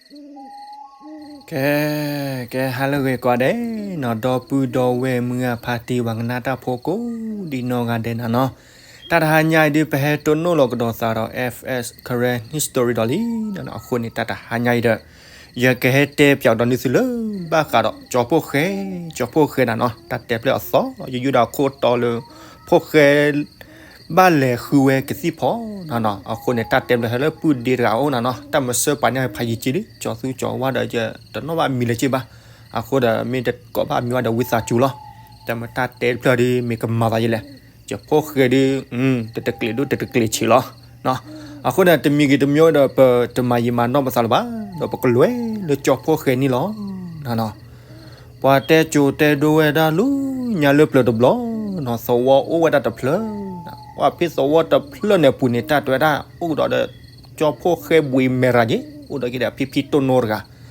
ကဲ, ကဲဟါလၢအဂ့ၤကိးဂၤဒဲးနီၤ, ဒီပုၢ်ဒီဝဲၢ်မုၢ်ဂၢ်ဖါတံၢ် ပှၤကနၣ်တၢ်ဖိကိးဒံနီၢ်ဂၤဒဲးနၤနီၤ. တၢ်တဟါညါအံၤဒုး ပဟဲတိၢ်နီၣ်လီၤကဒီးသးဒီး F S Karen History ဒီးလံနီၤ. အဃိန့ၣ် တၢ်တဟါညါအံၤဒီး ယကဟဲတဲပၠးဒီးနုၤသုလၢ ဘၣ်ဃးဒီးကၠီဖှိၣ်ဃဲ, ကၠီဖှိၣ်ဃဲနၤနီၤ. တၢ်တဲဖျၢၣ်အသီ ယယုၢ်ဒီးအခိၣ်တီလၢ ဖှိၣ်ဃဲ ဘၣ်လဲၤဃုဝဲကသံၣ်ဖီနၤနီၤ. အဃိန့ၣ် တၢ်တဲဖျၢၣ်ဟဲလၢပုၢ်ဒ့တဂၤအအိၣ်နၤနီၤ. တၢ်မၤစၢၤပှၤန့ၣ်ဖးယံာ်က့လံ, ကၠီသူကၠီဝါဒီး ယတနီၣ်ဘၣ်မံၤလၢၤက့ဘၣ်. အဃိဒီး မ့ၢ်တကိးဘၣ်မံၤဝဲဒီး ဝံသးစူၤလီၤ. တၢ်မၤတၢ်တဲတဖျၢၣ်ဒီး မ့ၢ်ကမၤသးယလဲၣ်, ကၠီဖှိၣ်ဃဲဒီး တတကျဲၤဒိၣ်တတကျဲၤဆံးလီၤ. အဃိန့ၣ် တမံၤဂ့ၤတမံၤဒီး ပတမၤယံာ်မၤနီၢ်ပသးလၢၤဘၣ်, ဒီးပကလဲၤလၢကၠီဖှိၣ်ဃဲန့ၣ်လီၤ. ပှၤတဲကိၤတဲဒိဝဲဒၣ်လၢညါလၢပျၢၤတဘျီနီၤ, သဝီအိၣ်ဝဲဒၣ်တဖျၢၣ်, ပှၤဖဲသဝီတဖျၢၣ်န့ၣ်အပူၤန့ၣ် တၢ်တဲဝဲဒၣ် အိၣ်ကဒီးဒီး ကၠီဖှိၣ်ဃဲဘှံးမဲာ်တဂၤက့, အိၣ်ဒီးက့ဒီးဖံဖံတိၢ်နီတဂၤ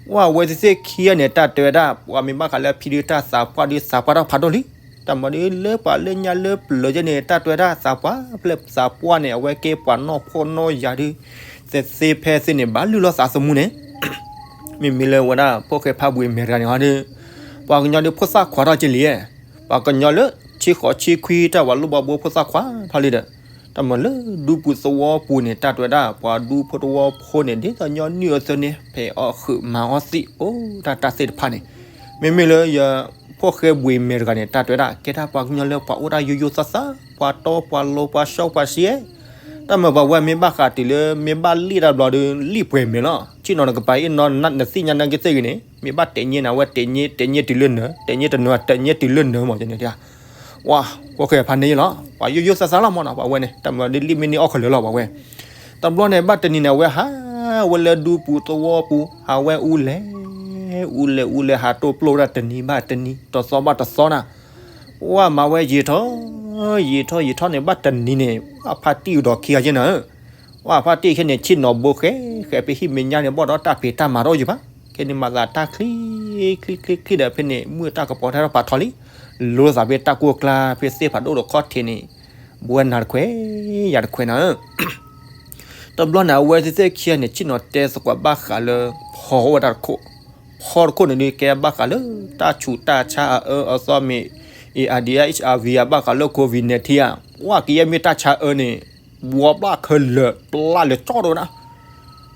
ပှၤဝဲသ့ၣ်သ့ၣ်ခံဂၤန့ၣ် တၢ်တဲဝဲဒၣ် ပှၤမ့ၢ်ဘၣ်ဃးလၢအဖံဒုး တၢ်သးပှၢ်ဒုးသးပှၢ်တၢ်ဖးဒိၣ်လံ. တၢ်မၤဒုးလၢပှၤလၢညါလၢပျၢၤယဲန့ၣ် တၢ်တဲဝဲဒၣ်သးပှၢ်ဖဲလဲၣ်သးပှၢ်န့ၣ် အဝဲကဲပှၤနီၢ်ဖှီၣ်နီၢ်ယာ်ဒုး သ့သ့ဖဲသ့န့ၣ် ဘၣ်လုၢ်လီၤသးသမူန့ၣ် မ့မ့ၢ်လၢဝဲဒၣ် ဖှိၣ်ဃဲဖးဘှံးမဲာ်တဂၤန့ၣ်ဟီဒုး ပှၤကညီဒုးဖိသၣ်ခွါထီၣ်က့လံ, ပှၤကညီလၢဆံဃိးဆံခွံ တၢ်ပှၤလိၣ်ဘၣ်ဘိဖိသၣ်ခွါထီၣ်လံဒီး တၢ်မၤလၢဒူပူၤသဝီပူၤန့ၣ် တၢ်တဲဝဲဒၣ် ပှၤဒူဖိတဝီဖိန့ၣ် ဒ်သိးညီနုၢ်အသိးန့ၣ် ဖဲးအီၣ်ဃုာ်မၤအီၣ်သံး အိၣ်တၢ်တၢ်သ့ၣ်တဖၣ်န့ၣ် မ့မ့ၢ်လၢယ ဖှိၣ်ဃဲဘှံးမဲာ်တဂၤန့ၣ် တၢ်တဲဝဲဒၣ် ကဲဒၣ်ပှၤကညီလၢပှၤအိၣ်ဒၣ်ယိယိသးသး, ပှၤတီပှၤလိၤပှၤစီပှၤဆှံ, တၢ်မၤပှၤဝဲမ့ၢ်ဘၣ်ဃးတုၤလၢမ့ၢ်ဘၣ်လံၣ်တၢ်ဘျီဒီး လံၣ်ပှဲၤမဲာ်လီၤ. ဆ့ၣ်နီၤနကပၤအ့ၣ်နီၤ နသ့ၣ်ညါနကသ့ၣ်ဂ့ၤန့ၣ် မ့ၢ်ဘၣ်တဲာ်ညဲနၤဝဲတဲာ်ညဲ တဲာ်ညဲတုၤလၢနၢၤ တဲာ်ညဲတနၢၤ တဲာ်ညဲတုၤလၢနၢၤမးန့ၣ် ဝဲ ဖှိၣ်ဃဲဖးန့ၢ်လီၤ ပှၤယိယိသးသးလီၤမးနီၤ ပှၤဝဲန့ၣ် တၢ်မၤဒ်လံၣ်မ့ၢ်န့ၢ်အီၣ်ခဲလၢာ်လီၤ ပှၤဝဲ တဘျီန့ၣ် ဘၣ်တနံၤန့ၣ် အဝဲဟးဝဲလၢဒူပူၤသဝီပူၤ ဟးဝဲအူလဲၣ်, အူလဲၣ်အူလဲၣ် ဟးတိၢ်ပျိၢ်ဝဲဒၣ်တနံၤဘၣ်တနံၤ တသီဘၣ်တသီနၤ, ဝဲမၤဝဲယံာ်ထီၣ်, ယံာ်ထီၣ်ယံာ်ထီၣ်န့ၣ် ဘၣ်တနံၤန့ၣ် ဝဲဖါတံၢ်ဒီးခံဂၤယဲနၤဧၢ, ဝဲဖါတံၢ်ခဲန့ၣ် ဆ့ၣ်နီၤဘိဃဲ, ဃဲဖဲဟံၣ်မဲာ်ညါန့ၣ် ဘၣ်ဒီးတၢ်ဖံးတၢ်မၤတအိၣ်ယံၤဘၣ်, ခဲန့ၣ်မၤသးတၢ်ချံ, ချံချံချံဒီး ဖဲန့ၣ် မုၢ်တၢ်ကပီၤထဲထီၣ်ဖးထီလံ, လိသးဖဲတၢ်ကိၢ်ကျါ ဖဲသ့ၣ်ဖးဒိၣ်ဒီးခီၣ်ထံးန့ၣ်, ဘှဲနၤတခွဲး, ယၤတခွဲးနၤဧၢ တဘျီန့ၣ် အဝဲသ့ၣ်သ့ၣ်ခံဂၤန့ၣ် ဆ့ၣ်နီၤတဲသကိးဘၣ်ဃးလၢ ဖီဝဲဒၣ်တခိၣ်, ဖီတခိၣ်န့ၣ်ဒုး ကဲဘၣ်ဃးလၢ တၢ်ဆူးတၢ်ဆါအအၢအသီမ့ၢ် A R D H R V ဘၣ်ဃးလၢ COVID nineteen ဧါ, ဝဲကယဲၢ်မ့ၢ်တၢ်ဆါအၢန့ၣ် ဘှီဘျၣ်ခဲလၢာ် ပျၢ်လၢာ်ကၠီၣ်တဝဲဒၣ်,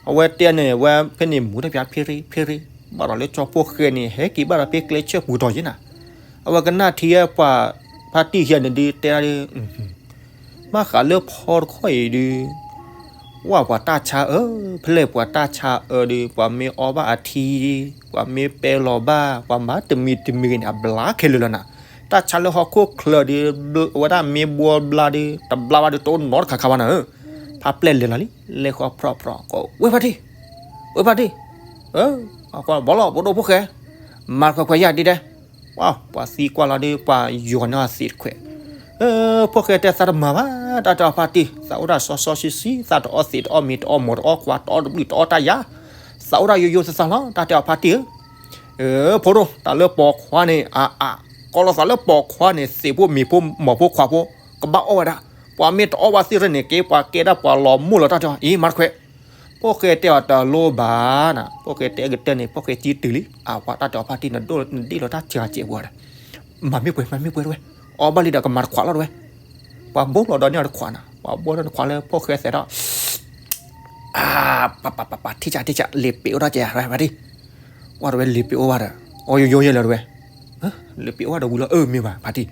အဝဲတဲန့ၣ် ဝဲဖဲန့ၣ်မူတၢ်ပၠးဖ့ရ့ဖ့ရ့, ဘၣ်ဒီးလၢကၠီဖှိၣ်ဃဲန့ၣ် ဟဲက့ၤဘၣ်ဒီးဖဲကျဲဆၢပူၤထီၣ်ယဲနၤ, အဝဲကနၣ်ထံဝဲပှၤဖါတံၢ်ခံဂၤန့ၣ်ဒုး တဲဒၣ်ဒုး ဘၣ်ဃးလၢဖီတခီအံၤဒုး ဝဲပှၤတၢ်ဆါအၢ, ဖဲလဲၣ်ပှၤတၢ်ဆါအၢဒုး ပှၤမ့ၢ်အီဘၣ်အထံ, ပှၤမ့ၢ်ပဲလီၤဘၣ်, ပှၤမၤတမံၤတမံၤဂ့ၤန့ၣ် အဘျါခဲလၢာ်လီၤနၤ, တၢ်ဆါလၢဟီၣ်ခိၣ်ချၢဒုး ဝဲဒၣ်မ့ၢ်ဘှီဘျါဒုး တဘျါဘၣ်ဒုး တအိၣ်နီတခါခါဘၣ်နၤဧၢ, ဖါပျဲၢ်လဲၤလီၤလံ, လဲၤဃီဖျီဖျီ ကိးဝဲဖါတံၢ်, ဝဲဖါတံၢ်, ဘီလီၤ ပဒိၣ်ဖှိၣ်ဃဲ, မၤတခွဲးခွဲးယၤဒ်ဒဲး ပှၤသံကွၢ်လီၤဒုး ပှၤယီၤန့ၢ်အီၤသံးတခွဲး, ဖှိၣ်ဃဲတဲသးတမၤဘၣ်, တၢ်တဲအီၤဖါတံၢ်, သးအိၣ်ဒၣ်စီစီဆှံဆှံ, သးတအီသံးတအီမ့ၤတအီမိၢ်တအီခွါတအီတဘျုးတအီတၢ်ယၤ, သးအိၣ်ဒၣ်ယိယိသးသးလီၤ, တၢ်တဲအီၤဖါတံၢ်ဧၢ, ဖိဒိၣ် တၢ်လၢပိာ်ခွါန့ၣ် အါအါ, ကိးလီၤသးလၢပိာ်ခွါန့ၣ် သံးဖိမ့ၤဖိမိၢ်ဖိခွါဖိ, ကဘၣ်အီၣ်ဝဲဒၣ်, ပှၤမ့ၢ်တအီဘၣ်သ့ၣ်တဖၣ်န့ၣ် ကဲပှၤကဲဒၣ်ပှၤလီၤမိၢ်လီၤတၢ်တဲအီၤ, အံၤ မၤတခွဲး ဖှိၣ်ဃဲတဲအီၤတလိၣ်ဘၣ်နၤ, ဖှိၣ်ဃဲတဲကတၢၢ်န့ၣ် ဖှိၣ်ဃဲကံတုၤလံ, အဝဲတၢ်တဲအီၤဖါတံၢ် နဒိၣ်နဒ့ၣ်လီၤတၢ်စှၤစဲးပှၤဒီး, မၤမ့ၢ်ပှဲၤ မၤမ့ၢ်ပှဲၤတဝဲ, အီဘၣ်လံဒီးကမၤတခွးလီၤတဝဲ, ပှၤဘိလီၤဒီးန့ၢ်အီၤတခွးနၤ, ပှၤဘိလီၤတခွးလၢဖှိၣ်ဃဲသဲးထီၣ် ပပပပထံၣ်ဆးထံၣ်ဆး လံာ်ပ့းအိၣ်ထီၣ်ကဲဖါတံၢ်, ဝဲတဝဲလံာ်ပ့းအိၣ်ဘၣ်ဒီး, အီယိယိယဲလၢတဝဲ, လံာ်ပ့းအိၣ်ဘၣ်ဒီးဝံၤလီၤအၢမ့ၢ်ဘၣ်ဖါတံၢ်,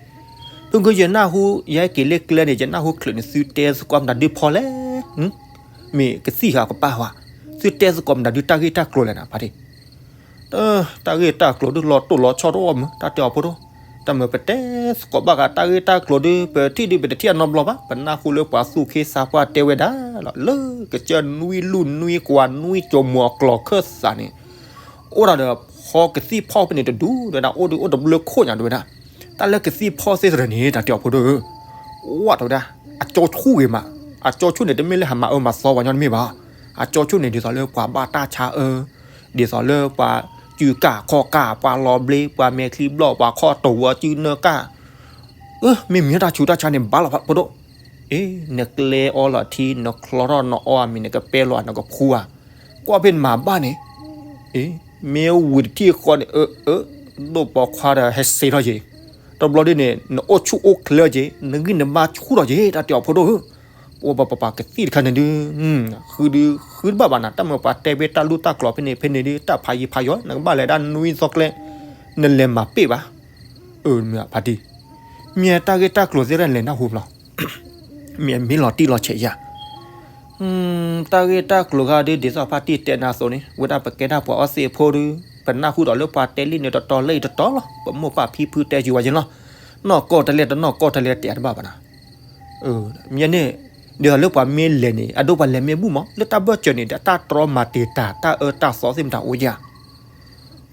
ဖုကယဲၢ်နၢ်ဟူ ယဟဲက့ၤလၢကျဲန့ၣ် ယနၢ်ဟူချုးန့ၣ် သုတဲသကိးမတၤဒုးဖီလဲၣ်, မ့ၢ်ကသံၣ်ဃာ်ကပၢ်ဟါ, သုတဲသကိးမတၤဒုးတၢ်ဂ့ၢ်တၢ်ကျိၤလဲၣ်နၤဖါတံၢ် တၢ်ဂ့ၢ်တၢ်ကျိၤဒုးလီၤတိၢ်လီၤဆီတအိၣ်မုၢ် တၢ်တဲအီၤဖိဒိၣ်, တၢ်မၤပတဲသကိးဘၣ်ဃးတၢ်ဂ့ၢ်တၢ်ကျိၤဒုး ပထံၣ်ဒုးပတထံၣ်အနီတဘျီဘၣ်, ပနၢ်ဟူလၢပှၤသူၣ်က့သးပှၢ်တဲဝဲဒၣ်လီၤ လၢကစၢၢ်နွံလူၢ်နွံကွၢ်နွံကၠိၤမီၤ အကျိၤခၢၣ်စးန့ၣ် အိၣ်ဒၣ်ဒီးဖီကသံၣ်ဖီဖဲန့ၣ်တဒူၣ်တဝဲဒၣ် အိၣ်ဒုးအိၣ်တဘျုးခိၣ်ညါတဝဲဒၣ်, တၢ်လၢကသံၣ်ဖီသ့ၣ်တဖၣ်န့ၣ် တၢ်တဲအီၤဖိဒိၣ်ဧၢ, ဝဲတဝဲဒၣ် အကၠီဆူၣ်ဂ့ၤမး, အကၠီဆူၣ်န့ၣ် တမ့ၢ်လၢဟးမၤအၢမၤသီပှၤညီတမ့ၢ်ဘၣ်, အကၠီဆူၣ်န့ၣ် ဒ်သိးလၢပှၤဘၣ်တၢ်ဆါအၢ, ဒ်သိးလၢပှၤစုကၢ်ခီၣ်ကၢ် ပှၤလီၤဘျ့ ပှၤမဲာ်ချံဘျီၣ် ပှၤခီၣ်တိာ်ဝဲစုနၢကၢ်, မ့မ့ၢ်တၢ်ဆူးတၢ်ဆါန့ၣ် ဘၣ်လီၤဖိဒိၣ်, အ့ နကျဲအီလီၤထံ နချီထီၣ်နအီအမံၤ နကပဲလီၤနကဖှူဧါ, ကွၢ်ဖဲနမၤဘၣ်န့ၣ် အ့ မ့ၢ်ဝံၤတထံၣ်ဃီန့ၣ် အၢ အၢ ဒိၣ်ပိာ်ခွါဒီးဟဲစ့ထီၣ်က့ၤ, တဘျီဒ်န့ၣ် နအိၣ်ဆူၣ်အိၣ်ချ့က့ၤ နဂံၢ်နဘါဆူၣ်ထီၣ်က့ၤ တၢ်တဲအီၤဖိဒိၣ်ဧၢ, ပပပပကသံၣ်တခါန့ၣ်ဒုး ဃုဒုးဃုတဘၣ်ဘၣ်နၤ တၢ်မၤပှၤတဲဖဲတၢ်လူၢ်တၢ်ကျိၤဖဲန့ၣ်ဖဲန့ၣ်ဒုး တၢ်ဖးယံၤဖးယီၤ နကဘၣ်လဲၤဒၣ်နွံသီကျဲ နလဲၤမၤပ့ၢ်ဘၣ်, အၢ မ့ၢ်ဖါတံၢ်, မ့ၢ်တၢ်ဂ့ၢ်တၢ်ကျိၤသ့ၣ်တဖၣ်လဲၤနၢ်ဟူဘျီ မ့ၢ်မ့ၢ်လီၤတံၢ်လီၤဆဲးယၤ တၢ်ဂ့ၢ်တၢ်ကျိၤဂၤဒုး ဒ်သိးဖါတံၢ်တဲနၤအသိးန့ၣ် ဝဲဒၣ်ပကဲဒၣ်ပှၤအီသံးဖိဒုး ပနၢ်ဟူဒီးလၢပှၤတဲလံာ်န့ၣ်တတီၤလၢအံၤတတီၤလီၤ ပမိၢ်ပၢ်ဖံဖုတဲစူၤဝဲယဲလီၤ, နီၢ်ကီၢ်တလဲတနီၢ်ကီၢ်တလဲတဲတဘၣ်ဘၣ်နၤ, မ့ၢ်န့ၣ် ဒ်သိးလၢပှၤမ့ၢ်လဲၤန့ၣ် အဒိပှၤလဲၤမ့ၢ်ဘူၣ်မး လၢတၢ်ဘၢၣ်စၢၤန့ၣ် တၢ်တြီမၤတံာ်တာ် တၢ်အၢတၢ်သီသ့ၣ်မတၤအိၣ်ယၤ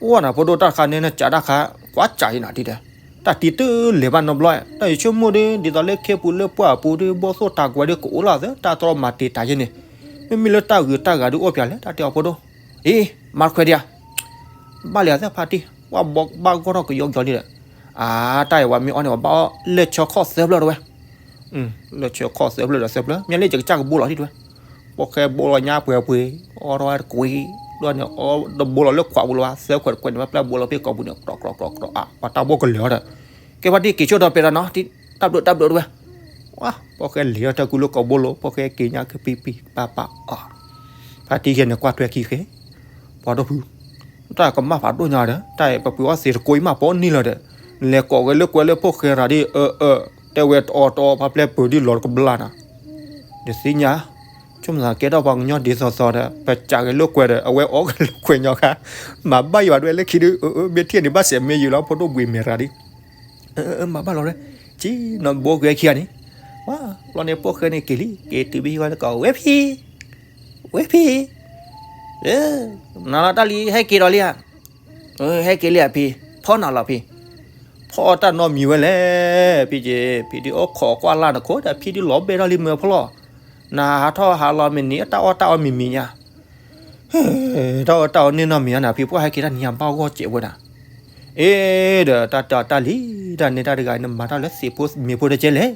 အိၣ်နၤဖိဒိၣ်တၢ်တခါန့ၣ် နကးတၢ်ခါ ကွၢ်ကးအံၤနၤဒ်ဒီး တၢ်တံၤတလဲၤဘၣ်နီတဘျီ, တၢ်ယဆိကမိၣ်ဒုး ဒ်သိးလၢခ့ပူၤလၢပှၢ်ပူၤဒုး ဘီၣ်သိၣ်တၤကွဲးဒုးကအိၣ်လီၤသၢ တၢ်တြီမၤတံာ်တာ်ယဲန့ၣ်, မ့မ့ၢ်လၢတၢ်ဂုၤတၢ်ဂၤဒုးအိၣ်ပၠးလဲၣ် တၢ်တဲအီၤဖိဒိၣ်, အ့ မၤတခွဲးဒံးဧါ, ဘၣ်လံသၢဖါတံၢ် ဝဲဘၣ်ဂီၢ်ထီၣ်ကယီကယီလံဒီး, အါ တၢ်အံၤဝဲမ့ၢ်အီန့ၣ် ဝဲဘၣ်အီၣ်လၢၢ်ဆၢခီၣ်သၢဖျၢၣ်တဝဲ လၢၢ်ဆၢခီၣ်သၢဖျၢၣ်ဒီးသၢဖျၢၣ် မ့ၢ်လၢယကစၢ်ကဘိလီၤဒ်တဝဲ, ပိာ်ဃဲဘိလီၤညါပှဲၤပှဲၤ, အီထီၣ်ဝဲတကွံ, ဒီးန့ၣ် အီတဘိလီၤလၢခွးပူၤလီၤဘၣ် သၢခွဲးတကွဲးန့ၣ် ဝဲပျဲဘိလီၤဖဲကိာ်ပူၤန့ၣ် ကြီကြီကြီကြီ အါ ပှၤတၢ်ဘိကလၢာ်အီၤဒီး, ကဲဖါတံၢ်က့ၤဆိဒီးပဲာ်ဒီးနီၤ တၢ်ဘျုးတၢ်ဘျုးတဝဲ, ဝါ ပိာ်ဃဲလဲၤအီၣ်တၢ်ကူလၢကိာ်ဘိလီၤ ပိာ်ဃဲက့ၤညါကပံပံပၤပၤအီၤ, ဖါတံၢ်ယဲန့ၣ်ကွၢ်ထွဲခံဃဲ, ပှၤဒိၣ်ဖု တၢ်ကမၣ်ဖးဒိၣ်ညါဒီး တၢ်အံၤပပှ့ၤအီၣ်သံးတကိးအံၤမးပီနံၣ်လီၤဒီး, လဲၤကိးဝဲလၢကွဲလၢဖိၣ်ဃဲရၤဒ်အၢအၢ, တဲဝဲတအီတအီဖါပျဲပၢၤဒ်လီၤတကဘျၣ်နၤ, ဒီးသ့ၣ်ညါ, ဆိကမိၣ်သးကဲထီၣ်ပှၤကညီဒ်သိးသိးဒီး ပစးဂဲၤလိာ်ကွဲဒီး အဝဲအီၣ်ဂဲၤလိာ်ကွဲညီခါ, မၤဘၣ်ယွၤဒွဲလၢခံဒုး အၢ အၢ မ့ၢ်ထံၣ်န့ၣ်ဘၣ်စဲးမ့ၢ်ယုာ်လီၤ ဖိဒိၣ်ဘှံးမဲာ်ရၤဒ် အၢ အၢ မၤဘၣ်လီၤဝဲ, ဆံနီၤဘိဂဲၤခံဂၤန့ၣ်, ဝါ ဘျီန့ၣ်ဖိၣ်ဃဲန့ၣ်က့ၤလံ က့ၤတုၤဘ့ၣ်ဟံၣ်ဝဲလၢကီး ဝဲဖံ, ဝဲဖံ, နၤလီၤတၢ်လံ ဟဲက့ၤဒီးလံဧါ, ဟဲက့ၤလံဧါဖံ, ဖီနၤလီၤဖံ, ဖီအီၣ်တၢ်နီတမံၤဝဲလဲၣ်, ဖံက့ၤ ဖံဒုးအိၣ်ခိးကွၢ်လၢ်နခိၣ်ဒီး ဖံဒုးလီၤဘဲထီၣ်လံမုာ်ဖီလီၤ, နဟးထီၣ်ဟးလီၤမ့ၢ်န့ၣ် တၢ်အီၣ်တၢ်အီမံၤမံၤညါ တၢ်အီၣ်တၢ်အီန့ၢ်နီတမံၤညါန့ၣ် ဖံပှၢ်ဟဲက့ၤတၢ်နံၤညါဘၣ်ဂီၢ်စဲးဝဲဒၣ်, အ့ ဒီးတၢ်တဲအီၤတၢ်လံ, တၢ်န့ၣ်တၢ်တဂၤ နမၤတၢ်လၢသ့ၣ်ဖိမ့ၢ်ဖိတကဲလဲၣ်,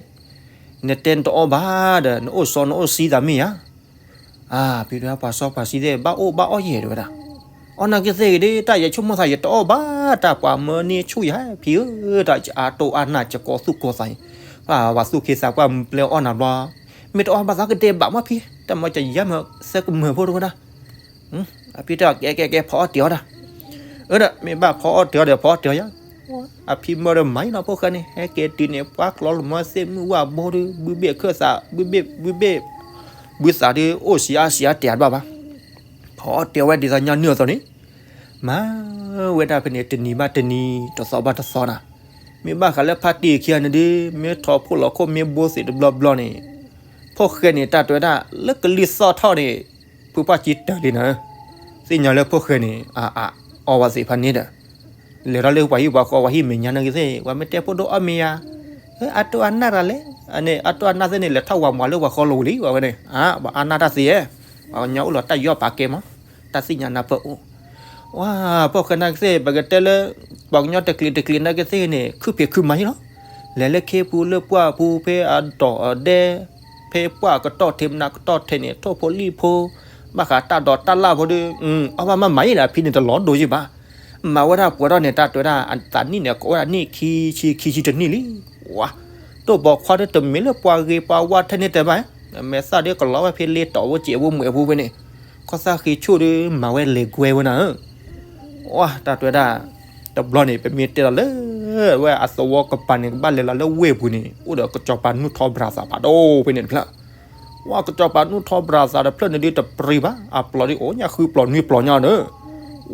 နတဲနတအီၣ်ဘၣ်ဒီး နအိၣ်စီနအိၣ်ဆှံသးမ့ၢ်ဧါ, အါ ဖံဒုးပှၤစီပှၤဆှံသ့ၣ် ဘၣ်အိၣ်ဘၣ်အီၣ်ယဲၢ်တဲဝဲဒၣ်, အီၣ်နၤကသ့ၣ်ဂ့ၤဒ် တၢ်ယဆိကမိၣ်သးယတအီၣ်ဘၣ် တၢ်ပှၤမၢန့ၢ်ဆူၣ်ယၤ ဖံဧၢ, တၢ်အါတိၢ်အါနၢ် ယကိးသူၣ်ကိးသးအံၤ, ပှၤသူၣ်က့သးပှၢ်မုၢ်ပျဲအီၣ်နၤဘျီ, မ့ၢ်တအီၣ်ဘၣ်သးကဒဲးဘးမးဖံ, တၢ်မၤယၤမ့ၢ်သၢကမၢၢ်ဖိတဝဲဒၣ်, အဖံတဲအီၤ ကဲကဲကဲ ဖီအီၣ်တ့ၤအီၣ်ဒၣ်, အၢ ဒီးမ့ၢ်ဘၣ်ဖီအီၣ်တ့ၤအီၣ်ဒီး ဖီအီၣ်တ့ၤအီၣ်ယၤ, အဖံမၢဒီးမၤအံၤနီၤ ဖိၣ်ဃဲန့ၣ် ဟဲက့ၤတုၤန့ၣ် ပှၤကျီလီၤမၢသ့ၣ်မုၢ်ဝၣ်ဘိဒုး ဘုဘ့ၣ်ခၢၣ်သး ဘုဘ့ၣ် ဘုဘ့ၣ် ဘုသးဒုး အိၣ်ဆံးအါဆံးအါတဲာ်တဘၣ်ဘၣ်, ဖီအီၣ်တ့ၤအီၣ်ဝဲဒ်သိးညီနုၢ်အသိးန့ၣ်, မၤဝဲဒၣ်ဖဲန့ၣ် တနံၤဘၣ်တနံၤ တသီဘၣ်တသီနၤ, မ့ၢ်ဘၣ်ဃးလၢဖါတံၢ်ခံဂၤန့ၣ်ဒုး မ့ၢ်ထီၣ်ဖိၣ်လီၤခိၣ်မ့ၢ်ဘိသ့ၣ်တဘျီဘျီန့ၣ်, ဖိၣ်ဃဲန့ၣ် တၢ်တဲဝဲဒၣ် လၢကလံၤသီၣ်ထီၣ်န့ၣ် ဖုပှၢ်ကံတၢၢ်လံနၤ, သ့ၣ်ညါလၢဖိၣ်ဃဲန့ၣ် အ အ အီၣ်ဝဲသ့ၣ်ဖးန့ၣ်ဒီး, လဲၤထီၣ်လၢပှၤဟံၣ်ပှၤဃီပှၤဟံၣ်မဲာ်ညါနာ်က့သ့ၣ် ပှၤမ့ၢ်တဲဖိဒိၣ်အီၣ်မ့ၢ်ယၤ, အတိၢ်အနၢ်တၢ်လဲၣ်, အန့ၣ် အတိၢ်အနၢ်သ့ၣ်န့ၣ် လဲၤထီၣ်ဝၤမၤလၢပှၤဃီလီၤဝံၤလံ ပှၤဝဲန့ၣ်, ပှၤအါနၢ်တၢ်သ့ဧါ, ပှၤကညီအိၣ်လီၤတၢ်ယီၣ်ပာ်ကဲမး, တၢ်သ့ၣ်ညါနၢ်ပၢၢ်အိၣ် ဝါ ဖိၣ်ဃဲနာ်က့သ့ၣ် ပကတဲလၢ ပှၤကညီတကျံၤတကျံၤနာ်က့သ့ၣ်န့ၣ် ခုဖံးခုမၤယံလီၤ, လဲၤလၢခ့ပူၤလၢပှၢ်ပူၤ ဖဲအတီၢ်အဒဲ ဖဲပှၢ်ကတီၢ်ထဲမနုၤကတီၢ်ထဲန့ၣ် ထိၣ်ဖိလံၣ်ဖိ ဘၣ်ဃးတၢ်ဒိးတၢ်လၣ်ဖိဒုး အီၣ်ဘၣ်မးမၤယံလီၤ အဖံန့ၣ်တလီၤဒိယံဘၣ်, မၤဝဲဒၣ်ပှဲၤထီၣ်န့ၣ် တၢ်တဲဝဲဒၣ် အသးနံၣ်န့ၣ်ကိးဝဲဒၣ်နံၣ်ခံဆံခံဆံတနံၣ်လံ, ဝါ တိၢ်ပိာ်ခွါဒုးတမ့ၢ်လၢပှၤဂ့ၤပှၤဝါထဲန့ၣ်တဲဘၣ်, မဲာ်သၣ်ဒုးကလီၤဝဲဖဲလ့တီၢ်ဖိစဲးဖိမွဲၢ်ဖိဖဲန့ၣ်, ခီသၣ်ဃ့ဆိၣ်ဒုးမၤဝဲလဲၤကွဲဝဲနၤဧၢ, ဝါ တၢ်တဲဝဲဒၣ်, တဘျီန့ၣ် ပမ့ၢ်တဲလီၤလၢ ဝဲအသဝီကပၤန့ၣ် ကဘၣ်လဲၤလီၤလၢဝ့ၢ်ပူၤန့ၣ် အိၣ်ဒီးကစီၤပၤနူၢ်ထီၣ်ဘြၤသးဖးဒိၣ်ဖဲန့ၣ်တဖျၢၣ်, ဝါ ကစီၤပၤနူၢ်ထီၣ်ဘြၤသးတဖျၢၣ်န့ၣ်ဒုးတပြံဘၣ် အပျီၢ်ဒုးအိၣ်ညါဃုပျီၢ်နွံပျီၢ်ညါန့ၣ်,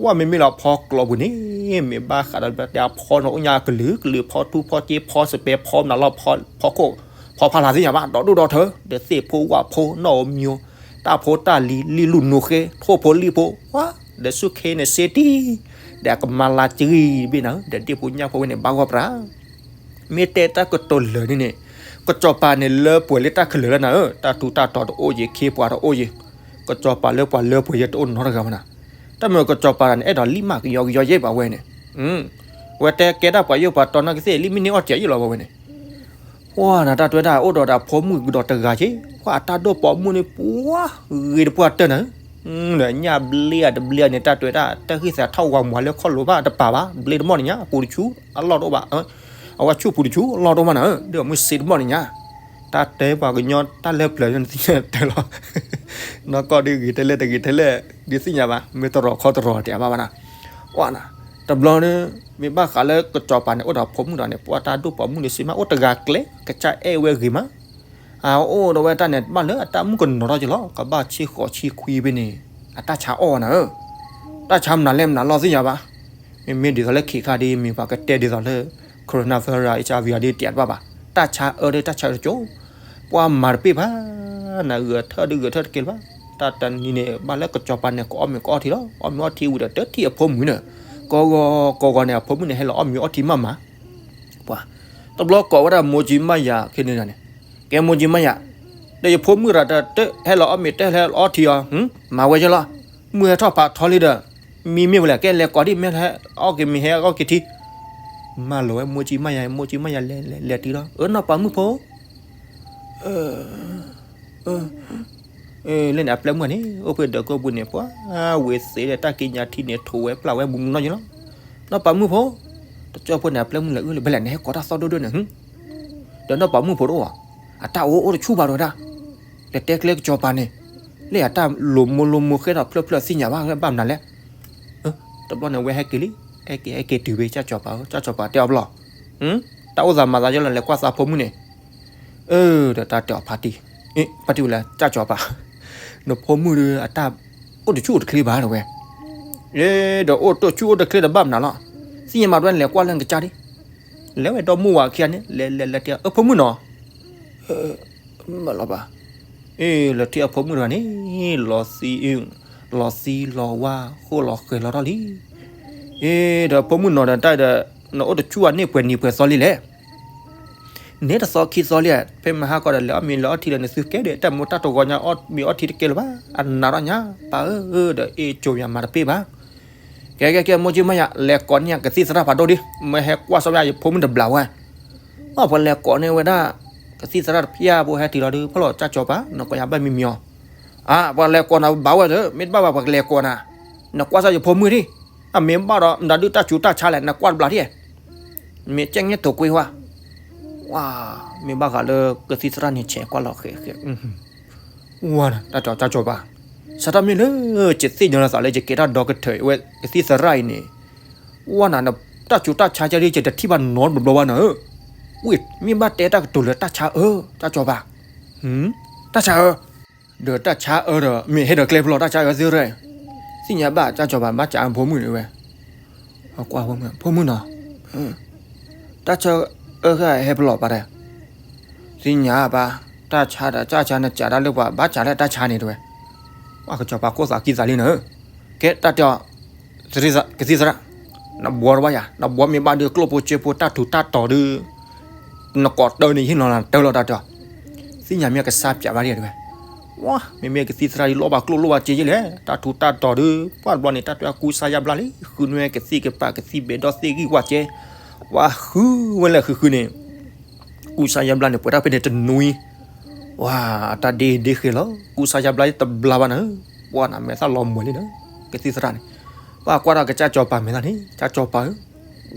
ဝါ မ့မ့ၢ်လီၤဖီကျိးပူၤန့ၣ် မ့ၢ်ဘၣ်ဃးဒီးတဲအဖီန့ၣ်အိၣ်ညါကလုာ်ကလုာ် ဖီထူဖီက့ ဖီစပဲ ဖီမနုၤလီၤ ဖီခိၣ် ဖီဖီလာ်သ့ၣ်ညါဘၣ် ဒီဒူၣ်ဒီထၢ ဒီးသ့ၣ်ဖိဝၣ်ဖိ နီၣ်ဧိၤမံၤဧိၤ တၢ်ဖိတၢ်လံၤ လံာ်လူၢ်နိၤဃဲ ထိၣ်ဖိလံၣ်ဖိ ဝါ ဒီးဆူၣ်ခ့န့ၣ်စ့တံၢ် ဒီးအကမၤလၤစဂံၢ်ဘ့ၣ်နၤဧၢ ဒီးဒ့ၣ်ဖိညၣ်ဖိဝဲန့ၣ် ဘၣ်ဂီၢ်ပြး မ့ၢ်တဲတၢ်ကတိၤလၢာ်န့ၣ်န့ၣ် ကစီၤပၤန့ၣ်လၢပှဲၤလၢတၢ်ခဲလၢာ်လၢနၤဧၢ တၢ်ထူးတၢ်တီၤတအိၣ်ယံၤ ခ့ပှၤတအိၣ်ယံၤ ကစီၤပၤလၢပှၤလၢပှဲၤယဲတအိၣ်နီတဂၤဘၣ်နၤ တၢ်မ့ၢ်ကစီၤပၤန့ၣ် အဲၣ်ဒိးလံၣ်မးကယီကယီယဲၢ်ဘၣ်ဝဲန့ၣ် ဝဲတဲကဲဒၣ်ပှၤယိၣ်ပှၤတီၤနာ်က့သ့ၣ် လံၣ်မ့ၢ်န့ၢ်အီၣ်တ့ၢ်ယဲၢ်လီၤဘၣ်ဝဲန့ၣ် ပှၤနၤတၢ်တဲဝဲဒၣ်အိၣ်ဒီးတၢ်ဖိမုၣ်ကဒီးတဂၤက့ ပှၤအတၢ်ဒိၣ်ပိာ်မုၣ်န့ၣ် ပှၤဂ့ၤတပှၢ်တၢၢ်နၤဧၢ ဒီးညၣ်ဘျ့ဧါတဘျ့ဧါန့ၣ် တၢ်တဲဝဲဒၣ် တၢ်ဂံၢ်သးထီၣ်ဝါမွှၤလၢခီၣ်လိၤဘၣ်တပာ်ဘၣ်, ဘျ့တမီၢ်န့ၣ်ညါ အပူၤတဆူ အလီၢ်တအိၣ်ဘၣ်, အဝဲဆူၣ်ပူၤတဆူ အလီၢ်တအိၣ်ဘၣ်နၤဧၢ, ဒီးမုၢ်စ့တမီၢ်န့ၣ်ညါ, တၢ်တဲပှၤကညီတၢ်လၢပျၢၤ နသ့ၣ်ညါတဲလီၤ, နီၢ်ကီၢ်ဒ်ဂ့ၤထဲလဲၣ်တဂ့ၤထဲလဲၣ် ဒ်သ့ၣ်ညါဘၣ်, မ့ၢ်တရီၤခီတရီၤတဲဘၣ်ဘၣ်နၤ, ဝဲနၤ, တဘျီန့ၣ် မ့ၢ်ဘၣ်ဃးလၢကစီၤပၤန့ၣ် အိၣ်ဒီးဖိမုၣ်ဒီးန့ၣ် ပှၤတၢ်ဒိၣ်ပိာ်မုၣ်န့ၣ်စ့မး အိၣ်တဂၤကျဲ ကစၢ်အဲၣ်ဝဲဂ့ၤမး အအိၣ်ဒီးဝဲတၢ်န့ၣ် ဘၣ်လၢအတၢ်မုၣ်ကနီၤထီၣ်က့ၤလီၤ, ကဘၣ်ဆ့ဃိးဆ့ခွံဖဲန့ၣ်, အတၢ်ဆါအီၣ်နၤဧၢ, တၢ်ဆါမနုၤလဲၣ်မနုၤလီၤသ့ၣ်ညါဘၣ်, မ့မ့ၢ်ဒ်သိးလၢခံခါဒ်မ့ၢ်ပှၤကတဲဒ်သိးလၢ coronavirus HIV ဒ်တဲတဘၣ်ဘၣ်, တၢ်ဆါအၢဒ်တၢ်ဆါအၢတကၠိ, ပှၤမၤတပ့ၢ်ဘၣ်, နဂဲၤထၢၣ်ဒ်ဂဲၤထၢၣ်တကဲလၢၤဘၣ်, တၢ်တနံၤန့ၣ် ဘၣ်လၢကစီၤပၤန့ၣ် ကအီၣ်မ့ၤကအီထံလီၤ, အီၣ်မ့ၤအီထံဝံၤဒီးတထံၣ်အဖိမုၣ်န့ၣ်, ကီၢ်ဂီၤကီၢ်ဂီၤန့ၣ် အဖိမုၣ်န့ၣ် ဟဲလီၤအီၣ်မ့ၤအီထံမးမး ပှၤ, တဘျီကိးဝဲဒၣ်မိၢ်ကၠံမးယၤခဲန့ၣ်န့ၣ်, ကဲမိၢ်ကၠံမးယၤ, ဒီးယဖိမုၣ်တဂၤတဟဲလီၤအီၣ်မ့ၤတဟဲလီၤအီထံအီၤ, မၤဝဲယလီၤ, မုၢ်ဟဲထီၣ်ဖးထီလံဒီး, မံမ့ၢ်ဝဲလဲၣ် ကဲလဲၤကိးဒ်မ့ၢ်ဟဲအီၣ်က့ၤမ့ၤဟဲအီၣ်က့ၤထံ, မၤလိာ်ဝဲမိၢ်ကၠံမးယၤ မိၢ်ကၠံမးယၤလဲၤလဲၤလဲၤတုၤလီၤ, အၢ နီၢ်ပၤမုၣ်ဖိ လၢန့ၣ်အပျဲၢ်မုၣ်န့ၣ် အိၣ်ဖဲဒၢးကိးပူၤန့ၣ် ပှၤဝ့ၤသ့ဒီးတၢ်ကံးညာ်ထံန့ၣ် ထိးဝဲပျၢ်ဝဲမူမူနီၢ်ယလီၤ, နီၢ်ပၤမုၣ်ဖိ, တကၠီဖိန့ၣ်အပျဲၢ်မုၣ်လဲၤအၢလၢဘဲလဲၣ်န့ၣ် ဟဲကိးတၢ်သီဒိၣ်ဒိၣ်န့ၣ်, ဒီးနီၢ်ပၤမုၣ်ဖိတအိၣ်, အတၢ်အိၣ်အိၣ်တဆူၣ်ဘၣ်ဒီးဝဲဒၣ်, လဲၤတဲကျဲကစီၤပၤန့ၣ်, လၢအတၢ်လိာ်မိၢ်လိာ်မိၢ်ဃဲဒီးဖျၢၣ်ဖျၢၣ်သ့ၣ်ညါဘၣ် ဘၣ်မနုၤလဲၣ်, တဘျီန့ၣ်ဝဲဟဲက့ၤလံ, ဟဲက့ၤဟဲက့ၤတုၤဖဲကၠၢ်ကစီၤပၤ, ကၠၢ်ကစီၤပၤတဲအီၤဘျီ, တၢ်အိၣ်သးမၤသးယလီၤ လဲၤကွၢ်သးဖိမုၣ်န့ၣ်, အၢ ဒီးတၢ်တဲအီၤဖါတံၢ်, ဖါတံၢ်ဝဲလဲၣ် ကၠၢ်ကစီၤပၤ, နဖိမုၣ်ဒီးအတၢ်အိၣ်တဆူၣ်အိၣ်တချ့ဘၣ်တဲဝဲ, ဒီးအိၣ်တဆူၣ်အိၣ်တချ့ဒီးဘၣ်မနုၤလီၤ, သ့ၣ်ညါမးတဝဲလဲၤကွၢ်လၢနကစၢ်ဒ်, လဲၤဝဲဒီမုၢ်ဝၤခံဂၤန့ၣ် လဲၤလဲၤလဲၤတဲအီၤ အၢ ဖိမုၣ်နီၤ မ့ၢ်လီၤဘၣ်, အ့ လၢထံၣ်အဖိမုၣ်တဂၤန့ၣ် လီၤသံ, လီၤသံလီၤဝါ ဃိၣ်လီၤဃဲၤလီၤထီၣ်လံ, အ့ ဒီးဖိမုၣ်နီၤဒီးတၢ်ဒီး နအိၣ်တဆူၣ်အန့ၢ်ပှဲၤနံၤပှဲၤသီလံလဲၣ်, န့ၣ်တသီခံသီလံ, ဖဲမဟါကီဒီး လဲၤအီၣ်မ့ၤလဲၤအီထံဒီး နသုကဲဒီး တၢ်မူတၢ်တဂီၤညါ အီၣ်မ့ၤအီထံတကဲလၢၤဘၣ်, အနးထီၣ်ညါ ပၢ်ဧၢ, ဒီးအ့ၣ်ကၠိယၤမၤတပ့ၢ်ဘၣ် ကဲကဲကဲ မိၢ်ကၠံမးယၤ လဲၤကိးန့ၢ်ကသံၣ်သရၣ်ဖးဒိၣ်ဒု, မ့ၢ်ဟဲကွၢ်စီယၤယဖိမုၣ်တဘျီဝဲ, ပှၤလဲၤကိးန့ၢ်ဝဲဒၣ် ကသံၣ်သရၣ်တဖျၢၣ်ဖိဟဲတုၤလီၤဒု ဖီၣ်လီၤကၠၢ်ကၠီၤပၤ နကိးယၤဘၣ်မံမံၤအီၤ, အါ ပှၤလဲၤကိးနၤဘၣ်ဝဲဒီး မ့ၢ်တဘၣ်ဘၣ်ပှၤကလဲၤကိးနၤ, နကွၢ်စီယဖိမုၣ်ဒံ, အမ့ၢ်ဘၣ်ဒီး မတၤဒုတၢ်ဆူးတၢ်ဆါလဲၣ် နကွၢ်တဘျီဒံ, မ့ၢ်ကဲန့ၣ်သိးကွ့ဝဲ ဝါ, မ့ၢ်ဘၣ်ဃးလၢကသံၣ်သရၣ်န့ၣ် ဆဲးကွၢ်လီၤဃဲးဃဲး, ဝါနၤ တၢ်ကၠီၤကၠၢ်ကၠီၤပၤ, စးထီၣ်မ့ၢ်လၢ ယသ့ၣ်ညါလီၤသးလၢ ယကဲတၢ်ဒီကထၢၣ်ဝဲ ကသံၣ်သရၣ်အံၤန့ၣ်, ဝါနၤ တၢ်ဆူးတၢ်ဆါကဲဒ် ယတထံၣ်ဘၣ်နီတဘျီဘၣ်နၤဧၢ, ဝ့ၢ် မ့ၢ်ဘၣ်တဲတၢ်ကတိၤလၢတၢ်ဆါအၢ ကၠၢ်ကၠီၤပၤ, တၢ်ဆါအၢ ဒီးတၢ်ဆါအၢဒီး မ့ၢ်ဟဲဒီးကျဲဖဲလဲၣ် တၢ်ဆါအၢသ့ၣ်ရဲၣ်, သ့ၣ်ညါဘၣ် ကၠၢ်ကၠီၤပၤ ဘၣ်စံးဖိမုၣ်န့ၣ်ဝဲ, ကွၢ်ဖိမုၣ်, ဖိမုၣ်နီၤ, တၢ်ဆါအၢဃဲဟဲဖဲလဲၣ်ပၤတဲ, သ့ၣ်ညါပၢ်, တၢ်ဆါဒီး တၢ်ဆါနစံးတၢ်လၢပှၤ ဘၣ်စံးလၢတၢ်ဆါန့ၣ်တဲဝဲ, ပှၤကစီၤပၤခိၣ်သးကံသးလံနၤဧၢ, ကဲတၢ်တဲအီၤ ကသံၣ်သရၣ်, နဘှီတဘၣ်ယၤ, နဘှီမ့ၢ်ဘၣ်ဒုး ကျိၣ်ဖိစ့ဖိတၢ်ထူးတၢ်တီၤဒုး, နကိးတၢ်န့ၣ် ဟ့ၣ်နီၤလီၤတၢ်လီၤတၢ်တဲအီၤ, သ့ၣ်ညါမ့ၢ်ကစၢ်ပၠးဘၣ်ဒံးတဲဝဲ, ဝါ, မ့မ့ၢ်ကသံၣ်သရၣ်ဒ်လီၤဘၣ်ကျိၣ်လီၤဘၣ်စ့ယဲလဲၣ်, တၢ်ထူးတၢ်တီၤဒုး, ပှၤတဘျီန့ၣ် တၢ်တဲအီၤကူစါယါဘျါလံ, ဃုနွဲကသံၣ်ကပၤ ကသံၣ်ဘဲဒီးသ့ၣ်ဂံၢ်ဝါစဲ, ပှၤဃုဝဲလဲၣ်ဃုဃုန့ၣ် ကူစါယါဘျါန့ၣ် ပှဲၤတၢ်ဖဲန့ၣ် တနွံ, ဝါ, တၢ်ဒ့ဒ့ဃဲလီၤ, ကူစါယါဘျါတဘျါဘၣ်နၤဧၢ, ပှၤနမဲာ်သၣ်လီၤမှဲၤလံနၤ, ကသံၣ်သရၣ်န့ၣ်, ပှၤကွၢ်ဒီးကစၢ်ကၠီၤပၤမဲာ်သၣ်န့ၣ် ကစၢ်ကၠီၤပၤဧၢ,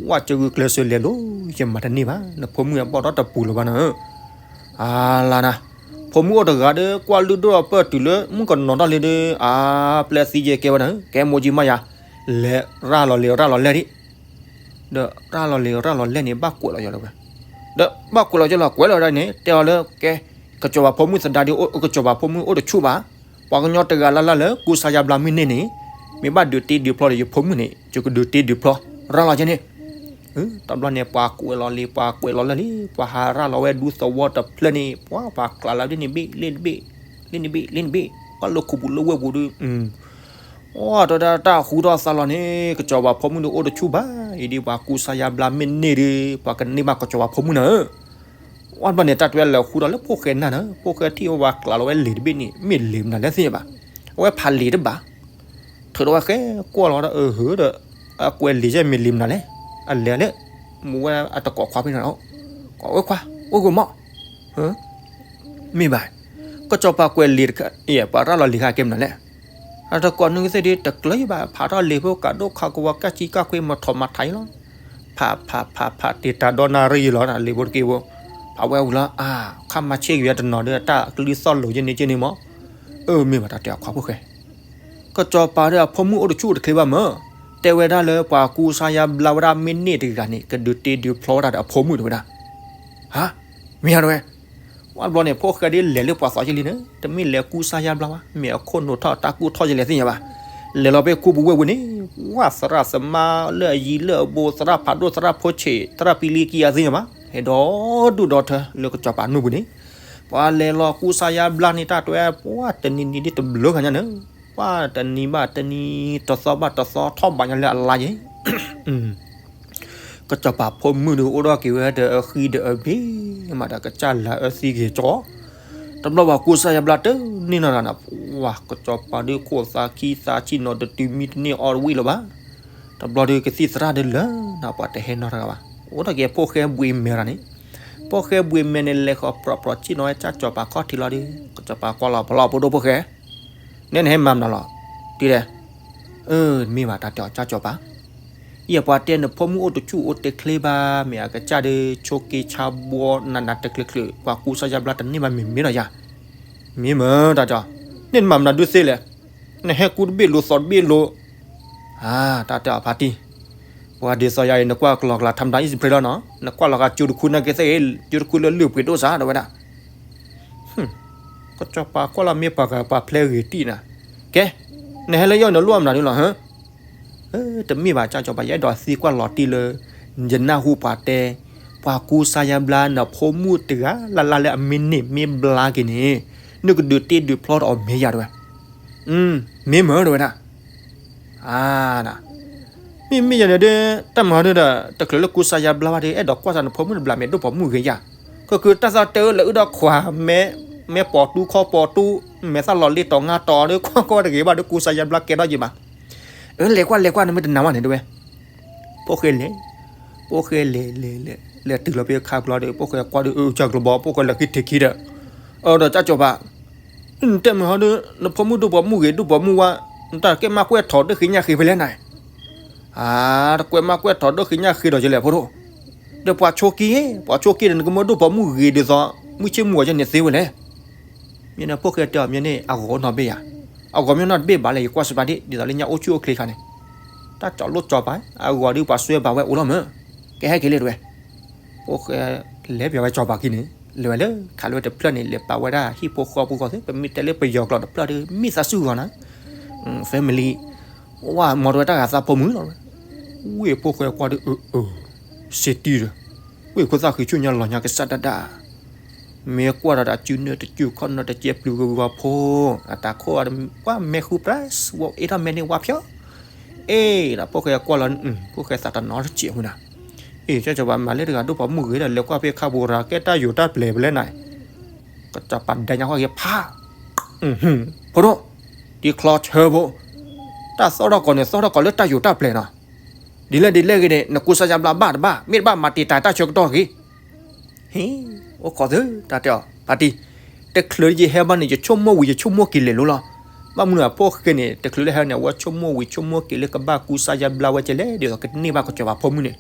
ဝါစၢဂုာ်ကျဲးစၢးလဲၤလိၤ, ယမၤတန့ၢ်ဘၣ်, နဖိမုၣ်အဘီၣ်ဒီတပူၤလၢၤဘၣ်နၤဧၢ, အါလါနၤ, ဖိမုၣ်အိၣ်တဂၤဒီး ကွၢ်လုၢ်ဒိၣ်အပၢၢ်တုၤလၢ မုၣ်ကနီၤတၢ်လံဒီး အါ, ပျဲသံယဲကဲဝဲနၤဧၢ, ကဲမိၢ်ကၠံမးယၤ, လဲၤရၤလီၤလံၤရၤလီၤလဲၢ်ဒံး ဒီးရၤလီၤလံၤရၤလီၤလဲၢ်န့ၣ် ဘၣ်ကွဲးလီၤယလီၤဝဲ, ဒီးဘၣ်ကွဲးလီၤယလီၤ ကွဲးလီၤဒၣ်န့ၣ် တဲအီၤလၢကဲ, ကစီၤပၤဖိမုၣ်သဒါဒ် ကစီၤပၤဖိမုၣ်အိၣ်တဆူၣ်ဘၣ်, ပှၤကညီတဂၤလၢ်လၢ်လၢ ကူစါယါဘျါမ့ၢ်န့ၢ်န့ၣ်, မ့ၢ်ဘၣ်ဒုးတ့ဒုးဖျီဒီးယဖိမုၣ်န့ၣ် ယကဒုးတ့ဒုးဖျီ, ရၤလီၤကဲန့ၣ်, တဘျီန့ၣ် ပှၤကွဲးလီၤလံၤ ပှၤကွဲးလီၤလဲၢ်လံၤ ပှၤဟးရၤလီၤဝဲဒူသဝီတဖျၢၣ်န့ၣ် ပှၤပှၤကျးလီၤဒ်န့ၣ်ဘ့ၣ်လ့ၣ်တဘ့ၣ်, လ့ၣ်န့ၣ်ဘ့ၣ်လ့ၣ်န့ၣ်ဘ့ၣ်, ပှၤလၢခိၣ်ပူၤလၢဝဲၢ်ပူၤဒုး အိၣ်တဒၣ်တၢ်ဃူထီၣ်သးလီၤန့ၣ် ကစီၤပၤဖိမုၣ်ဒုးအိၣ်တဆူၣ်ဘၣ်, အံၤဒ်ပှၤကူစါယါဘျါမ့ၢ်န့ၢ်ဒုး ပှၤကန့ၢ်ဘၣ်ကစီၤပၤဖိမုၣ်နၤဧၢ, ဝဲဘျီန့ၣ် တၢ်တဲဝဲလဲၤဃူဒီးလၢဖိၣ်ဃဲနၢ်နၤ, ဖိၣ်ဃဲထံၣ်ဝဲပှၤကျးလီၤဝဲလံၤတဘ့ၣ်န့ၣ် မ့ၢ်လံၤမနုၤလဲၣ်သ့ၣ်ညါဘၣ်, အဝဲဖးလံၤတဘၣ်, ထုးထီၣ်ဝဲဃဲကွၢ်လီၤဒီး အဟၢဒီး, အကွဲးလံၤယဲၢ်မ့ၢ်လံၤမနုၤလဲၣ်, အလဲၤလၢ, မူဝဲအတကိးခွါဖဲန့ၣ်, ကိးဝဲခွါ, အိၣ်ဂ့ၤမး မ့ၢ်ဘၣ်, ကစီၤပၤကွဲးလံၤတခါ, ပှၤရၤလီၤလံၤခါကဲမနုၤလဲၣ်, အတကိးနုာ်ကသ့ၣ်ဒ်တကျၢၤယဘၣ် ဖးထီၣ်လံာ်ဖိကးဒိၣ်ခးကဝီၤကၢ်ကံကၢ်ခွ့မၤထီၣ်မၤထးအံၤလီၤ. ဖးဖးဖးဖးတ့ၢ်တၢ်ဒီနၣ်ရံၣ်ယံၤလီၤ လံာ်ဖိတက့ၢ်ဖိ, ဖးဝဲဝံၤလီၤ အါ ခါမၤဆ့ၣ်က့ၤဝဲတနီၤဒီး တၢ်ကလုၢ်သီၣ်လိာ်ယဲန့ၣ်က့န့ၣ်မး, အၢ မ့ၢ်ဘၣ်တၢ်တဲအီၤခွါဖိၣ်ဃဲ ကစီၤပၤဒီးအဖိမုၣ်အိၣ်တဆူၣ်အိၣ်တချ့ဘၣ်မၢ်, တဲဝဲဒၣ်လၢပှၤကူစါယါဘျါဝဲဒၣ်မ့ၢ်န့ၢ်တဂၤန့ၣ် ကဒုးတ့ဒုးဖျီဝဲဒၣ်ဒီးအဖိမုၣ်တဝဲဒၣ်, ဟါ, မ့ၢ်ဧါတဝဲ, ဝဲဘျီန့ၣ် ဖိၣ်ဃဲဒ်လဲၤလၢပှၤသးယံၤလံန့ၣ် တမ့ၢ်လဲၤကူစါယါဘျါဘၣ် မ့ၢ်အခိၣ်နူာ်ထီၣ်တၢ်ကူၣ်ထီၣ်ယလဲၣ်သ့ၣ်ညါဘၣ်, လဲၤလီၤဖဲခူပူၤဝဲဝံၤန့ၣ်, ဝဲသရၣ်သမါလၢအယံၤလၢအဘူး သရၣ်ဖးဒိၣ်သရၣ်ဖိဆံး သရၣ်ပံလံကံအသ့ၣ်ညါဘၣ်, ဟဲဒီဒူၣ်ဒီထၢလၢကစီၤပၤနူၢ်ပူၤန့ၣ်, ပှၤလဲၤလီၤကူစါယါဘျါန့ၣ် တၢ်တဲဝဲ ပှၤတနံၤနံၤဒ်တဘျုးဂၤညါန့ၣ်, ပှၤတနံၤဘၣ်တနံၤ တသီဘၣ်တသီ ထီၣ်ဘးညါလၢအလါယဲ ကစီၤပၤဖိမုၣ်ဒုးအိၣ်ဒီးက့ၤဝဲဒီးအဃံဒီးအဘ့ၣ်, မၤဒီးကစၢ်လၤအၢသံက့ၤကၠီ, တဘျီဘၣ်ကူစါယါဘျါတန့ၢ်နီၢ်နီၢ်နီၢ်, ပှၤကစီၤပၤဒုးခိၣ်သးခံသးဆံးနီၤ တတုၤမံတန့ၢ်အီၣ်တဝံၣ်လၢၤဘၣ်, တဘျီဒုးကသံၣ်သရၣ်ဒုးလၢာ်နီၤ ပှၤတဟဲနီတဂၤဘၣ်, အိၣ်ဒီးက့ၤဖိၣ်ဃဲဘှံးမဲာ်တဂၤန့ၣ်, ဖိၣ်ဃဲဘှံးမဲာ်န့ၣ် လဲၤဃီၤပြီပြီဆ့ၣ်နီၤဝဲကစၢ်စီၤပၤခီၣ်ထံးလီၤဒီး ကစီၤပၤကွၢ်လီၤ ပလီၢ်ဖိဒိၣ်ဖိၣ်ဃဲ နဲနဟဲမၤမနုၤလီၤ, ဒ်လဲၣ်, အၢ မ့ၢ်ဘၣ်တၢ်တဲအီၤကစၢ်စီၤပၤ, ယဲပှၤတဲနဖိမုၣ်အိၣ်တဆူၣ်အိၣ်တချ့ဘၣ် မ့ၢ်အကစၢ်ဒီး ဆိးက့ဆါဘှီနးနးတချုးချုး ပှၤကူစါယါဘျါတန့ၢ်ဘၣ်မ့ၢ်မ့ၢ်ဒီးယၤ, မ့ၢ်မၢတၢ်တဲအီၤ, နဲနမၤမနုၤဒုးသ့လဲၣ်, နဟဲကူတဘ့ၣ်လိၤသီတဘ့ၣ်လိၤ အါ တၢ်တဲအီၤဖါတံၢ်, ပှၤဒ်သိးယၤအံၤ နကွၢ်ကလီၤကလး ထါမတၤ အံၣ်စပရ့လီၤနီၤ နကွၢ်လီၤဃာ်ကၠိတခူနၢ်က့သ့ၣ်ဂ့ၤ ကၠိတခူလၢလုၢ်ပှ့ၤဒိၣ်စးဒီးဝဲဒၣ်, ကစီၤပၤကွၢ်လီၤမ့ၢ်ပှၤဂၤပှၤဖျဲးဂ့ၤတံၢ်နၤ, ကဲ, နဟဲလၢယီၢ်နလိၣ်အမနုၤဒုးလီၤဟၢ, တမ့ၢ်ဘၣ်ကစၢ်စီၤပၤ ယအဲၣ်ဒိးသံကွၢ်လီၤတံၢ်လၢ ယနၢ်ဟူပှၤတဲ, ပှၤကူစါယါဘျါနဖိမုၣ်တဂၤလၢ်လၢ်လၢအမ့ၢ်န့ၢ်မ့ၢ်ဘျါက့ၤန့ၣ်, နကဒုးတ့ဒုးဖျီဒီးအီၤမ့ၢ်ယၤတဝဲ, မ့ၢ်မၢတဝဲဒၣ် အါ, မ့မ့ၢ်ယၤန့ၣ်ဒီး တၢ်မၤဟီဒုဒီး တချုးလၢကူစါယါဘျါဘၣ်ဒီး အဲၣ်ဒိးကွၢ်စၢ်နဖိမုၣ်တဘျီ မ့ၢ်ဒိၣ်ပိာ်မုၣ်ဂ့ၤယၤ, ကကတၢ်သးတလၢအုၣ်ဒီးခွါ, မဲပိာ်တူခီပိာ်တူ, မဲာ်သၣ်လီၤလ့တီၤငါတီၤဒီး ကွၢ်ကွၢ်တဂ့ၤဘၣ်ဒီး ကူစါယါဘျါကဲထီၣ်ယံၤဘၣ်, အၢ လဲၤကွၢ်လဲၤကွၢ် နမ့ၢ်တနာ်ဝဲန့ၣ်တဝဲ ဖိၣ်ဃဲလဲၤ, ဖိၣ်ဃဲလဲၤလဲၤလဲၤ လဲၤတုၤလီၤဖဲခါပျီဒီး ဖိၣ်ဃဲကွၢ်ဒီး အုၣ်ကၢ်ကျိဘီ ဖိၣ်ဃဲလဲၤဃံထံးခံဒီး, အၢ ဒီးကၢ်စီၤပၤ, နတဲမ့ၢ်ဟီဒီး နဖိမုၣ်ဒိၣ်ပိာ်မုၣ်ဂ့ၤဒိၣ်ပိာ်မုၣ်ဝါ, နတၢ်ကဲမးကွဲးထီၣ်ဒိၣ်ဃံညၣ်ဃ့ဖဲလဲၣ်နၤ, အါ တကွဲးမးကွဲးထီၣ်ဒိၣ်ဃံညၣ်ဃ့ဒီးယလဲၣ်ဖိဒိၣ်, ဒီးပှၤဆိးက့, ပှၤဆိးက့ဒီး နကမၢဒိၣ်ပိာ်မုၣ်ဂ့ၤဒ်သိး မုၢ်ဆ့ၣ်မုၢ်ဂီၤယဲန့ၣ်သ့ဝဲလဲၣ် မ့ၢ်န့ၣ်ဖိၣ်ဃဲတဲအီၤ မ့ၢ်န့ၣ် အဂီၤနီတဘ့ၣ်ယၤ, အဂီၤမ့ၢ်နီတဘ့ၣ်ဘၣ်လဲၣ် ယကွၢ်စပၤဒ် ဒ်သိးလၢညါအိၣ်ဆူၣ်အိၣ်ချ့ခါန့ၣ်, တၢ်ကၠီလိၣ်ကၠီပၤ, အဂီၤဒုးပှၤစွဲဘၣ်ဝဲအိၣ်လီၤမၢ်, ကဟဲက့ၤလံတဝဲ, ဖိၣ်ဃဲလဲၤပျီဝဲကၠီပၤခံန့ၣ်, လဲၤဝဲလၢခးလၢဝဲတဖျၢၣ်န့ၣ် လဲၤပာ်ဝဲဒၣ်ဟံၣ်ဖိဃီဖိဂီၢ်သ့ၣ် ပမ့ၢ်တဲလၢပယီၤကျိာ်တဖျၢၣ်ဒီး မ့ၢ်သးစူၤဂီၤနၤ family, ဝဲမီၤတဝဲတၢ်ဂၤသးဖိမုၣ်လီၤဝဲ, ဝ့ၢ်ဖိၣ်ဃဲကွၢ်ဒီး အၢ အၢ စ့တံၢ်ဒီး, ဝ့ၢ်ခိၣ်သၣ်ဃံဆူၣ်ညါလီၤညါကစၢ်ဒၣ်ဒၣ် မ့ၢ်ကွၢ်ဒီးတၢ်စုနၢတစုခီၣ်နၢတကဲပျုၤဂီၤဂီၤဖိ, အတၢ်ခိၣ်အဝဲမ့ၢ်ဃုပြၢ်, အ့ၣ်ထီၣ်မဲန့ၣ်ဝါဖျီ, အ့ၣ်ဒီးဖိၣ်ဃဲကွၢ်လီၤ, ဖိၣ်ဃဲသးတနီၤတစဲးဝဲနၤ, အ့ၣ် ကၢ်စီၤပၤမၤလၢတဂၤဒိၣ်ပိာ်မုၣ်ဂ့ၤဒီး လဲၤကွၢ်ဖဲခါပူၤရၤ ကဲတၢ်ယိၤတၢ်ပျဲၤဖဲလဲၣ်နၤ, ကစီၤပၤဒဲညါဃီက့ၤဖး, ဖိဒိၣ်, ဒ်ချီဆၢဖိ, တၢ်သီၣ်ထီၣ်ကီးန့ၣ် သီၣ်ထီၣ်ကီးလၢတၢ်ယိၤတၢ်ပျဲၤနီၤ ဒ်လဲၣ်ဒ်လဲၣ်ဂ့ၤန့ၣ် နကူစါယါဘျါဘၣ်တဘၣ် မ့ၢ်တဘၣ်မၤတံာ်တာ်တၢ်ဆၢကတီၢ်ဂ့ၤ, ဟ့ၣ်, အိၣ်ခိးသု တၢ်တဲအီၤ ဖါတံၢ်, တချုးယဟဲဘၣ်န့ၣ် ယဆိကမိၣ်ဝံၤယဆိကမိၣ်က့ၤလဲၤလိၤလီၤ, ဘၣ်မနုၤအဖိၣ်ဃဲန့ၣ် တချုးလၢဟဲန့ၣ် အဝဲဆိကမိၣ်ဝံၤဆိကမိၣ်က့ၤလၢကဘၣ်ကူစါယါဘျါဝဲကလဲၣ် ဒ်သိးကန့ၢ်ဘၣ်ကစီၤပၤဖိမုၣ်န့ၣ်,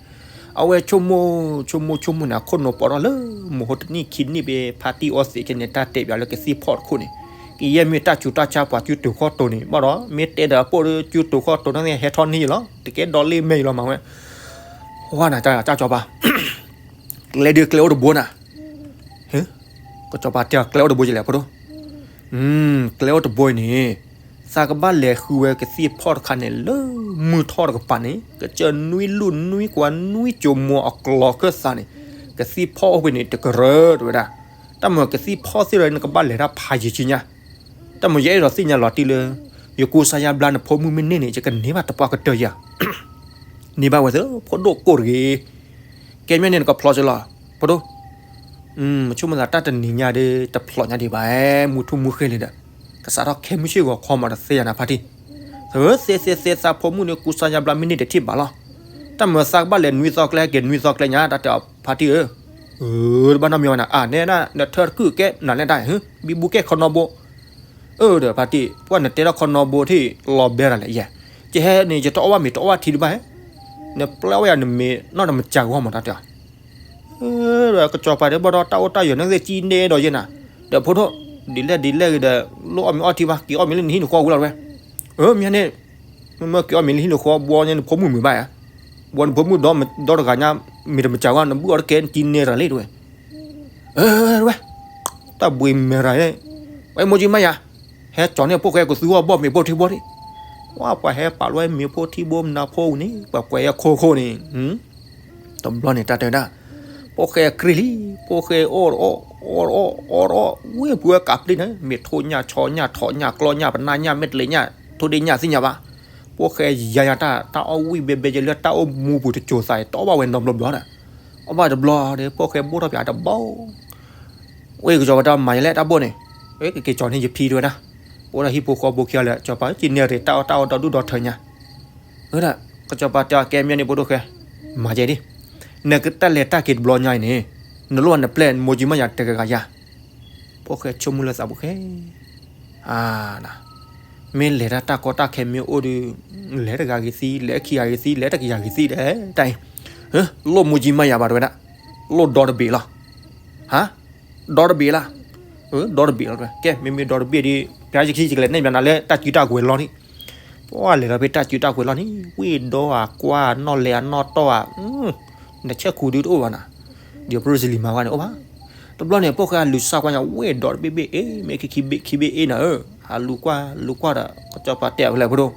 အဝဲဆိကမိၣ်, ဆိကမိၣ်ဆိကမိၣ်န့ၣ် အခိၣ်နူာ်ပိာ်ထီၣ်လၢ မုၢ်ဟိတနံၣ်ခံနံၣ်ဖဲဖါတံၢ်အီသံးကဲန့ၣ် တၢ်တဲဘၣ်လၢကသံၣ်ဖီၣ်တခိၣ်န့ၣ်, ကယဲၢ်မ့ၢ်တၢ်ဆူးတၢ်ဆါပှၤစုတိၤခီၣ်တိၤန့ၣ် ဘၣ်ဒီး မ့ၢ်တဲဒီးအပိၢ်ဒီးစုတိၤခီၣ်တိၤန့ၣ် ဟဲထီၣ်န့ၢ်ယလီၤ တကဲဒီးလ့ၣ်မဲာ်ယလီၤမးဝဲ, ဝါနၤ ကၢ်စီၤပၤ ကျဲဒုးကျဲအိၣ်တဘိနၤ, ကစီၤပၤတဲအီၤကျဲအိၣ်တဘိယလဲၣ်ဖိဒိၣ်, ကျဲအိၣ်တဘိအံၤန့ၣ်, သးကဘၣ်လဲၤဃုဝဲကသံၣ်ဖီၣ်တခါန့ၣ် လၢမုၢ်ထီၣ်တကပၤန့ၣ် ကစၢၢ်နွံလူၢ်နွံကွၢ်နွံကၠိမိအကျိၤခၢၣ်သးန့ၣ်, ကသံၣ်ဖီၣ်အိၣ်ဖဲန့ၣ် တကရၢတဝဲဒၣ်, တၢ်မ့ၢ်ကသံၣ်ဖီၣ်သ့ၣ်ဒီး နကဘၣ်လဲၤတၢ်ဖးယံာ်ဆံညါ တၢ်မ့ၢ်ယအဲၣ်ဒိးသ့ၣ်ညါလီၤတံၢ်လၢ ယကူစါယါဘျါနဖိမုၣ်မ့ၢ်န့ၢ်န့ၣ် ယကန့ၢ်ဘၣ်တပှၢ်ကတၢၢ်ယၤ, န့ၢ်ဘၣ်ဝဲသ့ၣ် ဖိဒိၣ်ကိၢ်တဂ့ၤ, ကဲမ့ၢ်န့ၣ်နကဖျီစ့ၢ်လီၤ, ဖိဒိၣ်, ဆိကမိၣ်သးတၢ်တနံၤညါဒီး တဖျီညါဒံးဘၣ်, မုၢ်ထူၣ်မုၢ်ဃ့လံဒီး, ကစးထီၣ်ခဲမုၢ်ဆ့ၣ်ဂီၤခီမးတသ့ယၤနၤဖါတံၢ်, သ့သ့သ့သးဖိမုၣ်န့ၣ် ကူစါယါဘျါမ့ၢ်န့ၢ်တထံၣ်ဘၣ်လီၤ, တၢ်မ့ၢ်သးကဘၣ်လဲၤနွံသီကျဲဟဲက့ၤနွံသီကျဲညါ တၢ်တဲအီၤဖါတံၢ်ဧၢ, တဘၣ်နီတမံၤဝဲနၤ အါ နဲဒၣ် နထၢတကုၢ်ကဲနၤလဲၣ်တၢ် ဘံဘူကဲခီနီဘိ အၢ ဒီးဖါတံၢ် ပှၢ်နတဲထီၣ်ခီနီဘိထံၣ်လီၤဘဲရၤလဲၣ်ယဲ, ကဟဲန့ၣ် ယတအီၣ်ဘၣ်မ့ၤတအီၣ်ဘၣ်ထံတဘၣ်ဟဲ, နပျဲအီၣ်ဝဲယၤနမ့ၤနီၢ်တမစၢ်ဂီၢ်မးတၢ်တဲအီၤ, ဒီးကစီၤပၤတဲဘၣ်ဒီးတၢ်အိၣ်တၢ်ယၢၤန့ၣ်သ့ၣ်ကံၣ်န့ၢ်ဒီးယဲနၤ, ဒီးဖိဒိၣ် ဒ်လဲၣ်ဒ်လဲၣ်ဂ့ၤဒီး လိၣ်အီၣ်မ့ၤအီထံဘၣ် က့ၤအီၣ်မ့ၤလၢနဟံၣ်နဃီဝံၤလီၤတဝဲ, အၢ မ့ၢ်န့ၣ် မ့မ့ၢ်က့ၤအီၣ်မ့ၤလၢဟံၣ်လၢဃီ ဘှီညါနဖိမုၣ်မုာ်ဘၣ်ဧါ, ဘှီနဖိမုၣ်ဒီတဂၤညါ မ့ၤတမစၢ်ဝဲ နဘုၣ်အီၤတကဲနကံၣ်န့ၢ်တၢ်လံတဝဲ, အၢ တဝဲ, တၢ်ဘှံးမဲရၤ, ဝဲမိၢ်ကံမးယၤ, ဟဲကၠီၤန့ၢ်ဖိၣ်ဃဲကသူအီၣ်ဘီၣ်မ့ၤဖိထံဘိန့ၣ်, ဝဲပှၤဟဲပာ်လီၤဝဲမ့ၤဖိထံဘိမနၤဖိန့ၣ် ပှၤကွဲးအခိၣ်ခိၣ်န့ၣ် တဘျီန့ၣ်တၢ်တဲဒၣ်, ဖိၣ်ဃဲကြ့ၢ်လံ, ဖိၣ်ဃဲအီၣ်တအီၣ် အီၣ်တအီၣ် အီၣ်တအီၣ် ဝ့ၢ်ပူၤဝဲကးပျ့ၢ်န့ၣ် မ့ၢ်ထိၣ်ညၣ်ဆီညၣ်ထိးညၣ်ကျီညၣ်ပနါညၣ်မဲာ်တလဲၤညၣ် ထိၣ်ဒ့ၣ်ညၣ်သ့ၣ်ညါဘၣ်, ဖိၣ်ဃဲယၤယၤတၢ် တၢ်အီၣ်ဝံၣ်ဘဲဘဲယဲလၢတၢ်အိၣ်မူပူၤတစိၤသး တအီၣ်ဘၣ်ဝဲနီတဘျီဘျီဒီး, အီၣ်ဘၣ်တဘျီဒီး ဖိၣ်ဃဲဘိၣ်ထီၣ်ပၠးတဘီ ဝ့ၢ်ကစီၤပၤတၢ်မၤယလဲၣ်တၢ်ဘိၣ်န့ၣ်, ဝဲကက့ၤကၠီၤန့ၢ်ယဖံတဝဲဒၣ်, အိၣ်ဒၣ်ဟံၣ်ဖိဃီဖိခံဂၤလၢာ် ကစီၤပၤက့ၤန့ၢ်ရ့ၣ်တၢ်အီၣ်တၢ်အီဒီဒူၣ်ဒီထၢညါ, ဝဲဒၣ် ကစီၤပၤတဲအီၤကဲမ့ၢ်န့ၣ်ဖိဒိၣ်ဃဲ, မၤယဲဒ်, နကတၢ်လဲၤတၢ်က့ၤတဘျီညါအံၤန့ၣ်, နလိၣ်နပျဲၢ်မိၢ်ကံမးယၤတဂၤဂၤယၤ, ဖိၣ်ဃဲဆိကမိၣ်လၢသးပူၤဃဲ အၢ မ့ၢ်လဲၤတၢ်တၢ်ကီတၢ်ခဲမ့ၢ်အိၣ်ဒီး, လဲၤတဂၤဂ့ၤသံ လဲၤခံဂၤဂ့ၤသံ လဲၤတကယၤဂ့ၤသံဒီး, တၢ်အံၤ, လိၣ်မိၢ်ကံမးယၤဘၣ်တဝဲဒၣ်, လိၣ်ဒီတဘ့ၣ်လီၤ, ဟါ, ဒီတဘ့ၣ်လီၤ, ဒီတဘ့ၣ်လီၤတဝဲ, ကဲမ့မ့ၢ်ဒီတဘ့ၣ်ဒီး ပျဲယခံယကလဲၤနဲၣ်ဘၣ်နၤလၢတၢ်စုတၢ်ကွဲၤလီၤန့ၣ်, ပှၢ်လဲၤလီၤဖဲတၢ်စုတၢ်ကွဲၤလီၤန့ၣ် ဝ့ၢ်ဒီအကွၢ်နီၣ်လဲၤအနီၣ်တီၢ်ဧါ, နဆဲၣ်ခူးဒုတအိၣ်ဘၣ်နၤ, ဒီးပရူစလံၤမၤဝဲန့ၣ်အိၣ်ဘၣ်, တဘျီန့ၣ် ဖိၣ်ဃဲအလူၤစၢ်ကွၢ်ညါ ဝ့ၢ်ဒီတဘ့ၣ်ဘ့ၣ်အ့ မ့ၢ်ခံခံဘ့ၣ်ခံဘ့ၣ်အ့နၤဧၢ, အလူၤကွၢ်လူၤကွၢ်ဒီး ကစီၤပၤတဲအီၤဖဲလဲၣ်ဖိဒိၣ်,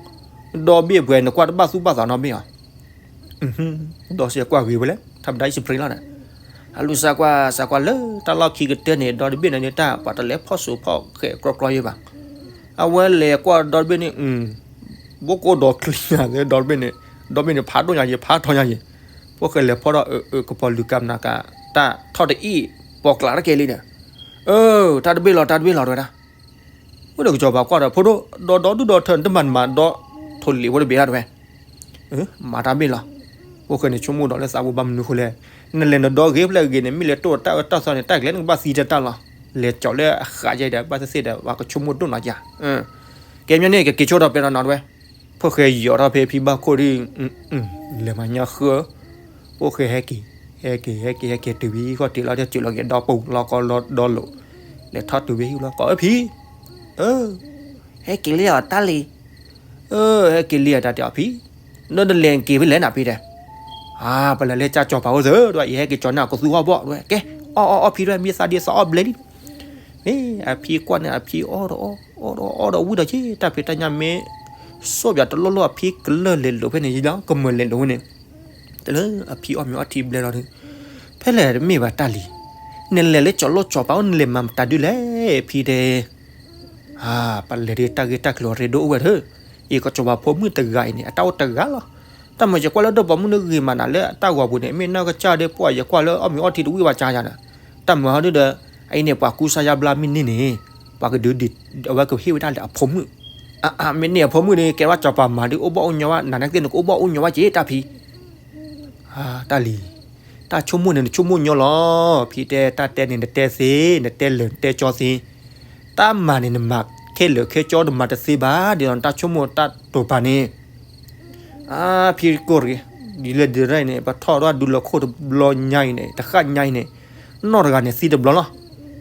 ဒီဘ့ၣ်ပှဲၤနကွၢ်တဘၣ်သူၣ်ဘၣ်သးနီတဘ့ၣ်ဧါ, ဒီးစဲးကွၢ်ဂ့ၤဝဲလဲၣ် ထါပဒါအံၣ်စပရ့လီၤန့ၣ်, အလူၤစၢ်ကွၢ်စၢ်ကွၢ်လၢတၢ်လီၢ်ခံကတၢၢ်န့ၣ် ဒီတဘ့ၣ်န့ၣ်န့ၣ် တၢ်ပှၤတလဲၤဖီၣ်စိၤဖီၣ်ဃဲးကြီကြီယဲဘၣ်, အဝဲလဲၤကွၢ်ဒီတဘ့ၣ်န့ၣ် ဘိၣ်ကိၣ်ဒီချံညါသ့ဒီတဘ့ၣ်န့ၣ်, ဒီဘ့ၣ်န့ၣ် ဖးဒိၣ်ညါယဲ ဖးထီညါယဲ, ဖိၣ်ဃဲလဲၤဖီၣ်ဒီး အၢ အၢ ကပီၤလုာ်ကမနၤက တၢ်ထီၣ်တအံၣ် ပိာ်ကျးတကဲလံန့ၣ်, အၢ တၢ်တဘ့ၣ်လီၤ တၢ်တဘ့ၣ်လီၤ တဝဲဒၣ်, အိၣ်ဒီးကစီၤပၤကွၢ်ဒီး ဖိဒိၣ် ဒီဒီဒူၣ်ဒီထၢ နတမၤနမၤဒီထိၣ်လံာ်ဖိတဘ့ၣ်ဒၣ်တဝဲ, မၤတၢ်ဘ့ၣ်လီၤ, ဖိၣ်ဃဲန့ၣ်ဆိကမိၣ်ဒီးလၢသးပူၤဘၣ်မနုၤဃိလဲၣ်, နလဲၤနဒီဂ့ၤဖျၢၣ်ဂ့ၤန့ၣ် မ့ၢ်လဲၤတိၢ်တၢ်အၢတၢ်သီန့ၣ် တၢ်ကျဲနကဘၣ်သံတၢ်တၢ်လီၤ, လဲၤကၠီၤလၢအဃးယဲဒီး ဘၣ်သ့ၣ်သ့ၣ်ဒီး ပှၤကဆိကမိၣ်ဒိၣ်နီၤယၤ, ကဲမ့ၢ်န့ၣ် ကက့ၤဆိဒီးပဲနီၤနီၤတဝဲ, ဖိၣ်ဃဲယီၤထီၣ်ဖဲဖံဘၣ်ခိၣ်ဒီး, လဲၤမၤညါဃၢ, ဖိၣ်ဃဲဟဲက့ၤ, ဟဲက့ၤ ဟဲက့ၤ ဟဲက့ၤ တုၤဝဲဟံၣ်ဃီတ့ၢ်လီၤ တဲစၢၤလီၤက့ၤဒီပူၤလီၤကီလီၤဒီလိာ်, လဲၤထီၣ်တုၤဝဲဟံၣ်လီၤကီ အၢဖံ, အၢ, ဟဲက့ၤလံဧါတၢ်လံၤ, အၢ ဟဲက့ၤလံဧါတၢ်တဲအီၤဖံ, ဒီးနလဲၤက့ၤဖဲလဲၣ်နဖံတဲ, အါ ပလဲၤလၢကၠၢ်ကၠီၤပၤအိၣ်သၢ တဝဲ ယဟဲက့ၤကၠီၤန့ၢ်အကသူအီၣ်ဘီၣ်တဝဲ ကဲ, အီၣ်အီၣ်အီၣ်ဖံတဝဲ မ့ၢ်သးဒ်သးအီၣ်ဘျဲလံ, မ့ၢ်အဖံကွၢ်န့ၣ် အဖံအီၣ်ဒီးအီၣ်, အီၣ်ဒီးအီၣ်ဒီးဝံၣ်ဒီးက့ၤ တၢ်ဖံးတၢ်ညၣ်မ့ၢ်, စိၣ်ပၠးတလိၣ်လိၣ်အဖံကလၢၢ်လဲၤလိာ်ဖဲန့ၣ် ယလၢကမၢၢ်လဲၤလိာ်ဝဲန့ၣ်, တလၢအဖံအီၣ်မ့ၤအီထံဘျဲလီၤဒီး, ဖဲလဲၣ်တမ့ၢ်ဘၣ်တၢ်လံၤ, နလဲၤလၢကၠီၤလိၣ်ကၠီၤပၤအိၣ် နလဲၤမၤမတၤဒုလဲၣ် ဖံတဲ အါ ပလဲၤဒ်တၢ်ဂ့ၢ်တၢ်ကျိၤအရ့ဒိၣ်အိၣ်ဝဲဒီး, အံၤကစီၤပၤဖိမုၣ်တဂၤအံၤန့ၣ် အတၢ်အိၣ်တဂၤလီၤ. တၢ်မၤယကွၢ်လၢဒီးပိာ်မုၣ်န့ၣ်ဂ့ၤမးနၤလၢအတၢ်ဂီၤပူၤန့ၣ် မ့ၢ်နီၢ်ကစၢ်ဒီးပှၤယကွၢ်လၢအီၣ်မ့ၤအီထံတဝံၣ်ဝဲကါယၤနၤ, တၢ်မၤဟီဒုဒီး, အအံၤန့ၣ် ပှၤကူစါယါဘျါမ့ၢ်န့ၢ်န့ၣ်, ပှၤကဒုးဒံး, အဝဲကဟ့ၣ်ဝဲဒၣ်လၢအဖိမုၣ်, အါ မ့ၢ်န့ၢ်အဖိမုၣ်န့ၣ် ကဲဝဲစီၤပၤမၤဒုးအိၣ်ဘၣ်အိၣ်ညီဝဲ နၤနကသ့ၣ်နကအိၣ်ဘၣ်အိၣ်ညီဝဲက့ၤတၢ်ဖံ တၢ်လံၤ, တၢ်ဆိကမိၣ်န့ၣ် နဆိကမိၣ်ညီလီၤ. ဖံတဲတၢ်တဲန့ၣ် နတဲသ့, နတဲလၢာ်နတဲကၠီသ့, တၢ်မၤန့ၣ် နမၤခဲလၢာ်ခဲကၠီ နမၤတသ့ဘၣ်, ဒ်သိးနတၢ်ဆိကမိၣ်တၢ်တိာ်ပာ်န့ၣ်, အါ ဖံကိၢ်တဂ့ၤ, ဒ်လဲၣ်ဒ်လဲၣ်န့ၣ် ပထီၣ်ထီၣ်ဒူလီၤခိၣ်တဘျီညါအံၤန့ၣ် တဃၣ်ညါအံၤန့ၣ်, နီၢ်တဂၤန့ၣ်သံတဘျီလီၤ.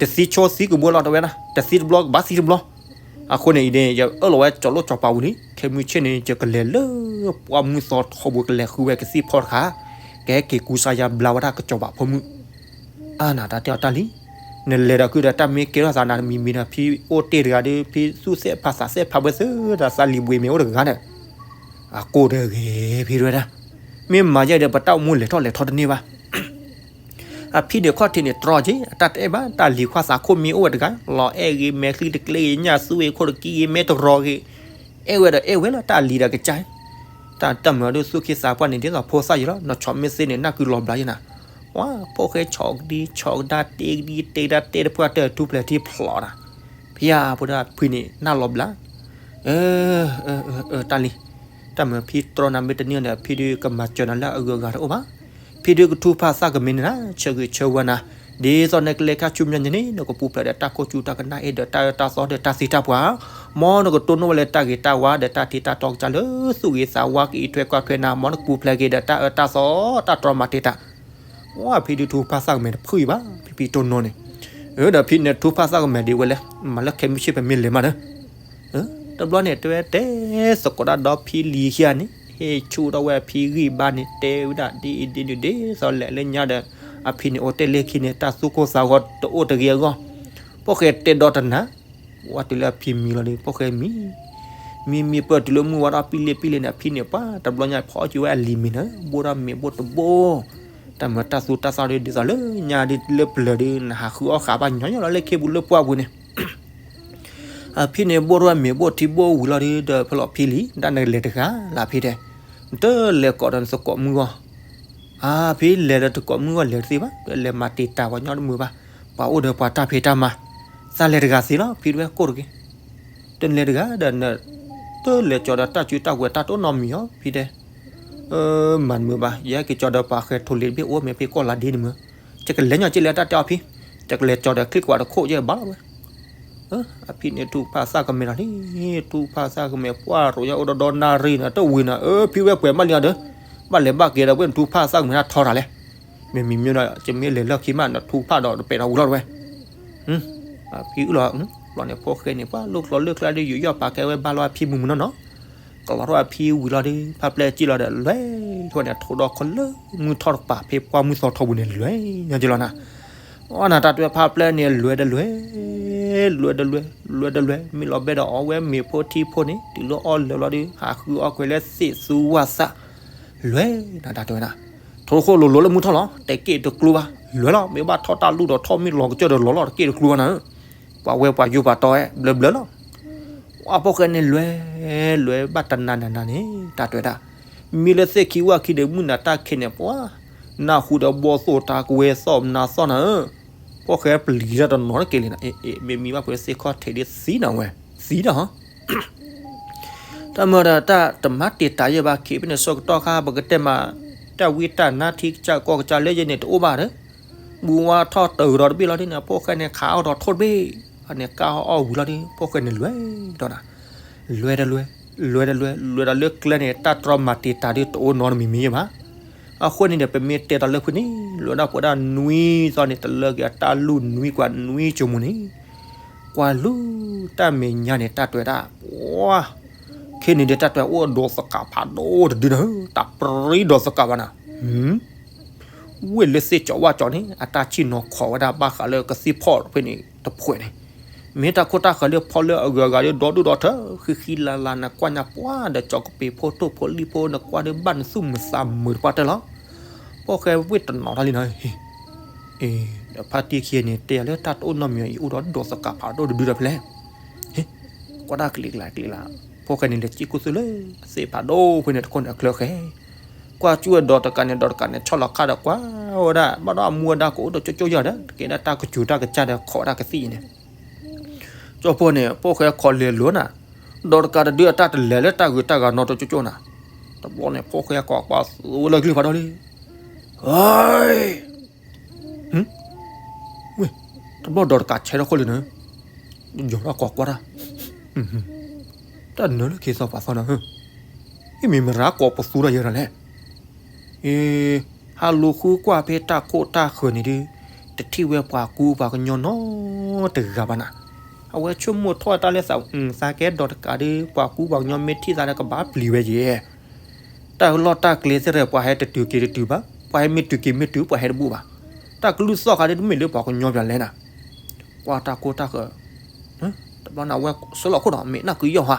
တသံဆိသံကဘှဲလီၤ တဝဲဒၣ်, တသံတဘျီကဘၣ်သံတဘျီ. အဃိန့ၣ်အံၤန့ၣ် ယအၢၣ်လီၤဝဲစီၤလိၣ်စီၤပၤဝံၤလံ, ခဲမုၢ်ဆ့ၣ်န့ၣ် ယကလဲၤလၢပှၢ်မုၢ်သီထီဘိ ကလဲၤဃုဝဲကသံၣ်ဖီတခါ, ကဟဲက့ၤကူစါယါဘျါဝဲဒၣ်ကစီၤပၤဖိမုၣ်. အါ နတၢ်တဲအီၤတၢ်လံ, နလဲၤဒီးကုဒီးတၢ်မ့ၢ်ကဲထီၣ်သးနၤတမံၤမံၤဒီး ဖံအိၣ်တ့ၢ်တဂၤဒီး ဖံသူၣ်သဲးဖးသးသဲးဖးဘှဲသၢဒီး သးလံၤဘှံးမ့ၢ်အိၣ်တဂၤဒီး, အကိၢ်တဂ့ၤ ဖံတဝဲဒၣ်, မ့ၢ်မၤယဲဒီး ပတၢ်အိၣ်မူလဲၤထီၣ်လဲၤထီတန့ၢ်ဘၣ်. အဖံန့ၣ်ခီၣ်ထံးန့ၣ်တြီက့ၤ အတၢ်တအဲၣ်ဘၣ် တၢ်လံၤခွါသးခိၣ်မ့ၢ်အိၣ်ဝဲတဂၤ လီၤအဲၣ်ဂ့ၤ မဲာ်ချံတကျဲဂ့ၤ ညၣ်သူဂ့ၤ ခိၣ်တကံဂ့ၤ မဲတရီဂ့ၤ, အဲၣ်ဝဲဒီးအဲၣ်ဝဲလီၤ တၢ်လံၤဒီးကစၢ်, တၢ်တၢ်မုာ်ဒုးသူၣ်က့သးပှၢ်န့ၣ် ဒ်သိးဖိသၣ်ယံၤလီၤ နဆီၣ်မ့ၢ်သ့န့ၣ် နၢ်ကုလီၤဘျါယဲနၤ, ဝါဖိၣ်ဃဲဆီၣ်ကဒံဆီၣ်ကဒါတဲကဒံတဲကဒါတဲတဖၣ်တဲထူပျဲၢ်ထံဖျိးနၤ, ဖံဧၢ ဖိဒၣ်ဖံန့ၣ်နၢ်လီၤဘျါ အၢ အၢ တၢ်လံၤ, တၢ်မုာ်ဖံတြီနၤမ့ၢ်တန့ၢ်ဒီး ဖံဒုးကမၤစၢၤနၤလၢအဂုၤအဂၤတအိၣ်ဘၣ်. ဖံဒုးကထူဖးသၣ်ကမ့ၢ်န့ၢ်နၤ ဆၢဂ့ၤဆၢဝါနၤ, ဒ်သိးနကလဲၤခါဆူမဲာ်ညါန့ၣ် နကပူၤဖျဲးဒီးတၢ်ခိၣ်ဆူတၢ်ကနၣ်အ့ၣ်ဒီးတၢ်အၢတၢ်သီဒီးတၢ်သံတၢ်ပှၢ်, မ်နကတိၢ်နီၣ်ဝဲလၢတၢ်ဂ့ၤတၢ်ဝါဒီးတၢ်ထံတၢ်တီကစၢ်လၢသူၣ်ဂ့ၤသးဝါ ကအံးထွဲကွၢ်ထွဲနၤ မ်နကပူၤဖျဲးက့ၤဒီးတၢ်အၢတၢ်သီတၢ်တြီမၤတံာ်တာ်. ဝဲဖံဒုးထူဖၣ်သၣ်ကမဲာ်တဖုအံၤဘၣ် ဖံဖံတိၢ်နီၣ်န့ၣ်, အၢ ဒီးဖံန့ၣ်ထူဖၣ်သၣ်ကမဲာ်ဒ်ဝဲလဲၣ်, မၤလၢခဲမုၢ်ဆ့ၣ်ပမ့ၢ်လဲၤမးဒီး တဘျီန့ၣ် တဲဝဲတဲသကိးတၢ်ဒီဖံလံၤခံဂၤန့ၣ် ဟ့ၣ်ဆူၣ်ထီၣ်ဝဲအဖံဂံၢ်ဘါန့ၣ် တဲဝဲဒၣ်ဒ်အံၤဒ်နုၤဒ်သိးလဲၤလၢညါဒီး အဖံန့ၣ်အိၣ်တဲလၢခံန့ၣ် တၢ်သူၣ်ကိၢ်သးဂီၤတအိၣ်တဂ့ၤအဂီၢ်, ဖှိၣ်ဃဲတဲဒီးတနၤ, ဝဲတုၤလၢအဖံမံလီၤဒီး ဖှိၣ်ဃဲမံ, မံမံပၢၢ်တုၤလၢမုၢ်ဝါထီၣ်ပံလ့ပံလ့န့ၣ် အဖံန့ၣ်ပှၤတဘျီညါ ဖီအီၣ်က့ၤဝဲအလံၤမ့ၤန့ၣ် ဘိၣ်ထီၣ်မ့ၤဘိၣ်တဘိ, တၢ်မၤတၢ်သူတၢ်သၣ်ဒ်သိးလၢညါဒ်လၢပျၢၤဒီး နဟးဃုအီၣ်ဃာ်ဘၣ်ညီညီလီၤလၢခ့ပူၤလၢပှၢ်ပူၤန့ၣ် အဖံန့ၣ်ဘိၣ်ထီၣ်မ့ၤဘိၣ်ထံဘိၣ်ဝံၤလီၤဒီး ဒီးဖဲလီၤဖံလံၤ ဒၣ်နကလဲၤတဂၤလၢဖံတဲ, နတလဲၤကိးဒီးနသကိးမုၣ်ဂီၢ်, အဖံလဲၤဒီးတကိးမုၣ်ဂီၢ်လဲၤတသ့ဘၣ် လဲၤမၤတံာ်တာ်ပှၤညီတမုာ်ဘၣ်, ပှၤအိၣ်ဒီးပှၤတၢ်ဖံးတၢ်မၤ, သးလဲၤတဂၤသ့လီၤ ဖံတဲဝဲကိၢ်တဂ့ၤ, တလဲၤတဂၤဒီး တလဲၤကၠီၤဒီးတၢ်စုတၢ်ဝဲၤတၢ်တအိၣ်နီတမံၤအီၤ ဖံတဲ, မၤတမုာ်ဘၣ် ယဟဲက့ၤကၠီၤဒီးပှၤဃဲၤထိၣ်လ့ၤတဘ့ၣ်အိၣ်မ့ၢ်ဖံကိၢ်လၤဒ့တမုာ်, ယကလဲၤညီက့လဲၤတၢ်တဲအီၤဖံ, ယကလဲၤကၠီၤဒီးချံကွၢ်တခိၣ်ယဲဘၣ်လီၤဝဲ အဖံန့ၣ်ထူဖၣ်သၣ်ကမဲာ်လီၤန့ၣ်, ထူဖၣ်သၣ်ကမဲာ်ပှၢ်ရိၤညါအိၣ်ဒီးဒီနၣ်ရံၣ်န့ၣ် တဝံၤန့ၣ် အၢ ဖံဝဲပှဲၤမးလံဒီး, ဘၣ်လဲၤဘၣ်က့ၤဒီးဝဲန့ၣ်ထူဖၣ်သၣ်ကမဲာ်တၢ်ထီတၢ်လဲၣ်, မ့မ့ၢ်မ့ၢ်ဒီး ယမ့ၢ်လဲၤလၢခံမးနထူဖၣ်ဒီးတပဲာ်ထီၣ်ဝံၤလီၤတဝဲ အဖံအုၣ်လီၤ, ဘျီန့ၣ်ဖိၣ်ဃဲန့ၣ် ပှၤလိၣ်ကျိလိၣ်ကျါဒီး ယူးယီၣ်ပာ်ကဲဝဲဘါလီၤအဖံမုၢ်မုၢ်နီၢ်နီၢ်, ကလီၤထီၣ်အဖံဝံၤလီၤဒီး ဖါပျဲကံၣ်လီၤဒီး လဲၤထီၣ်န့ၣ် ထိၣ်ဒီခိၣ်လၢမုၢ်ထီၣ်တကပၤ ဖဲပှၢ်မုၢ်သီထီပူၤန့ၣ် လဲၤညီက့လီၤနၤ, အီနၤတၢ်တဲဖါပျဲန့ၣ် လဲၤဒီးလဲၤ, လဲၤဒီးလဲၤ, လဲၤဒီးလဲၤ မ့ၢ်လီၤဘဲဒီးအီဝဲမ့ၤဖိထံဖိန့ၣ် တုၤလၢအီၣ်လၢာ်လီၤဒီး ဟးဃုအီၣ်ကွံာ်လၢသ့ၣ်သူဝၣ်သၣ်, လဲၤနၤတၢ်တဲဝဲဒၣ် ထိၣ်ခိၣ်လိၤလိၤလၢမုၢ်ထီၣ်လီၤ တက့ၢ်တကျိဘၣ် လဲၤလီၤ မ့ၢ်ဘၣ်ထီၣ်တၢ်လူၢ်ဒီးထီၣ်မ့ၢ်လီၤကစၢၢ်ဒီးလီၤလီၤ တက့ၢ်တကျိဘၣ်နၤ, ပှၤဝဲပှၤယိၤပှၤတီအဲ ဘျၢဘျၢလီၤ, အဖိၣ်ဃဲန့ၣ်လဲၤ, လဲၤဘၣ်တနၤနၤနၤန့ၣ် တၢ်တဲဝဲဒၣ်, မ့ၢ်လၢသ့ၣ်ခံဝၣ်ခံဒီးမုၢ်နၤတၢ်ခံးန့ၣ် ပှၤ, နၢ်ဟူဒီးဘီၣ်သိၣ်တၢ်ကဝဲသီၣ်နၤသီၣ်နၤဧၢ, ဖိၣ်ဃဲပျံၤတၢ်တနီၤတက့ၢ်လံနၤ, အ့ အ့ မ့မ့ၢ်ဘၣ်ဖဲသ့ၣ်ခီၣ်ထံးဒ်သံနၤဝဲ, သံဒီး တၢ်မၤဒီးတၢ်တမၤတံာ်တာ်ယဲဘၣ် ခံးဖဲန့ၣ်ဆၢကတီၢ်ခါ ပကတဲမး, တၢ်ဝံတၢ်နါထံကစၢ်ကီၢ်ကစၢ်လၢယဲန့ၣ်တအိၣ်ဘၣ်ဒီး, ဘူးဝါထီၣ်တၢ်ဒီးတဘ့ၣ်လီၤဒ်န့ၣ် ဖိၣ်ဃဲန့ၣ် ခးအီၣ်ဒီးထိၣ်တဘ့ၣ်, အန့ၣ်ကၢ်အီၣ်ဝံၤလီၤဒီး ဖိၣ်ဃဲန့ၣ်လဲၤဒီးနၤ, လဲၤဒီးလဲၤ, လဲၤဒီးလဲၤ, လဲၤဒီးလၢကျဲန့ၣ် တၢ်တြီမၤတံာ်တာ်ဒီးတအိၣ်နီတမံၤမံၤယဲဘၣ် အဃိန့ၣ်ဒီး ပမ့ၢ်တဲတၢ်လၢဖုန့ၣ် လၢဒၣ်ပဝဲဒၣ်နွံသီန့ၣ် တလၢက့ၤအတၢ်လူၢ်နွံကွၢ်နွံကၠိမူန့ၣ်, ကွၢ်လူၤတၢ်မဲာ်ညါန့ၣ် တၢ်တဲဝဲဒၣ်, ပှၤ, ခဲန့ၣ်ဒီးတၢ်တဲအိၣ်ဒီးသကးဖးဒိၣ်တဒုနၤ, တၢ်ပြံဒီးသကးဘၣ်နၤ, ဝ့ၢ်လၢသ့ၣ်ကၠီဝၣ်ကၠီန့ၣ် အတၢ်ဆ့ၣ်နီၤခိးဝဲဒၣ်ဘၣ်ဃးလၢကသံၣ်ဖီၣ်တဖုန့ၣ်တဖုန့ၣ်, မ့ၢ်တၢ်ခိၣ်တၢ်ဃၢၤလၢဖီလၢအဂုၤအဂၤဒီးဒီဒူၣ်ဒီထၢ ဃံဃံလၤလၤ နကွၢ်ညါပှၤဒီး ကၠီကပ့ၤဖိထိၣ်ဖိလံၣ်ဖိ နကွၢ်ဒီးဘၣ်နသူၣ်မုာ်သးမုာ်တပှၢ်တၢၢ်လီၤ, ဖိၣ်ဃဲဝ့ၢ်တနီၤတၢ်လံနၤ, အ့ ဒီးဖါတံၢ်ခံဂၤန့ၣ် တဲယၤလၢတၢ်တအိၣ်နီတမံၤအံၤ အိၣ်ဒီးဒိးသကးဖးဒိၣ်တဒုဒီးဖဲလဲၣ်, ကွၢ်တၢ်ကလံၤကလါကလံၤလါ, ဖိၣ်ဃဲန့ၣ်လဲၤစံၣ်ကိၢ်သူလၢသ့ၣ်ဖးဒိၣ်ဖဲန့ၣ်တခိၣ်န့ၣ်အချၢဃဲ ကွၢ်ကၠူၣ်ဝဲဒီးတကးန့ၣ် ဒီးတကးန့ၣ် ဆီၣ်လီၤခါဒီးကွၢ်ဝဲဒၣ် ဘၣ်ဒီးအမူအဒါကအိၣ်ဒီးကၠိကၠိယၤဒီး ကဲဒၣ်တၢ်ကစူၤတၢ်ကစၢ်ဒီးခိးဒၣ်ကသံၣ်အံၤန့ၣ်, ကၠီဖိန့ၣ် ဖိၣ်ဃဲခိးလဲၤလိၤနၤ, ဒီးတကးတဒုအတၢ်တလဲၤလၢတၢ်ဂုၤတၢ်ဂၤနီတကၠိကၠိနၤ, တဘျီန့ၣ် ဖိၣ်ဃဲကွၢ်ကွၢ်သူဝဲလၢကလုၢ်ဖးဒိၣ်လံ, ဝဲ, တဘျီဒီးတကးဆဲးထီၣ်ခိၣ်လံနၤ, ယီၤထီၣ်ကွၢ်ကွၢ်တၢ်, တၢ်နၢၤလၢခံသီပှၤသီနၤ, အ့ မ့ၢ်မရၤကိးပသူဒီးယဲဒၣ်လဲၣ်, အ့ ဟးလူၤဃုကွၢ်ဖဲတၢ်ခိၣ်တၢ်ဃၢၤန့ၣ်ဒုး တထံၣ်ဝဲပှၤကူပှၤကညီနီတဂၤဘၣ်နၤ, အဝဲဆိကမိၣ်ထီၣ်တၢ်လၢသး သးကဲဒီးတကးဒီး ပှၤကူပှၤကညီမ့ၢ်ထံၣ်သးဒီးကဘၣ်ပျံၤဝဲယဲၢ် တၢ်လီၢ်တၢ်ကျဲသ့ၣ်ရဲၣ် ပှၤဟဲတတုၤက့ၤတတုၤဘၣ်, ပှၤဟဲမ့ၢ်တုၤက့ၤမ့ၢ်တုၤ ပှၤဟဲတဘူၣ်ဘၣ်, တၢ်ကလုၢ်သီၣ်ခါဒ်တမ့ၢ်လၢပှၤကညီပၠးလဲၣ်နၤ, ကွၢ်တၢ်ခိၣ်တၢ်ဃၢၤ, တဘျီန့ၣ်အဝဲဆၢလီၤခိၣ်ဒီး မ့ၢ်နၢ်ကုယီၢ်ဟါ,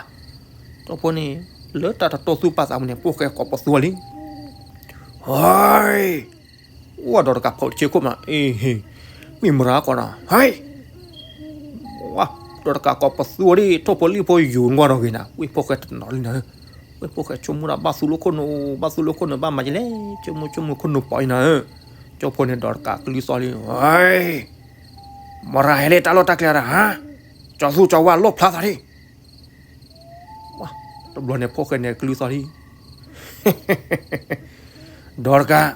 ကၠီဖိန့ၣ် လၢတၢ်တတိၢ်သူၣ်ပာ်သးမူန့ၣ် ဖိၣ်ဃဲကိးပသူလံ ဟဲ, အိၣ်ဒီးတကးဖီးတဆ့ခိၣ်မး, အ့ မ့ၢ်မရၤကိးနၤ, ဟဲ, ဒီးတကးကိးပသူအီၤဒ် ထိၣ်ဖိလံၣ်ဖိယူၤငီၢ်ဒီးဂ့ၤနၤ, ဝ့ၢ်ဖိၣ်ဃဲတနီၤလံနၤ, ဝ့ၢ်ဖိၣ်ဃဲဆိကမိၣ်ဒၣ် ဘၣ်သူလၢခိၣ်နူာ်, ဘၣ်သူလၢခိၣ်နူာ်ဘၣ်မၤယလဲၣ်, ဆိကမိၣ်ဆိကမိၣ်ခိၣ်နူာ်ပီၤအံၤနၤ, ကၠီဖိန့ၣ်ဒီးတကးကလုၢ်သီၣ်လံ, ဟဲ, မရၤဟဲလၢတၢ်လီၢ်တၢ်ကျဲဒီးဟါ, ကၠီသူကၠီဝါလိၣ်ဖျါသးဒ် တဘျီန့ၣ်ဖိၣ်ဃဲန့ၣ်ကလုၢ်သီၣ်လံ, ဒီးတကး,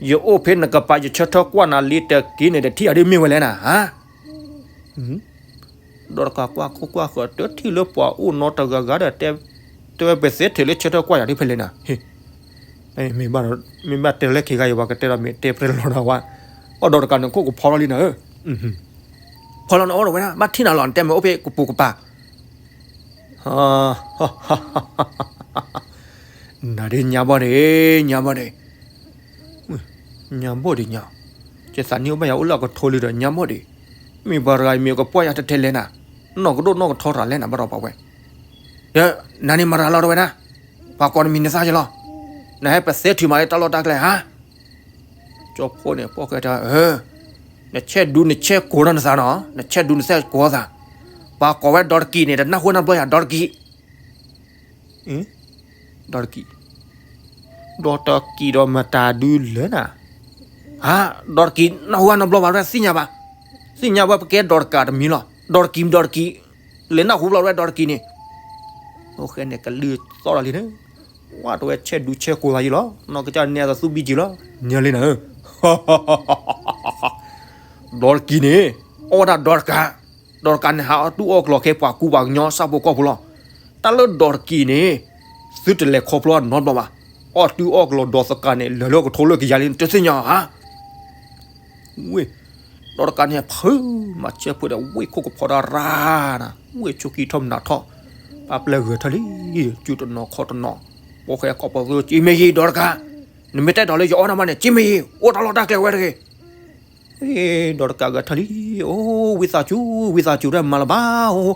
ယအိၣ်ဖဲနကပၤ ယဆၢထၢၣ်ကွၢ်နၤလံတက့ၢ်န့ၣ် တထံၣ်အဒ်မ့ၢ်ဝဲလဲၣ်နၤ, ဟါ. ဒီးတကးကွၢ်ခိၣ်ကွၢ်ဃၢၤ တထံၣ်လၢပှၤအိၣ်နီတဂၤဂၤဒီး တဲဝဲပသဲထီၣ်လၢဆၢထၢၣ်ကွၢ်ယၤဒ်ဖဲလဲၣ်နၤ, ဟ့ၣ်. မ့ၢ်ဘၣ်တဲလၢခဲခါအံၤ ပှၤကတဲဒီးမ့ၢ်တဲပြဲလီၤနၤဝဲ, အီၣ်ဒီးတကးန့ၣ် ခိၣ်ကဖီထီၣ်လံနၤဧၢ, ဖီလီၤနအီၣ်ဒီးဝဲဒၣ် ဘၣ်ထံၣ်နၤလီၤ နတဲမ့ၢ်အိၣ်ဖဲကပိာ်ကပၤ နဒ်ညါဘီၣ်န့ၣ်, ညါဘီၣ်န့ၣ်, ညါဘီၣ်ဒံးညါ, ကသးနံၣ်အိၣ်ဘၣ်ယၤအိၣ်လၢအကထိလံဒီး ညါဘီၣ်ဒံး, မ့ၢ်ပှၤတဂၤအံၤမ့ၢ်ကပီၢ်ယၤထဲထဲလဲၣ်နၤ, နီၢ်ကဒိၣ်နီၢ်ကထီတၢ်လဲၣ်နၤ ဘၣ်ဒီးပှၤဝဲ, ဒီး နၤန့ၣ်မၤတၢ်လီၤတဝဲဒၣ်, ပှၤကိးနမံၤနသၣ်က့ၤလီၤ, နဟဲပသဲထုးမးလၢတၢ်လီၢ်တၢ်ကျဲဧါ ကၠီဖီန့ၣ် ပိာ်ဃဲတၢ်, နဆဲးဒူနဆဲးကိးထီၣ်နသးနီၤ, နဆဲးဒူနဆဲးကိးသး, ပှၤကိးဝဲဒီတကံၢ်န့ၣ် တနၢ်ဟူနဘျီယၤ ဒီတကံၢ်, ဒီတကံၢ်, ဒီတကံၢ်ဒီးမတၤဒုလဲၣ်နၤ, ဟါ, ဒီတကံၢ်နၢ်ဟူနဘျီဘၣ်ဝဲသ့ၣ်ညါဘၣ်, သ့ၣ်ညါဝဲပကဲဒီတကးတမံၤလီၤ, ဒီတကံၢ်ဒီတကံၢ်, လဲၤနၢ်ဟူဘျီဝဲဒီတကံၢ်န့ၣ် အိၣ်ဃဲန့ၣ် ကလုၢ်သီၣ်လီၤလံန့ၣ်, ဝဲတဝဲဆဲးဒူဆဲးကိးသးယံၤလီၤ, နီၢ်ကစၢ်နဲအသးသူၣ်ဘံၣ်က့ၤလီၤ, ညါလံနၤဧၢ, ဒီတကံၢ်န့ၣ်, အီၣ်ဝဲဒၣ်ဒီတကး, ဒီတကးန့ၣ် ဟးအီၣ်တူၢ်အီၣ်ကျီၤခဲပှၤကူပှၤကညီဆၣ်ဖိကီၢ်ဖိလီၤ, တၢ်လၢဒီတကံၢ်န့ၣ်, သုတလဲၤခီဖျိနီတဘျီဘၣ်, အီၣ်တူၢ်အီၣ်ကျီၤဒီးသကးန့ၣ် လဲၤလၢကထိလၢကယၤလံ တသ့ၣ်ညါဧါ ဝ့ၢ်, ဒီတကးန့ၣ် ဖုးမၤဆဲးဖုးဒီး ဝ့ၢ်ခိၣ်ကဖီဒီးရၢ်နၤ, ဝ့ၢ်ဆိးကံထီၣ်မနၤထီၣ်, ပၢ်ပျဲၢ်ဂဲၤထၢၣ်လံ, စုတနီၤခီၣ်တနီၤ, ပိာ်ဃဲကိးပသူ ကၠံမ့ၢ်ယံၤ ဒီတကး, နမ့ၢ်တဲဒီးလၢယအီၣ်နမးန့ၣ် ကၠံမ့ၢ်ယံၤ အိၣ်တၢ်လီၢ်တၢ်ကျဲဝဲတဂ့ၤ, ဒီတကးဂဲၤထၢၣ်လံ, အိၣ် ဝံသးစူၤ ဝံသးစူၤ တမၤလၢၤဘၣ်, အိၣ်,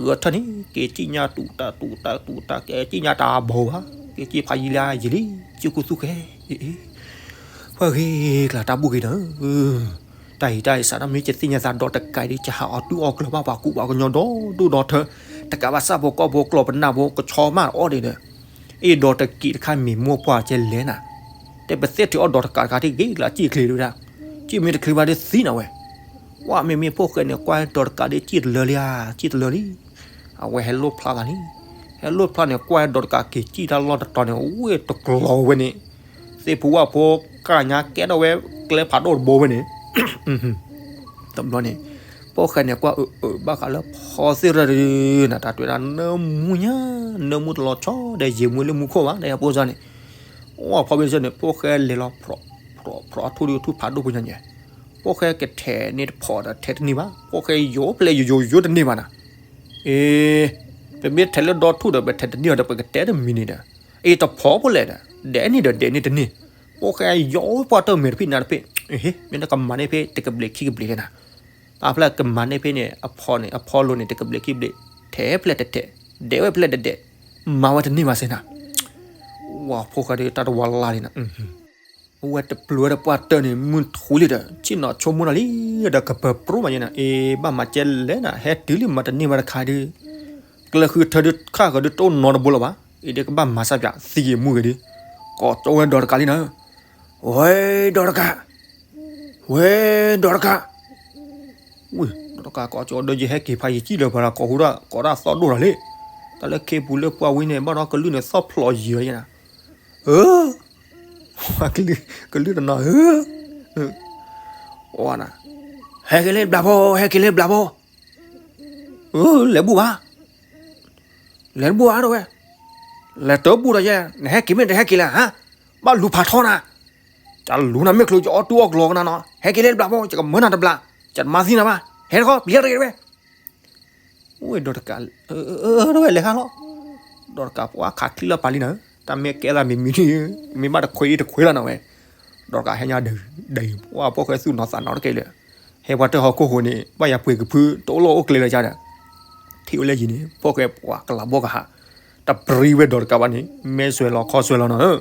ဂဲၤထၢၣ်န့ၣ် က့ၤကၠံၣ်ညါတူာ်တၢ်တူာ်တၢ်တူာ်တၢ် က့ၤကၠံၣ်ညါတၢ်ဘီဘၣ်, က့ၤကၠံၣ်ဖးယံၤလၢယံၤလံ, ကၠံၣ်ခူသူၣ်ဃဲ, ပှၤဂ့ၤကျါတၢ်ဘူၣ်ဂ့ၤနၤ, တၢ်အံၤတၢ်အံၤစးထီၣ်မ့ၢ်ကသ့ၣ်ညါသးဒီတကးဒီး ကဟးအီၣ်တူၢ်အီၣ်ကျီၤဘၣ်ပှၤကူပှၤကညီဒီဒိၣ်ဒီထၢ, တကးဘၣ်ဆၣ်ဖိကီၢ်ဖိကျီၢ်ပနၢ်ဖိ ကဆီမးအီၣ်ဒံးဒီး, အ့ၣ်ဒီတကံၢ်တခါမ့ၢ်မိၢ်ပှၢ်ကဲလဲၣ်နၤ, တဲပသဲထီၣ်အီၣ်ဒီတကးတခါတဂ့ၤလၢအစံၣ်ချ့ဒၣ်, စံၣ်မ့ၢ်တချ့ဘၣ်ဒီးသံနၤဝဲ, ဝဲမ့မ့ၢ်ဖိၣ်ဃဲန့ၣ် ကွၢ်ဒီတကးဒီးစံၣ်တလၢလံဧါ, စံၣ်တလၢလံ, အဝဲဟဲလိၣ်ဖျါသးလံ, ဟဲလိၣ်ဖျါန့ၣ် ကွၢ်ဒီတကးက့ၤစံၣ်တၢ်လီၢ်တတီၤန့ၣ် ဝ့ၢ်တကျီၤဝဲန့ၣ်, သ့ၣ်ဖိဝၣ်ဖိ ကၢ်ညါကဲထီၣ်ဝဲ ကျဲဖးဒိၣ်တဘိဝဲန့ၣ် တဘျီန့ၣ်, ဖိၣ်ဃဲန့ၣ် ကွၢ်အၢအၢဘၣ်ဃးလၢဖီသ့ၣ်ရၢၢ်ဒုးနၤ တၢ်တွဲဒၣ်နၢမူညါ, နၢမူတလီၤဆီဒီးယံာ်မူလၢမူခိၣ်ဘၣ် ဒီးယဖိစၢ်န့ၣ်, အိၣ်ဖီဘ့ၣ်စၢ်န့ၣ် ဖိၣ်ဃဲလဲၤလီၤ ဖြီးဖြီးထူဒုးထူဖးဒိၣ်ပူၤညါညါ, ဖိၣ်ဃဲကထဲးန့ၢ်တဖီဒီးထဲးတန့ၢ်ဘၣ်, ဖိၣ်ဃဲယိာ်ဖျဲၣ်ယိာ်ယိာ်ယိာ်တန့ၢ်ဘၣ်နၤ, အ့ ပမ့ၢ်ထဲးလၢဒီထူၣ်ဒီး ပထဲးတန့ၢ်ဒီး ပကတဲတမံၤန့ၣ်ဒီး, အ့ တဖီဖိလဲၣ်ဒီး ဒဲးန့ၢ်ဒီးဒဲးန့ၢ်တန့ၢ်, ဖိၣ်ဃဲယိာ်ပှၢ်တၢၢ်မဲာ်တဖံးနၤတဖံး, မ့ၢ်နကမၤန့ၢ်ဖဲတကဘျံးခံကဘျံးလဲၣ်နၤ, အဖျဲၣ်ကမၤန့ၢ်ဖဲန့ၣ် အဖီန့ၣ် အဖီလိၤန့ၣ် တကဘျံးခံဘျံး, ထဲးဖျဲၣ်တထဲး, ဒဲးဝဲဖျဲၣ်တဒဲး, မၤဝဲတန့ၢ်ဘၣ်စ့ၢ်နၤ, ဝဲဖိၣ်ဃဲဒီးတၢ်တဝါလါလံနၤ အဝဲတပျုၤဝဲဒီးပှၢ်တၢၢ်န့ၣ် မုၢ်ထူလံဒီး ဆ့ၣ်နီၤဆိကမိၣ်နၤလံ, ဒီးကပၢၤပြိမးယဲနၤ, အ့ ဘၣ်မၤကဲလဲၣ်နၤ, ဟဲတုၤလံမၤတန့ၢ်ဘၣ်တခါဒုး, ကျဲဃုထၢဒုးခၣ်ဃၢၤဒုးတအိၣ်နီတဘိလၢၤဘၣ်, အ့ ဒုးကဘၣ်မၤစၢ်ပၠးသံက့ၤမူဂ့ၤဒုး, ကိးကၠီဝဲဒီတကးလံနၤ, ဝဲဒီတကး, ဝဲဒီတကး ဝံၤ ဒီတကးကိးကၠီဒီး ယဟဲက့ၤဖးယံာ်ကံၣ်လၢၤပှၤဒီး ကိးဟူဒၣ်ကိးဒၣ်သီၣ်ဒိၣ်တၢ်လံ, တၢ်လၢခ့ပူၤလၢပှၢ်ဝံၤန့ၣ် ဘၣ်ဒီးကလုၢ်န့ၣ်သီၣ်ဖျိးယံာ်လီၤယဲနၤ, အၢ ကလုၢ်တနီၤဧၢ, အဝဲနၤ, ဟဲက့ၤလၢဘျးဖိ ဟဲက့ၤလၢဘျးဖိ, အၢ လဲၤဘူၣ်ဘၣ် လဲၤတဘူၣ်ဘၣ်တဝဲ, လဲၤတဘူၣ်ဒီးယဲ နဟဲက့ၤမ့ၢ်တဟဲက့ၤလဲၣ်ဟါ, ဘၣ်လူၤဖးထီနၤ, ကလူၤနၤမ့ၢ်ချုး ယအီၣ်တူၢ်အီၣ်ကျီၤကနၤနီၤ, ဟဲက့ၤလၢဘျးဖိ ယကမၢနၤတဘျး, ယတမၤသံနၤဘၣ်, ဟဲတခီ ပျံၤတဂ့ၤတဝဲ, အိၣ်ဒီတကး, တဝဲလဲၤခါလီၤ, ဒီတကးပှၤခးချံလီၤပာ်လံနၤ, တၢ်မ့ၢ်ကဲသးမံၤမံၤ, မ့ၢ်ဘၣ်တခွဲအံၤတခွဲလီၤနၤဝဲ, ဒီတကးဟဲညါဒုးဒုး, ပှၤဖိၣ်ဃဲသူၣ်နီၤသးနီၤတက့ၢ်လၢ, ဟဲပှၤတၢၢ်ဟီၣ်ခိၣ်ဃိန့ၣ် ဘၣ်ယၤပှ့ၤကဖု တအိၣ်လီၢ်အိၣ်ကျဲလၢၤကါဒီး, ထံၣ်ဝဲလၢယံၤန့ၣ် ဖိၣ်ဃဲပှၤကလးဘီကဟး, တပြံဝဲဒီတကးဘၣ်န့ၣ် မဲာ်စွဲၤလီၤခီစွဲၤလီၤနီၤ,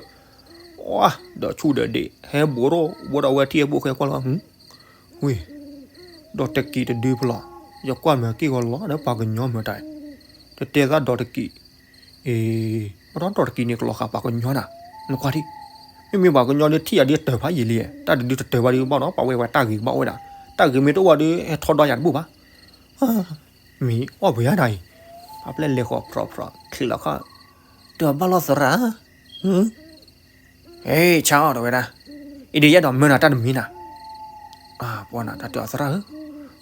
ဒီးဆူၣ်ဒီးဒ့ၣ် ဟဲဘူးထီၣ် ဘူးဒီးဝဲထံၣ်ဖိၣ်ဃဲကွၢ်လီၤ, ဝံၤ ဒီးတကံးတဒုဖဲလီၤ, ယကွၢ်မ့ၢ်က့ၢ်ဂီၤလီၤဒီးပှၤကညီမ့ၢ်တၢ်, တတဲသးဒီးတကံး, အ့, ဘၣ်ဒီးဒီးတကံးန့ၣ်ကလီၤဃာ်ပှၤကညီနၤ, နကွၢ်ထံၣ်, မ့မ့ၢ်ပှၤကညီဒုးထံၣ်ယၤဒုးတၢၢ်ဖးယံာ်လံ, တၢ်တဒုးတတၢၢ်ဘၣ်ဒုးဘၣ်ဒီး ပှၤဝဲဝဲတၢ်ဂ့ၤကဘၣ်အိၣ်ဝဲဒၣ်, တၢ်ဂ့ၤမ့ၢ်တအိၣ်ဘၣ်ဒုး ဟဲထီဒါယၤတဘူၣ်ဘၣ်, မ့ၢ်အီၣ်ပှဲၤယၤဒၣ်အံၤ, အပျဲၢ်လဲၤဃီၤဖြီဖြီ ချံးလီၤခီၣ်, တဘၣ်လီၤသရၣ် ဟ့ၣ် ဆါအီၣ်တဝဲဒၣ်, အံၤဒီးယအဲၣ်ဒိးမၢနၤတၢ်တမံၤနၤ. ပှၤနၤတၢ်တဲအီၤ သရၣ်ဧၢ,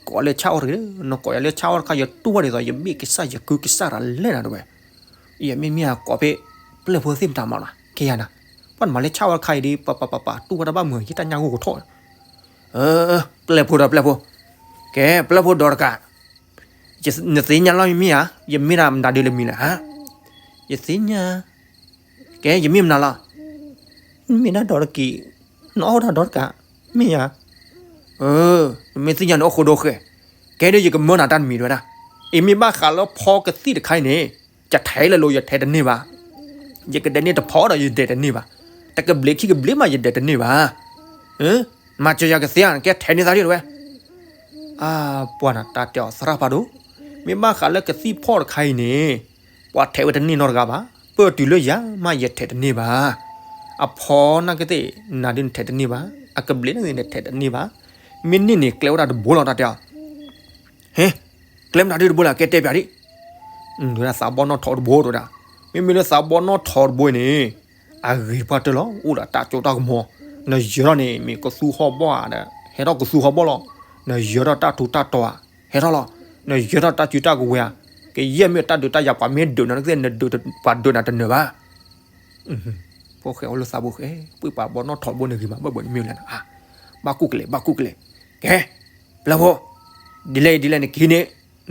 ကိးလၢဆၣ်အီၣ်တဂ့ၤ, နကိးယၤလၢဆၣ်အီၣ်တခါ ယတူၢ်ဘၣ်ဒ်သိး ယဘ့ၣ်ကစၢ်ယကုကစၢ်တၢ်လဲၣ်နၤတဲဝဲ. ယမ့မ့ၢ်အကိးဖဲ ပျဲၢ်ဖိသ့ၣ်မတၤမးလီၤ ကဲယၤနၤ, ပှၤနမၤလၢဆၣ်အီၣ်တခါအံၤဒီး ပပပပတူၢ်ဘၣ်တၢ်ဘၣ်မုာ် ယတၢ်ညၣ်ဂိၢ်ကထီၣ်. ပျဲၢ်ဖိဒီးပျဲၢ်ဖိ, ကဲ ပျဲၢ်ဖိဒီးတကး နသ့ၣ်ညါလီၤမ့ၢ်ဧါ, ယမ့ၢ်ဒၣ်မနုၤဒုးလၢမံၤလဲၣ်ဧါ. ယသ့ၣ်ညါ, ကဲ ယမ့ၢ်မနုၤလီၤ. မ့ၢ်ဒၣ်ဒီးတက့ၢ်, နအီၣ်ဒၣ်ဒီးတကး, မ့ၢ်ဧါ. မ့ၢ်သ့ၣ်ညါန့ၣ်အိၣ်ဃိဒိဃဲၣ်, ကဲဒီးယကမၢနၤတၢ်တမံၤတဲဝဲဒၣ်. အံၤမ့ၢ်ဘၣ်ဃးလၢဖီကသံၣ်တခါအံၤန့ၣ်, ယထဲလၢလိၤ ယထဲတန့ၢ်ဘၣ်. ယကဒဲးန့ၢ်တဖီဒီးယဒဲးတန့ၢ်ဘၣ်. တကဘျံးခံကဘျံးမးယဒဲးတန့ၢ်ဘၣ်. မၤစၢၤယၤကသ့ဧါ, ကဲထဲန့ၢ်သးဒ်တဲဝဲ. ပှၤနၤတၢ်တဲအီၤ သရၣ်ဖးဒိၣ်, မ့ၢ်ဘၣ်ဃးလၢကသံၣ်ဖီၣ်တခါအံၤန့ၣ်, ပှၤထဲဝဲတန့ၢ်နီတဂၤဘၣ်, ပၢၢ်တုၤလၢယၤမးယထဲတန့ၢ်ဘၣ်. အဖီနာ်ကသ့ၣ် နၤဒုးနထဲတန့ၢ်ဘၣ်, အကဘျံးနာ်ကသ့ၣ်နထဲတန့ၢ်ဘၣ်. မ့ၢ်န့ၢ်န့ၣ် ကျဲဝဲဒၣ်တဘိလီၤ တၢ်တဲအီၤ. ဟ့, ကျဲမနုၤဒုးတဘိလဲၣ် ကဲတဲပၠးဒံး. တဲဝဲဒၣ်သးဘီၣ်နီၣ်ထိးတဘိတဲဝဲဒၣ်. မ့မ့ၢ်လၢသးဘီၣ်နီၣ်ထိးတဘိန့ၣ်, အဂ့ၤပှၢ်တၢၢ်လီၤ, အိၣ်ဒီးတၢ်စိတၢ်ကမီၤ. နယၢၤထီၣ်န့ၣ် မ့ၢ်ကသူဟီၣ်ဘီၣ်ဧါဒီး ဟဲထီၣ်ကသူဟီၣ်ဘီၣ်လီၤ. နယၢၤထီၣ်တၢ်ထူးတၢ်တီၤဧါ, ဟဲထီၣ်လီၤ. နယၢၤထီၣ်တၢ်စုတၢ်ကဝဲၤဧါ, ကယဲၢ်မ့ၢ်တၢ်ဒုးတၢ်ယၤ ပှၤမ့ၢ်ဒုးနၤကသ့ၣ် နဒုးပှၤဒုးနၤတနၢၤဘၣ်. ဖိၣ်ဃဲအိၣ်လၢသးဘိဃဲ, ပှၤဘီၣ်နီၣ်ထိးတဘိန့ၣ်ဂ့ၤမး ဘၣ်ဘၣ်န့ၣ်မ့ၢ်လဲၣ်နၤ, ဘၣ်ကူၣ်ကလဲာ် ဘၣ်ကူၣ်ကလဲာ်. ကဲ, ပျဲၢ်ဖိ, ဒ်လဲၣ်ဒ်လဲၣ်နကဟံးန့ၢ်,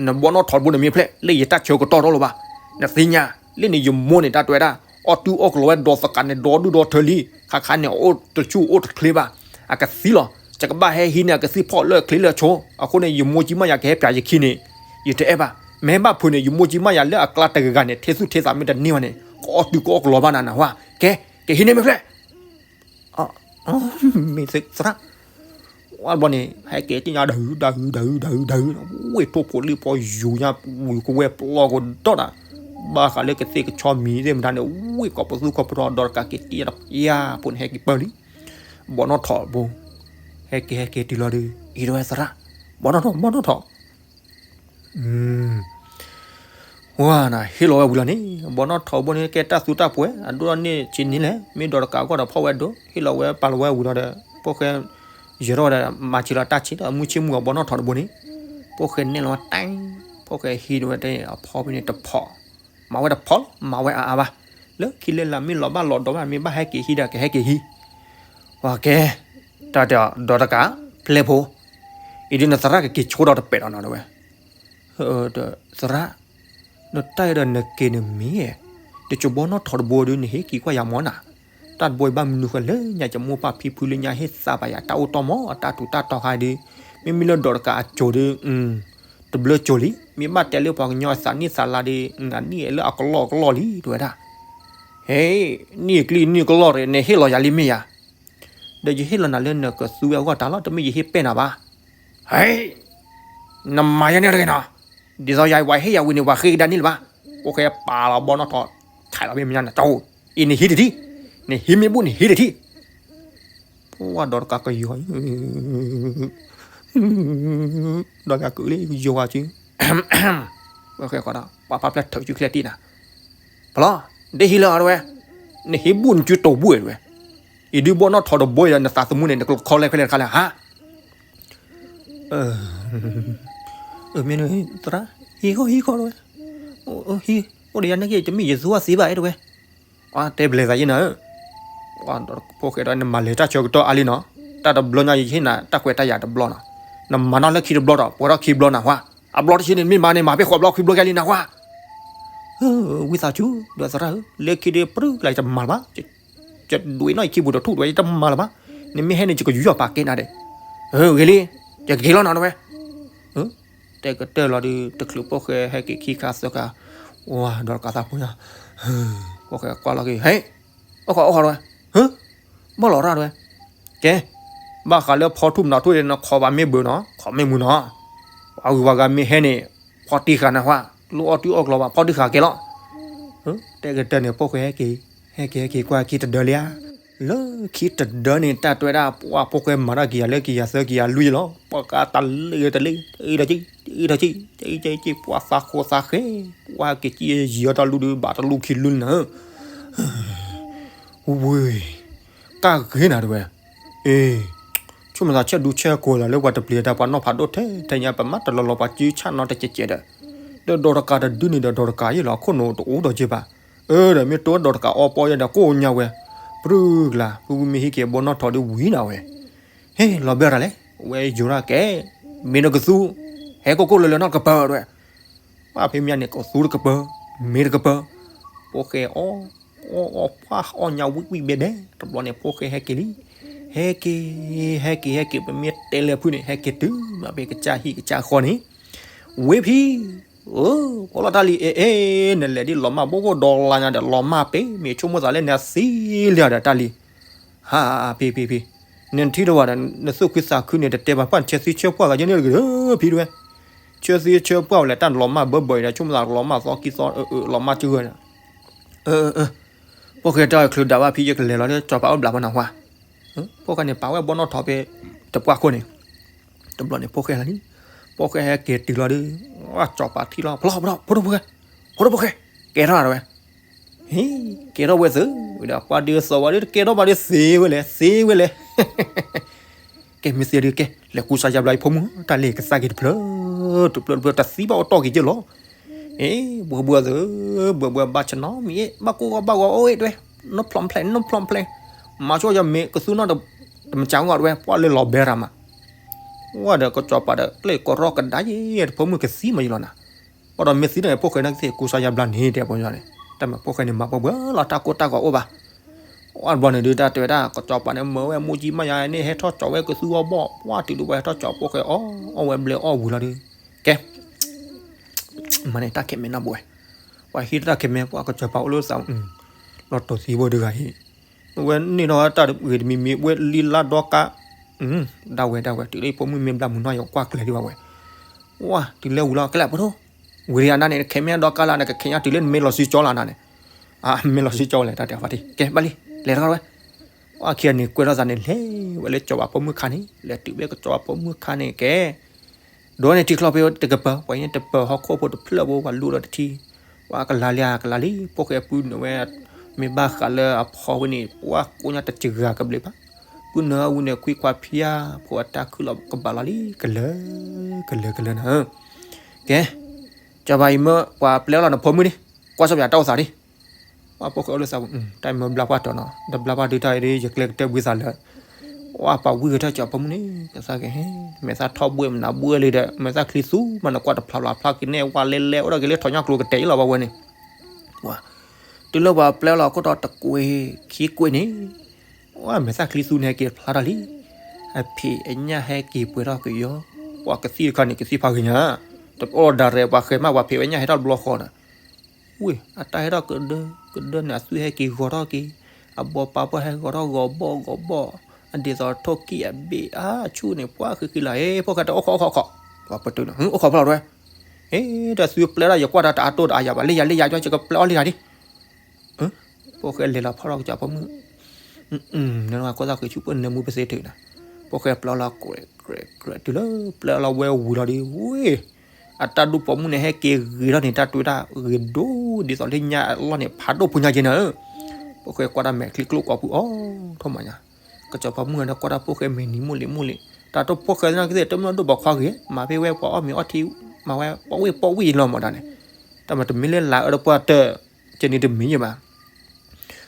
နဘီၣ်နီၣ်ထိးတဘိန့ၣ်မ့ၢ်ဖျဲၣ် လၢယတၢ်ဆၢကတီၢ်ထီၣ်လၢၤဘၣ်. နသ့ၣ်ညါ, လၢန့ၣ်ယမိၢ်န့ၣ် တၢ်တဲဝဲဒၣ်, အီၣ်တုၢ်အီၣ်ကျီၤဝဲဒီးသကးန့ၣ် ဒီဒူၣ်ဒီထၢလံ, ခါခါန့ၣ် အအိၣ်တဆူၣ်အိၣ်တချ့ဘၣ်. အကသံလီၤ, ယကဘၣ်ဟဲဟံးန့ၢ်အကသံၣ်ဖီၣ်လၢချ့လၢဆိ, အဃိန့ၣ် ယမိၢ်ကံမၣ်ယၤကဟဲပၠးယခံန့ၣ်, ယတအဲၣ်ဘၣ်. မ့ၢ်ဘၣ်ဖုးန့ၣ် ယမိၢ်ကံမၣ်ယၤလၢအကျါတဂၤဂၤန့ၣ် ထဲသူၣ်ထဲသးမ့ၢ်တန့ၢ်ဘၣ်န့ၣ် ကအီၣ်တုၢ်ကအီၣ်ကျီၤဘၣ်နၤနၤဝဲ, ကဲ, ကဟံးန့ၢ်မ့ၢ်ဖျဲၣ် မ့ၢ်သရၣ်, ဝဲဘျီန့ၣ် ဟဲက့ၤသ့ၣ်ညါဒုး ဒုး ဒုး ဒုး ဒုး ဝ့ၢ်ထိၣ်ဖိလံၣ်ဖိယူၤညါ ဝံၤကဝဲၢ်ပျီကဒီးဒၣ်, ဘၣ်ဃးလၢကသ့ၣ်ကဆီမံၤသ့ၣ်မတၤန့ၣ် ဝ့ၢ်ကိးပသူကိးပဒီဒီးတကးက့ၤတံၢ်ဒီး ယၤဖိန့ၣ်ဟဲက့ၤပၢၢ်လံ, ဘီၣ်နီၣ်ထိးတဘိ, ဟဲက့ၤဟဲက့ၤတုၤလီၤဒီး အံၤတဝဲသရၣ်, ဘီၣ်နီၣ်ထိး ဘီၣ်နီၣ်ထိး ဝဲနၤ ဟ့ၣ်လီၤဝဲဝံၤလီၤန့ၣ် ဘီၣ်နီၣ်ထိးတဘိန့ၣ် ကဲတၢ်သူတၢ်ပှဲၤ အဒိၣ်ထီၣ်န့ၢ်ဆံးန့ၢ်လဲၣ် မ့ၢ်ဒီးတကးအဂီၢ်ဒီးဖီၣ်ဝဲဒိ ဟ့ၣ်လီၤဝဲပာ်လီၤဝဲဝံၤလီၤဒီး ဖိၣ်ဃဲ ယၢၤထီၣ်ဝဲဒီး မၤစၢၤလီၤတၢ်ဆံးဒီး မုၢ်ဆ့ၣ်မုၢ်ဂီၤ ဘီၣ်နီၣ်ထိးတဘိန့ၣ် ဖိၣ်ဃဲနဲၣ်လီၤဝဲတၢ် ဖိၣ်ဃဲဟံးန့ၢ်ဝဲတၢ်အဖီဖဲန့ၣ်တဖီၣ် မၤဝဲတဖီၣ်လီၤ မၤဝဲအါအါဘၣ် လၢခံလၢလာ်မ့ၢ်လီၤဘၣ်လီၤဒီးဘၣ် မ့ၢ်ဘၣ်ဟဲက့ၤဟံးဒီးကဟဲက့ၤဟံး ပှၤကဲ တၢ်တဲဒီးတကး ပျဲၢ်ဖိ အံၤဒုးနသရၣ်ကက့ၤဆိဒီးတပဲာ်ဒီးနၤတဝဲ ဒီးသရၣ် နတၢ်အံၤဒီးနက့ၤနမ့ၢ် တစိၤဘီၣ်နီၣ်ထိးတဘိဒုး နဟ့ၣ်က့ၤကွၢ်ယၤမီၢ်နၤ တၢ်တဘိအံၤဘၣ်မနုၤဃိလဲၣ် ညါယမိၢ်ပၢ်ဖံဖုလၢညါဟ့ၣ်သးဘၣ်ယၤ တၢ်အိၣ်တီၢ်မီၢ် အတၢ်ထူးတၢ်တီၤခါဒုး မ့မ့ၢ်လၢဒီးတကးအစိၤဒုး တဘျၢစိၤလံ မ့ၢ်ဘၣ်တဲလၢပှၤကညီအသးနံၣ်သးလါဒီး နနံၣ်အဲၣ်လၢအကလီၢ်ကလီၢ်လံ တဝဲဒၣ် ဟဲ နံၣ်အကျံနံၣ်ကလီၢ်တဂ့ၤ နဟ့ၣ်လီၤယၤလံမ့ၢ်ယၤ ဒီးယဟ့ၣ်လီၤနၤလၢနကသူဝဲအဂီၢ်တၢ်လီၤ တမ့ၢ်ယဟ့ၣ်ပဲၢ်နၤဘၣ် ဟဲ နမၤယၤန့ၣ်တဂ့ၤနီၤ ဒ်သိးယၤဝဲဟ့ၣ်ယၤဝံၤန့ၣ် ဝဲဃ့ကဒါန့ၣ်လၢၤဘၣ် ဖိၣ်ဃဲပာ်လီၤဘီၣ်နီၣ်ထိး ဆဲးလီၤမ့ၢ်မညါနၤ အံၤနဟံးတထံၣ် နဟံးမ့ၢ်ဘူၣ်နဟံးတထံၣ် ပှၤဒီးတကးကယီၤ ဒီးကကုာ်လၢယီၤဝဲစု ပှၤဖးဖျဲၣ်ထုးစုချဲတံၢ်နၤ ဖလီၤ ဒ်ဟံးလၢအီၤတဝဲ နဟံးဘူၣ်နစုတိာ်ဘူၣ်တဝဲ အံၤဒုးဘီၣ်နီၣ်ထိးတဘိဒီး နသးသမူန့ၣ် နကခီလဲၣ်ခဲလၢာ်တခါလဲၣ်ဟါ မ့ၢ်သရၣ် ဟံးဃီဟံးဃီတဝဲ အိၣ်ဒီးယၤနာ်က့ တမ့ၢ်ယသူအီၤသ့ဘၣ်အဲၣ်တဝဲ တဲဘျဲးသးယဲနၤဧၢ ဖိၣ်ဃဲဒီး နမၤလဲၤတၢ်ဆၢကတီၢ်အါလံနီၤ တၢ်တဘျီညါယဟ့ၣ်နၤ တၢ်ကွဲးတၢ်ယာ်တဘျီနီၤ နမၤနီၣ်လၢခံတဘျီဒီး ပှဲၤထီၣ်ခံဘျီနၤဝါ အဘျီတဆံန့ၣ် မ့ၢ်မၤန့ၣ် မၤဖဲဃိးဘျီခွံဘျီကဲလံနၤဝါ ဝံသးစူၤ ဒီးသရၣ်ဧၢ လၢခံဒုးပြူၢ်ကျါ ယတမၤလၢၤဘၣ် ယဒွးနီၣ်ယခံပူၤတထူၣ်တဝဲ ယတမၤလၢၤဘၣ် နမ့ၢ်ဟဲန့ၣ် ယကယူးယီၣ်ပာ်ကဲနၤဒီး ဂ့ၤလံ ယကက့ၤလီၤနီၤတဝဲ တဲကတၢၢ်လီၤဒုး တချုးဖိၣ်ဃဲဟဲက့ၤခံခါသၢခါ ဝါဒီးကးသးဖိညါ ဖိၣ်ဃဲကွၢ်လီၤက့ၤ ဟဲ အိၣ်ခိးအိၣ်ခိးတဝဲ ဘီၣ်လီၤရၣ်တဝဲ ကဲ ဘၣ်ဃးလၢဖီထူၣ်မနုၤထူၣ်ဒီး နခိးဘၣ်မ့ၢ်ဘၢနီၤ ခိးမ့ၢ်မုာ်နီၤ ပှၤဂုၤပှၤဂၤမ့ၢ်ဟဲန့ၣ် ဖီတံၢ်ဃာ်နၤဝါ လူအီၣ်တုၤအီၣ်ကျီၤဘၣ် ဖီတံၢ်ဃာ်ကဲလီၤ တဲကတၢၢ်န့ၣ် ဖိၣ်ဃဲဟဲက့ၤ ဟဲက့ၤဟဲက့ၤကွၢ်ခံတဒၢလံဧါ လၢခံတဒၢန့ၣ် တၢ်တဲဝဲဒၣ် ပှၤဖိၣ်ဃဲမၤတၢ်က့ၤယၤလၢက့ၤယၤသၢက့ၤယၤလွံၢ်လီၤ ပှၤကါတလ့တလ့ အံၤဒီးက့ အံၤဒီးက့ က့ က့ ပှၤသးဃိသးဃဲ ပှၤက့ၤက့ယံာ်အီၤတၢ်လူဒုး ဘၣ်တလူခံလူနၤ ဝ့ၢ် ကၢ်ဂ့ၤနၤတဝဲ အ့ ဆိကမိၣ်သးဆဲးဒူဆဲးကိးလီၤလၢပှၤတပျံၤတၢ် ပှၤနီၢ်ဖးဒိၣ်ထဲထဲညါ ပမၤတလီၤလီၤပှၤစုဆၣ်နီတစဲးစဲးဒီး ဒီးဒီးတကးတဒုန့ၣ်ဒီးဒီးတကးယ့ၢ်လီၤ အခိၣ်နူာ်တအိၣ်ဒီးက့ဘၣ်. အၢ ဒီးမ့ၢ်တိဒီးတကးအီပီယဲဒီးကိးညါဝဲ ပြူၢ်ကလၤ ဖုဖုမ့ၢ်ဟံးက့ၤဘီနီၣ်ထီၣ်ဒီးဝံၤနၤဝဲ ဟ့ၣ် လီၤဘဲရၤလဲၣ် ဝဲယိၤရၣ်ကဲ မ့ၢ်နကသူ ဟဲကိၢ်ကိၢ်လၢလၢနီတကပၤဝဲ ပှၤဖဲမၠၣ်န့ၣ် ကသူတကပၤ မ့ၢ်တကပၤ ဖိၣ်ဃဲအီၣ် အီၣ်အီၣ်ပှၢ်အီၣ်ညါဝံၣ်ဝံၣ်ဘဲဘဲ တဘျီန့ၣ် ဖိၣ်ဃဲဟဲက့ၤလံ ဟဲက့ၤ ဟဲက့ၤ ဟဲက့ၤ ပမ့ၢ်တဲလဲၤဖုန့ၣ် ဟဲက့ၤတုၤမးဖဲကစၢ်ဟံၣ်ကစၢ်ဃီန့ၣ် ဝ့ၢ်ဖံ အၢ ဖီလီၤတၢ်လံ အ့ အ့ နလဲၤဒ်လီၤမၢ်ဘိၣ်ဘိၣ်ဒီလါညါဒီး လီၤမၢ်ပ့ၤ မ့ၢ်ဆိကမိၣ်သးလၢနသံလံဒီးတၢ်လံ ဟး ဖံ ဖံ ဖံ နထံၣ်တဝဲဒီး နသူၣ်ခုသးခုန့ၣ် တတဲဘၣ်ပှၢ်နဆၢသံဆၢပှၢ်ဂၤယဲန့ၣ်တက့ၢ် ဖံတဝဲ ဆၢသံဆၢပှၢ်ဝဲလဲၣ် တၢ်လီၤမၢ်ဘၢဘၢအံၤဒီး ဆိကမိၣ်သးလီၤမၢ်သီခံသီ အၢ အၢ လီၤမၢ်ကၢဂၢၢ်ဒီး အၢ အၢ ဖိၣ်ဃဲတၢ်ချုးဒၣ်ဘၣ်ဖံ ယကလဲၤလီၤလၢကၠီၤပၤအိၣ်ဘျးမနီၤဝါ ဖိၣ်ဃဲန့ၣ် ပာ်ဝဲဘီနီၣ်ထီၣ်ဖဲ တပှၢ်ခိၣ်န့ၣ် တဘျီန့ၣ် ဖိၣ်ဃဲလီၤလံ ဖိၣ်ဃဲဟဲက့ၤတုၤလီၤဒီး ကၠီၤပၤထံၣ်လီၤ ဖီလီၤ ဖီလီၤ ဖိဒိၣ်ဖိၣ်ဃဲ ဖိဒိၣ်ဖိၣ်ဃဲ ကဲထီၣ်တဝဲ ဟ့ၣ် ကဲထီၣ်ဝဲသုး ဝဲဒီးပှၤဒုးသီၣ်ဝဲဒီး တကဲထီၣ်ဘၣ်ဒီးသ့ဝဲလဲၣ် သ့ဝဲလဲၣ် ကဲမ့ၢ်သ့ဒီးကဲ လဲၤကူစါယါဘျါအံၤဖိမုၣ် တၢ်လ့ၢ်ကသၣ်က့ၤတဖျၢၣ် တဖျၢၣ်တဖျၢၣ် တသံဘၣ်အိၣ်တီၢ်က့ၤက့ၢ်လီၤ အ့ ဘှဲဘှဲသုး ဘှဲဘှဲဘၣ်ဆနီမံၤ ဘၣ်ကိၢ်ဂီၤဘၣ်ဂီၤအိၣ်ဝဲတဝဲ နီဖျီၣ်ဖျဲး နီဖျီၣ်ဖျဲး မၤဆိယမ့ၢ်ကသူနီၣ် တမၤစၢၤဂီၢ်တဝဲ ပှၤလၢလီၤဘဲရၤမး ဝဲဒီးကစီၤပၤဒီး ကျဲကရီကဒါယဲ တဖိမုၣ်ကသံမးယလီၤနၤ ဘၣ်ဒီးမ့ၢ်သံန့ၣ် ဖိၣ်ဃဲန့ၣ်ကသ့ၣ်ကူစါယါဘျါန့ၣ် တဲပှၤညီန့ၣ် တၢ်မၤဖိၣ်ဃဲန့ၣ် မၤပှဲၤပှဲၤလီၤ တၢ်ကိၢ်တၢ်ဂီၤအိၣ်ဘၣ် အဘျီန့ၣ်ဒုး တၢ်တဲဝဲဒၣ် ကစီၤပၤန့ၣ် မၢဝဲမူကံမးယၤန့ၣ် ဟဲထီၣ်ကၠီဝဲကသူအီၣ်ဘီၣ် ပှၢ်တုၤဒုးဝဲဟဲထီၣ်ကၠီဖိၣ်ဃဲအီၣ် အီၣ်ဝဲဘျဲးအီၣ်ဝံၤလီၤဒီး ကဲ မၤန့ၣ်တၢ်ခဲမဲနီတဘိဝဲ ပှၤဟံးတၢ်ခဲမဲ ပှၤကစီၤပၤအိၣ်လၢသး လီၤတီၤသံဘိဒုးဂၤဟံး ဝဲန့ၣ်ဒီးတၢ်ဂ့ၤတမံၤမံၤ ဝဲလံလါဒီကါ ဒၣ်ဝဲဒၣ်ဝဲ တုၤလၢဖိမုၣ်မ့ၢ်ဘျါမုၢ်နီၢ်ယကွၢ်ကျဲၤဒံးဘၣ်ဝဲ ဝါ တုၤလၢဝံၤလီၤ ကဲလၢပထိ ဝံၤလံအနၢ်န့ၣ် ခဲမ့ၢ်ဒီကါလၢနကခဲညါတုၤလၢနမ့ၢ်လီၤစုကၠီလၢနၤန့ၣ် အမ့ၢ်လီၤစုကၠီဝဲလဲၣ် တၢ်တဲဖါတံၢ် ကဲဘၣ်လံ လဲၤထီၣ်ဝဲ ပှၤခံဂၤန့ၣ် ကွဲထီၣ်သးန့ၣ် လဲၤဝဲလၢကစီၤပၤဖိမုၣ်ခါန့ၣ် လဲၤတုၤဝဲကစီၤပၤဖိမုၣ်ခါန့ၣ်ကဲ ဒိးန့ၢ်ထံချီဖဲတကပၤ ပှၤအံၤန့ၣ်တပၢၤဟီၣ်ခိၣ်ဖိတဖျၢၣ်ဘိ ပှၤလူဒီးတထံ ပှၤကလၤလံဧါ ကလၤလံ ဖိၣ်ဃဲပုၢ်နုာ်ဝဲ မ့ၢ်ဘၣ်ဃးလၢအဖီဝဲန့ၣ် ပှၤကိးညါတစှၤကဘျံးဘၣ် ပုၢ်နုာ်အဝံၤန့ၣ် ခွံခွါဖၠါ ဖိအတၢ်ခုၣ်လီၤကဘၣ်လီၤလံ ကလၢၤ ကလၢၤ ကလၢၤနၤဧၢ ကဲ ကၠီၤပၤအံၤမၢ ပှၤပျဲလီၤနဖိမုၣ်န့ၣ် ကွၢ်စီပျးတၢ်အိၣ်သးဒံး ပှၤဖိၣ်ဃဲအိၣ်လၢသးပူၤ တၢ်မ့ၢ်ဘျါပှၢ်တီၤနီၤ တဘျါပှၢ်ဒုးတၢ်အံၤဒ် ယကျဲကတၢၢ်ဘှံးသးလၢ ပှၤပာ်ဝံၤကထၢၣ်ကၠီၤဖိမုၣ်န့ၣ် ကသးကဟဲ မဲာ်သၣ်ထီၣ်ဘှဲၣ်မနုၤဘှဲၣ်လံဒီး မဲာ်သၣ်ချံသူမးနကွၢ်တဖျါလီၤဖျါက့ၤန့ၣ် ဝါလဲလဲအိၣ်ဒီးက့ၤလၢထီၣ်ညါကျိၤကတဲာ်အံၤလီၤဘၣ်ဝဲန့ၣ် ပှၤ တုၤလၢပှၤပျဲလီၤခိၣ်တီတကွ့ၢ်ခံကွ့ၢ်န့ၣ် ပှၤမဲာ်သၣ်ချံသူန့ၣ်ဟဲက့ၤဖျါထီၣ်လံ အဖံးအညၣ်ဟဲက့ၤပှဲၤထီၣ်က့ၤယီၤ ပှၤကသံၣ်တခါန့ၣ် ကသံၣ်ဖးဂ့ၤညါ တအိၣ်ဒီးရဲၣ် ပှၤဃဲၤမး ပှၤဖံးဝဲညၣ်ဟဲထီၣ်တဘျီဃီဒီး ဝ့ၢ် အတၢ်ဟဲထီၣ်ကဒၢ ကဒၢန့ၣ် အသွံၣ်ဟဲက့ၤဂီၤထီၣ်က့ၤ အဘီပာ်ပှၢ်ဟဲဂီၤထီၣ်ဂီၤဘီၣ်ဂီၤဘီၣ် အဒ်သိးထိၣ်ကံၣ်အဘ့ၣ် အဆူၣ်န့ၣ် ပှၤဃံဃံလၤ ဟ့ၣ် ဖိၣ်ဃဲတအိၣ်ခိးအိၣ်ခိးအိၣ်ခိး ပှၤပတုာ်န့ၣ် အိၣ်ခိးဖျါထီၣ်တဝဲ ဟ့ၣ် တၢ်သွံၣ်ပျဲထီၣ် ယကွၢ်ဒီးတအါတိၢ်တအါယၤဘၣ် လၢယၤလၢယၤ ယကပျဲအီၣ်လံတၢ်ဒံး ဖိၣ်ဃဲလဲၤလီၤဖီၣ်ထီၣ်ကစၢ်ဖိမုၣ် နကွၢ်သးဃံးဆူၣ် ပနၢမူပသ့ထုးနၤ ဖိၣ်ဃဲပျဲလီၤကြဲးကြဲးကြဲး တုၤလၢပျဲလီၤဝဲဝံၤလီၤဒီး ဝ့ၢ် အတၢ်ဒူၣ်ပိာ်မုၣ်န့ၣ် ဟဲက့ၤဂ့ၤထီၣ်န့ၣ် တၢ်တွဲတၢ်ဂ့ၤဒိၣ် ဒ်သိးလၢညါအလီၢ်န့ၣ် ဖးဒိၣ်ဖိညါက့ၤနၤဧၢ ဖိၣ်ဃဲကွၢ်တၢ်မဲာ်ချံကျိၣ်ကွာ်ပူၤ အိၣ်ထီၣ်မးညါ ကစီၤပၤမုၣ်န့ၣ် ကွၢ်တၢ်ဖိၣ်ဃဲမဲာ်နံၤမိၢ်လံၤမိၢ်လံၤ တၢ်တိၢ်ဖိၣ်ဃဲသနာ်က့သ့ၣ် တမ့ၢ်ဒိၣ်ဘၣ်ခွါဂ့ၤ မၤဖဲဝဲပှၤအီၣ်မ့ၤအီထံ မၤဝဲပှၤဝ့ၢ်ပှၤဝ့ၢ်လီၤမးဒၣ်န့ၣ် တၢ်မၤတမ့ၢ်လၢလၤအၢတပှၢ်တၢၢ် ကဲန့ၣ်တမ့ၢ်ယဲဘၣ်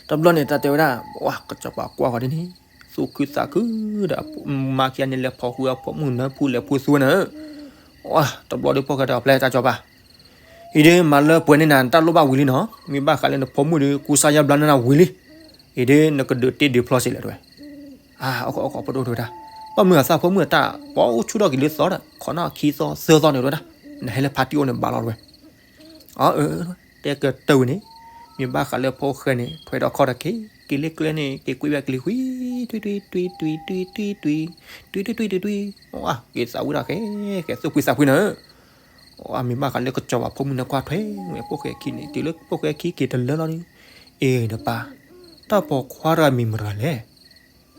တဘျီန့ၣ် တၢ်တဲဝဲဒၣ် ဝါ ကစီၤပၤကွၢ်ဃီဒ်န့ၣ် သူၣ်ခုသးခုဒီး မါခံဂၤန့ၣ် လဲၤဖီၣ်ဃုာ်အဖိမုၣ်နၢဖူ လဲၤဖူသူဝဲနၤဧၢ ဝါ တဘျီဒီး ဖိၣ်ဃဲတဲအီၤ ပျဲတၢ်ကစီၤပၤ အံၤဒ်မၤလၢပှဲၤန့ၢ်နၤ တၢ်လိၣ်ဘၣ်ဝံၤလံနီၤ မ့ၢ်ဘၣ်ဃးလၢနဖိမုၣ်ဒီး ကူစါယါဘျါန့ၢ်နၤဝံၤလံ အံၤဒ်နကဒုးတ့ဒုးဖျီစ့ၢ်လဲၣ်တဲဝဲ အါ အိၣ်ခိးအိၣ်ခိး ဖိဒိၣ်တဲဝဲဒၣ် ဘၣ်မနုၤအသးဖိမုၣ်အတၢ် ပှၤအိၣ်ဆူၣ်ထီၣ်က့ၤလၢသီဒီး ခိးနီၢ်ခံသီသၢသီန့ၣ်တဲဝဲဒၣ် နဟဲလၢဖါတံၢ်အိၣ်န့ၣ်ဘၣ်လီၤတဲဝဲ အၢ တဲကတၢၢ်ဝံၤန့ၣ် မ့ၢ်ဘၣ်ဃးလၢဖိၣ်ဃဲန့ၣ် ထွဲဒီးခီၣ်ဒီးက့ၤ က့ၤလၢကျဲန့ၣ် က့ၤကွံာ်ဝဲကလံၤ ဝံတွံတွံတွံတွံတွံတွံ တွံတွံတွံတွံတွံ က့ၤသးဝံၣ်ဒီးဃဲ ဃဲသူၣ်ဖှံသးဖှံနၤဧၢ မ့ၢ်ဘၣ်ဃးလၢကစီၤပၤဖိမုၣ်န့ၣ် ကွၢ်ထွဲဝဲဖိၣ်ဃဲခံန့ၣ် တုၤလၢဖိၣ်ဃဲခံက့ၤတလၢလီၤဒီး အ့ၣ်ဒီးပၢ် တၢ်ပိာ်ခွါတဂၤမံၤမတၤလဲၣ်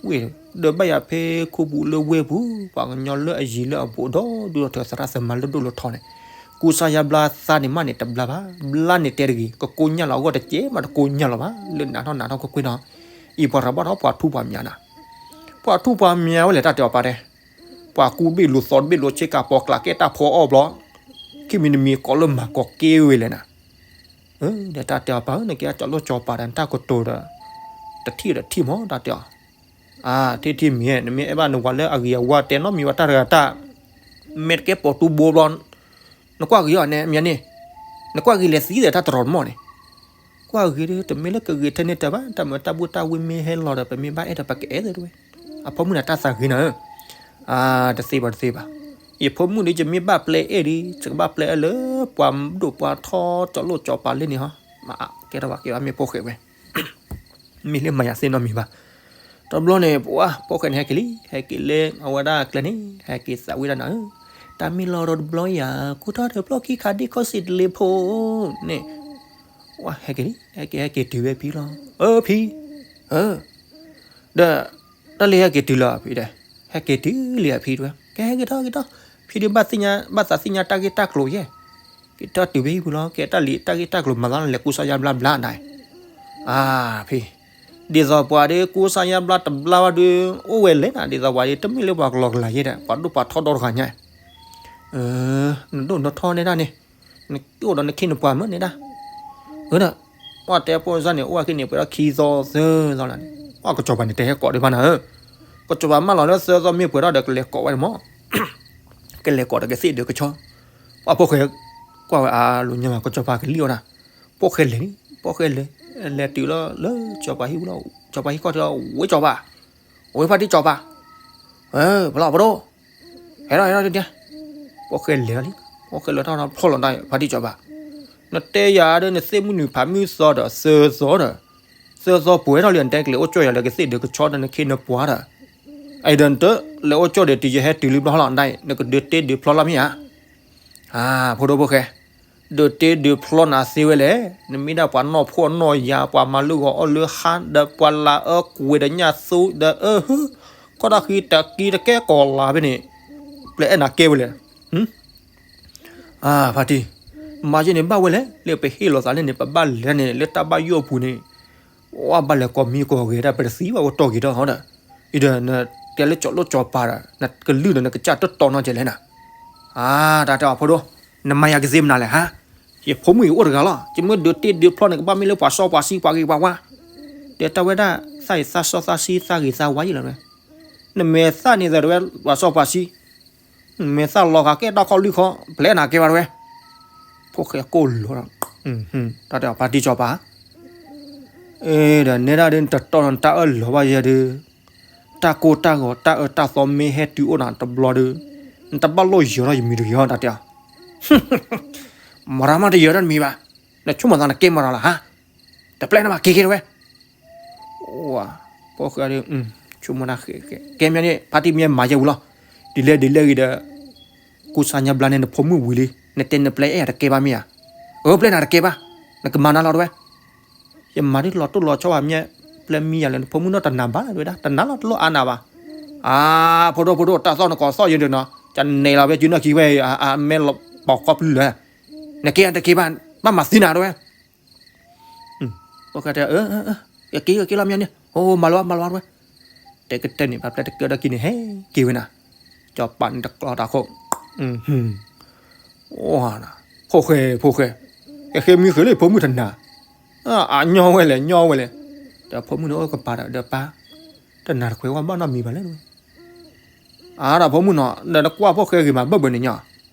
ဝ့ၢ် ဒီးဘၣ်ယၤဖဲခိပူၤလၢဝ့ၢ်ပူၤ ပှၤကညီလၢအယံၤလၢအဘူးဒီးထၢသရၣ်သမါလၢဒိၣ်လၢထီန့ၣ် ကူစါယါဘျါသးန့ၣ်မးန့ၣ် တဘျါဘၣ် ဘျါန့ၣ်တဲတဂ့ၤ ကကိညၢ်လီၤအဂီၢ်တကဲမးတကိညၢ်လီၤဘၣ် လၢနးထီၣ်နးထီၣ်ကွ့ၢ်ကွ့ၢ်နီၤ အံၤပှၤရၤဘၣ်ထီၣ်ပှၤထူပှၤမၤနၤ ပှၤထူၣ်ပှၤမၤဝဲလဲၣ် တၢ်တဲအီၤပၢ်တဲ, ပှၤကူဘ့ၣ်လိာ်သီတဘ့ၣ်လိာ်ဆ့ကၤ ပိာ်ကျးကဲတၢ်ဖီအီၣ်ဘျီ, ခံမံၤတမံၤကိးလၢမၤကိးက့ဝဲလဲၣ်နၤ. ဒီးတၢ်တဲအီၤပၢ်ဧၢ နကဲကၠီၤလိၣ်ကၠီၤပၤဒီး နတၢ်ကတိၤဒီး တထံၣ်ဒီးထံၣ်မး တၢ်တဲအီၤ. အါ ထံၣ်ထံၣ်မံၤ နမ့ၢ်အဲၣ်ဘၣ်နဝၤလၢအဂ့ၤအဝါ တဲနီတမံၤဘၣ် တၢ်တဂၤတၢ်, မ့ၢ်တကဲပိာ်တူဘိဘျီ နကွၢ်ဂ့ၤအီၤန့ၣ် မ့ၢ်န့ၣ်, နကွၢ်ဂ့ၤလဲၤသံဒီးတၢ်တရီတမီၢ်န့ၣ်, ကွၢ်ဂ့ၤဒီး တမ့ၢ်လၢကဂ့ၤထဲန့ၣ်တၢ်ဘၣ်, တၢ်မုာ်တၢ်ဘိၣ်တၢ်ဝ့မ့ၢ်ဟဲလီၤဒီး ပမ့ၢ်ဘၣ်အဲၣ်ဒီးပကအဲၣ်သ့တဝဲ, အဖိမုၣ်န့ၣ်တၢ်သးဂ့ၤနၤဧၢ, အါ တသ့ဘၣ်တသ့ဘၣ်, ယဖိမုၣ်ဒီး ယမ့ၢ်ဘၣ်ပျဲအဲၣ်ဒီး ယကဘၣ်ပျဲအဲၣ်လၢ ပှၤဒိၣ်ပှၤထီကၠီၤလိၣ်ကၠီၤပၤလၢန့ၣ်ဟီ, မ့ၢ်ကဲထီၣ်ဘၣ်ကဲဘၣ်မ့ၢ်ဖိၣ်ဃဲဝဲ မ့ၢ်လၢမၤယၤသ့နီတမံၤဘၣ်. တဘျီန့ၣ် ပှၤဖိၣ်ဃဲန့ၣ် ဟဲက့ၤလံ, ဟဲက့ၤလၢအဝဲဒၣ်ကျဲန့ၣ် ဟဲက့ၤသးဝံၣ်ဒၣ်နၤဧၢ, တၢ်မ့ၢ်လီၤဒီးတဘျီယၤ ကူထီၣ်တဘျီခံခါဒ့ၣ်ခီၣ်စံးတလ့ဖိန့ၣ်, ဝဲဟဲက့ၤလံ, ဟဲက့ၤ ဟဲက့ၤတုၤဝဲဖံလီၤ, အၢဖံ, အၢ, ဒီး တၢ်လံဟဲက့ၤတုၤလီၤဖံဒီး, ဟဲက့ၤတုၤလံအဖံတဝဲ, ကဲဟဲက့ၤထီၣ်က့ၤထီၣ်, ဖံဒုးဘၣ်သ့ၣ်ညါ ဘၣ်သးသ့ၣ်ညါတၢ်ဂ့ၢ်တၢ်ကျိၤယဲၢ်, က့ၤထီၣ်တုၤဝဲဟံၣ်ပူၤလီၤ, ကဲတၢ်လံတၢ်ဂ့ၢ်တၢ်ကျိၤမၤသးလီၤ လဲၤကူစါယါဘျါဘျါဒၣ်, အါဖံ, ဒ်သိးပှၤဒီးကူစါယါဘျါတဘျါဘၣ်ဒီး အိၣ်ဝဲလဲၣ်နၤ, ဒ်သိးပှၤဒီး တမ့ၢ်လၢပှၤကလီကလီယဲၢ်ဒီး ပှၤဒိၣ်ပှၤထီဒီတဂၤညါ, နဒိၣ်နထီန့ၣ်ဒၣ်န့ၣ်, နအိၣ်ဒီးနခ့နပှၤမ့ၢ်န့ၣ်ဒၣ်, အၢဒီး ပှၤတဲဖိစၢ်န့ၣ် အိၣ်ဝဲက့ၤန့ၣ် ပှဲၤဒီးခံသီသၢသီလီၤန့ၣ်, ပှၤကစီၤပၤန့ၣ် တဲဟဲကိးဒံးဘၣ်နၤဧၢ, ကစီၤပၤမၢလီၤလၢသၢသီမ့ၢ်ပှဲၤထီၣ်ဒီး ကလဲၤကိးဝဲန့ၣ်မး, ကလဲၤကိးဒီးကသ့ၣ်ဒုးကဆီ, ပှၤဖိၣ်ဃဲ ကွၢ်ဝဲအါလိာ်ညါမး ကစီၤပၤကလံၣ်အီၣ်နၤ, ဖိၣ်ဃဲလဲၤန့ၣ် ဖိၣ်ဃဲလဲၤ, လဲၤတုၤလီၤလၢစီၤပၤဟံၣ်ပူၤလီၤ, စီၤပၤဟံၣ်ခီၣ်ထံးလီၤ, ဝဲစီၤပၤ, ဝဲဖါတံၢ်စီၤပၤ, ပလီၢ်ပဒိၣ် ဟဲထီၣ်ဟဲထီၣ်ဒ်န့ၣ်, ဖိၣ်ဃဲလဲၤလီၤလံ, ဖိၣ်ဃဲလဲၤထီၣ်ဖျီၣ်လီၤဒၣ် ဖါတံၢ်စီၤပၤ, နတဲယၤဒီး နသ့ၣ်မုၢ်နုာ်ဖးမုၢ်သီဒီး သၢသီဒီး, သၢသီပှဲၤထီၣ်လံ နတဲကလဲၤအိၣ်ကၠီၣ်ယၤလၢကသ့ၣ်ဒုးကဆီဒီး နခ့နပှၤဒီး, အံၤဒီးနတလဲၤအိၣ်ကၠီၣ်ဒီး တုၤယဟဲတုၤလံဘျီလီၤဒၣ်အံၤ နကဒုးတ့ဒုးဖျီလီၤမ့ၢ်ဧါ, ဖိဒိၣ်ဖိၣ်ဃဲ ဒုးတ့ဒုးဖျီနၤသ့ဝဲလဲၣ်, နမ့ၢ်ဒၣ်ပှၤနီၢ်ဖှီၣ်နီၢ်ယာ် ပှၤမၤလုၢ်ဂီၤအီၣ်လၢဟါ ဒီးပှၤလၤအၢကွဲးဒီးညၣ်သူဒီး အၢဟု, ခီၣ်တၢ်ဃံတၢ်က့တကဲကီးလၤဖဲန့ၣ်, ပျဲအဲၣ်နၤကဲဝဲလဲၣ်, ဖါတံၢ်, မၤယဲန့ၣ်ဘၣ်ဝဲလဲၣ်, လၢပဟ့ၣ်လီၤသးလၢန့ၣ် ပဘၣ်လဲၤန့ၣ် လၢတၢ်ဘၣ်ယိၣ်အပူၤန့ၣ်, ဝဲဘၣ်လဲၤကိးမံၤကိးဂဲၤဒၣ် ပတသံဘၣ်ဝဲတီၢ်ဂ့ၤထီၣ်ဟီဒီး, အံၤဒီးနတဲလၢကၠီၤလိၣ်ကၠီၤပၤဒီး နကလုၢ်ဒီးနကစၢ်တတီနီတစဲးလဲၣ်နၤ, အါ တၢ်တဲအီၤဖိဒိၣ်, နမၤယၤကသ့မနုၤလဲၣ်ဟါ, ယဖိမုၣ်ယအိၣ်တဂၤလီၤ, ယမ့ၢ်ဒုးတ့ဒုးဖျီန့ၣ် ကဘၣ်မ့ၢ်လၢပှၤစီပှၤဆှံပှၤဂ့ၤပှၤဝါ, တဲတၢ်ဝဲဒၣ် သးအံၤသးစီသးဆှံသးဂ့ၤသးဝါယံာ်လီၤဝဲ, နမ့ၢ်သးန့ၣ်သတးဝဲ ပှၤစီပှၤဆှံ မ့ၢ်သးလီၤဂာ်ကဲတၢ်ခီၣ်လွံၢ်ခီ ပျဲနၤကဲဘၣ်တဝဲ, ဖိၣ်ဃဲကိၢ်လီၤဒီး, တၢ်တဲအီၤဖါတံၢ်စီၤပၤ, ဒီးနဲဒၣ်ဒီး နတတီနတၢ်အၢၣ်လီၤဘၣ်ယဲဒုး, တၢ်ကိၢ်တၢ်ဂီၤတၢ်အၢတၢ်သီမ့ၢ်ဟဲတုၤအိၣ်နၤတဘျီဒီး, နတဘၣ်လိၣ်ယၢၤထီၣ်ယမံၤတဂ့ၤဟီ တၢ်တဲအီၤ, မၤရၤမးတယၢၤထီၣ်တမံၤဘၣ်, နဆိကမိၣ်သးနကဲမၤရၤလၢဟါ, တပျဲနဘၣ်က့ၤက့ၤတဝဲ ဝၤ, ဖိၣ်ဃဲဒီး, ဆိကမိၣ်တၢ်ဃဲ, ကဲမ့ၢ်န့ၣ် ဖါတံၢ်မ့ၢ်မၤယဲဝံၤလီၤ, ဒ်လဲၣ်ဒ်လဲၣ်ဂ့ၤဒီး, ကူစါညါဘျါန့ၣ် နဖိမုၣ်ဝံၤလံ, နတဲနပျဲအဲၣ်ယၤတကဲဘၣ်မ့ၢ်ဧါ, အၢ ပျဲနၤတကဲဘၣ်, နကမၤနၤလီၤတဝဲ, ယမၤဒ်လီၤတိၢ်လီၤဆီဘၣ်မ့ၢ်, ပျဲမံယၤလဲၣ် နဖိမုၣ်နီၢ်တနာ်ဘၣ်လၢတဝဲဒၣ် တနာ်လီၤတလိၣ်အါနၤဘၣ်, အါ, ဖိဒိၣ်ဖိဒိၣ် တၢ်သီၣ်နကီၤသီၣ်ယဲဒုးနီၤ, ကန့ၣ်လီၤဝဲစုနီၢ်ခံဝဲ, အမဲလီၤပီၤကီၢ်ပျုၢ်လၢ, နကဲတကဲဘၣ်, ဘၣ်မၤသံနၤတဝဲ ဖိၣ်ဃဲတဲ, ကက့ၤက့ၤလီၤမ့ၢ်န့ၣ်, အိ မၤလီၤမၤလီၤဝဲ, တဲကတၢၢ်န့ၣ် ပှၤပျဲတကၢၢ်ဒီးက့ၤန့ၣ် ဟဲက့ၤဝဲနၤ, ကၠီၤပၤန့ၣ်တကျီတၢ်ခိၣ်, ဖိၣ်ဃဲဖိၣ်ဃဲ, ကဃ့မံဃ့လၢဖိမုၣ်တနာ်, အညီဝဲလဲၣ်ညီဝဲလဲၣ်, ဒီးဖိမုၣ်န့ၣ်အိၣ်ကပၤဒီး ဒီးပၢ်, တနာ်တခွဲးဝဲဘၣ်နီတမံၤဘၣ်လဲၣ်ဝဲ အါဒီးဖိမုၣ်နီၤ ဒီးနကွၢ်ဖိၣ်ဃဲဂ့ၤမးဘၢၣ်ဘၢၣ်န့ၣ်ညီ,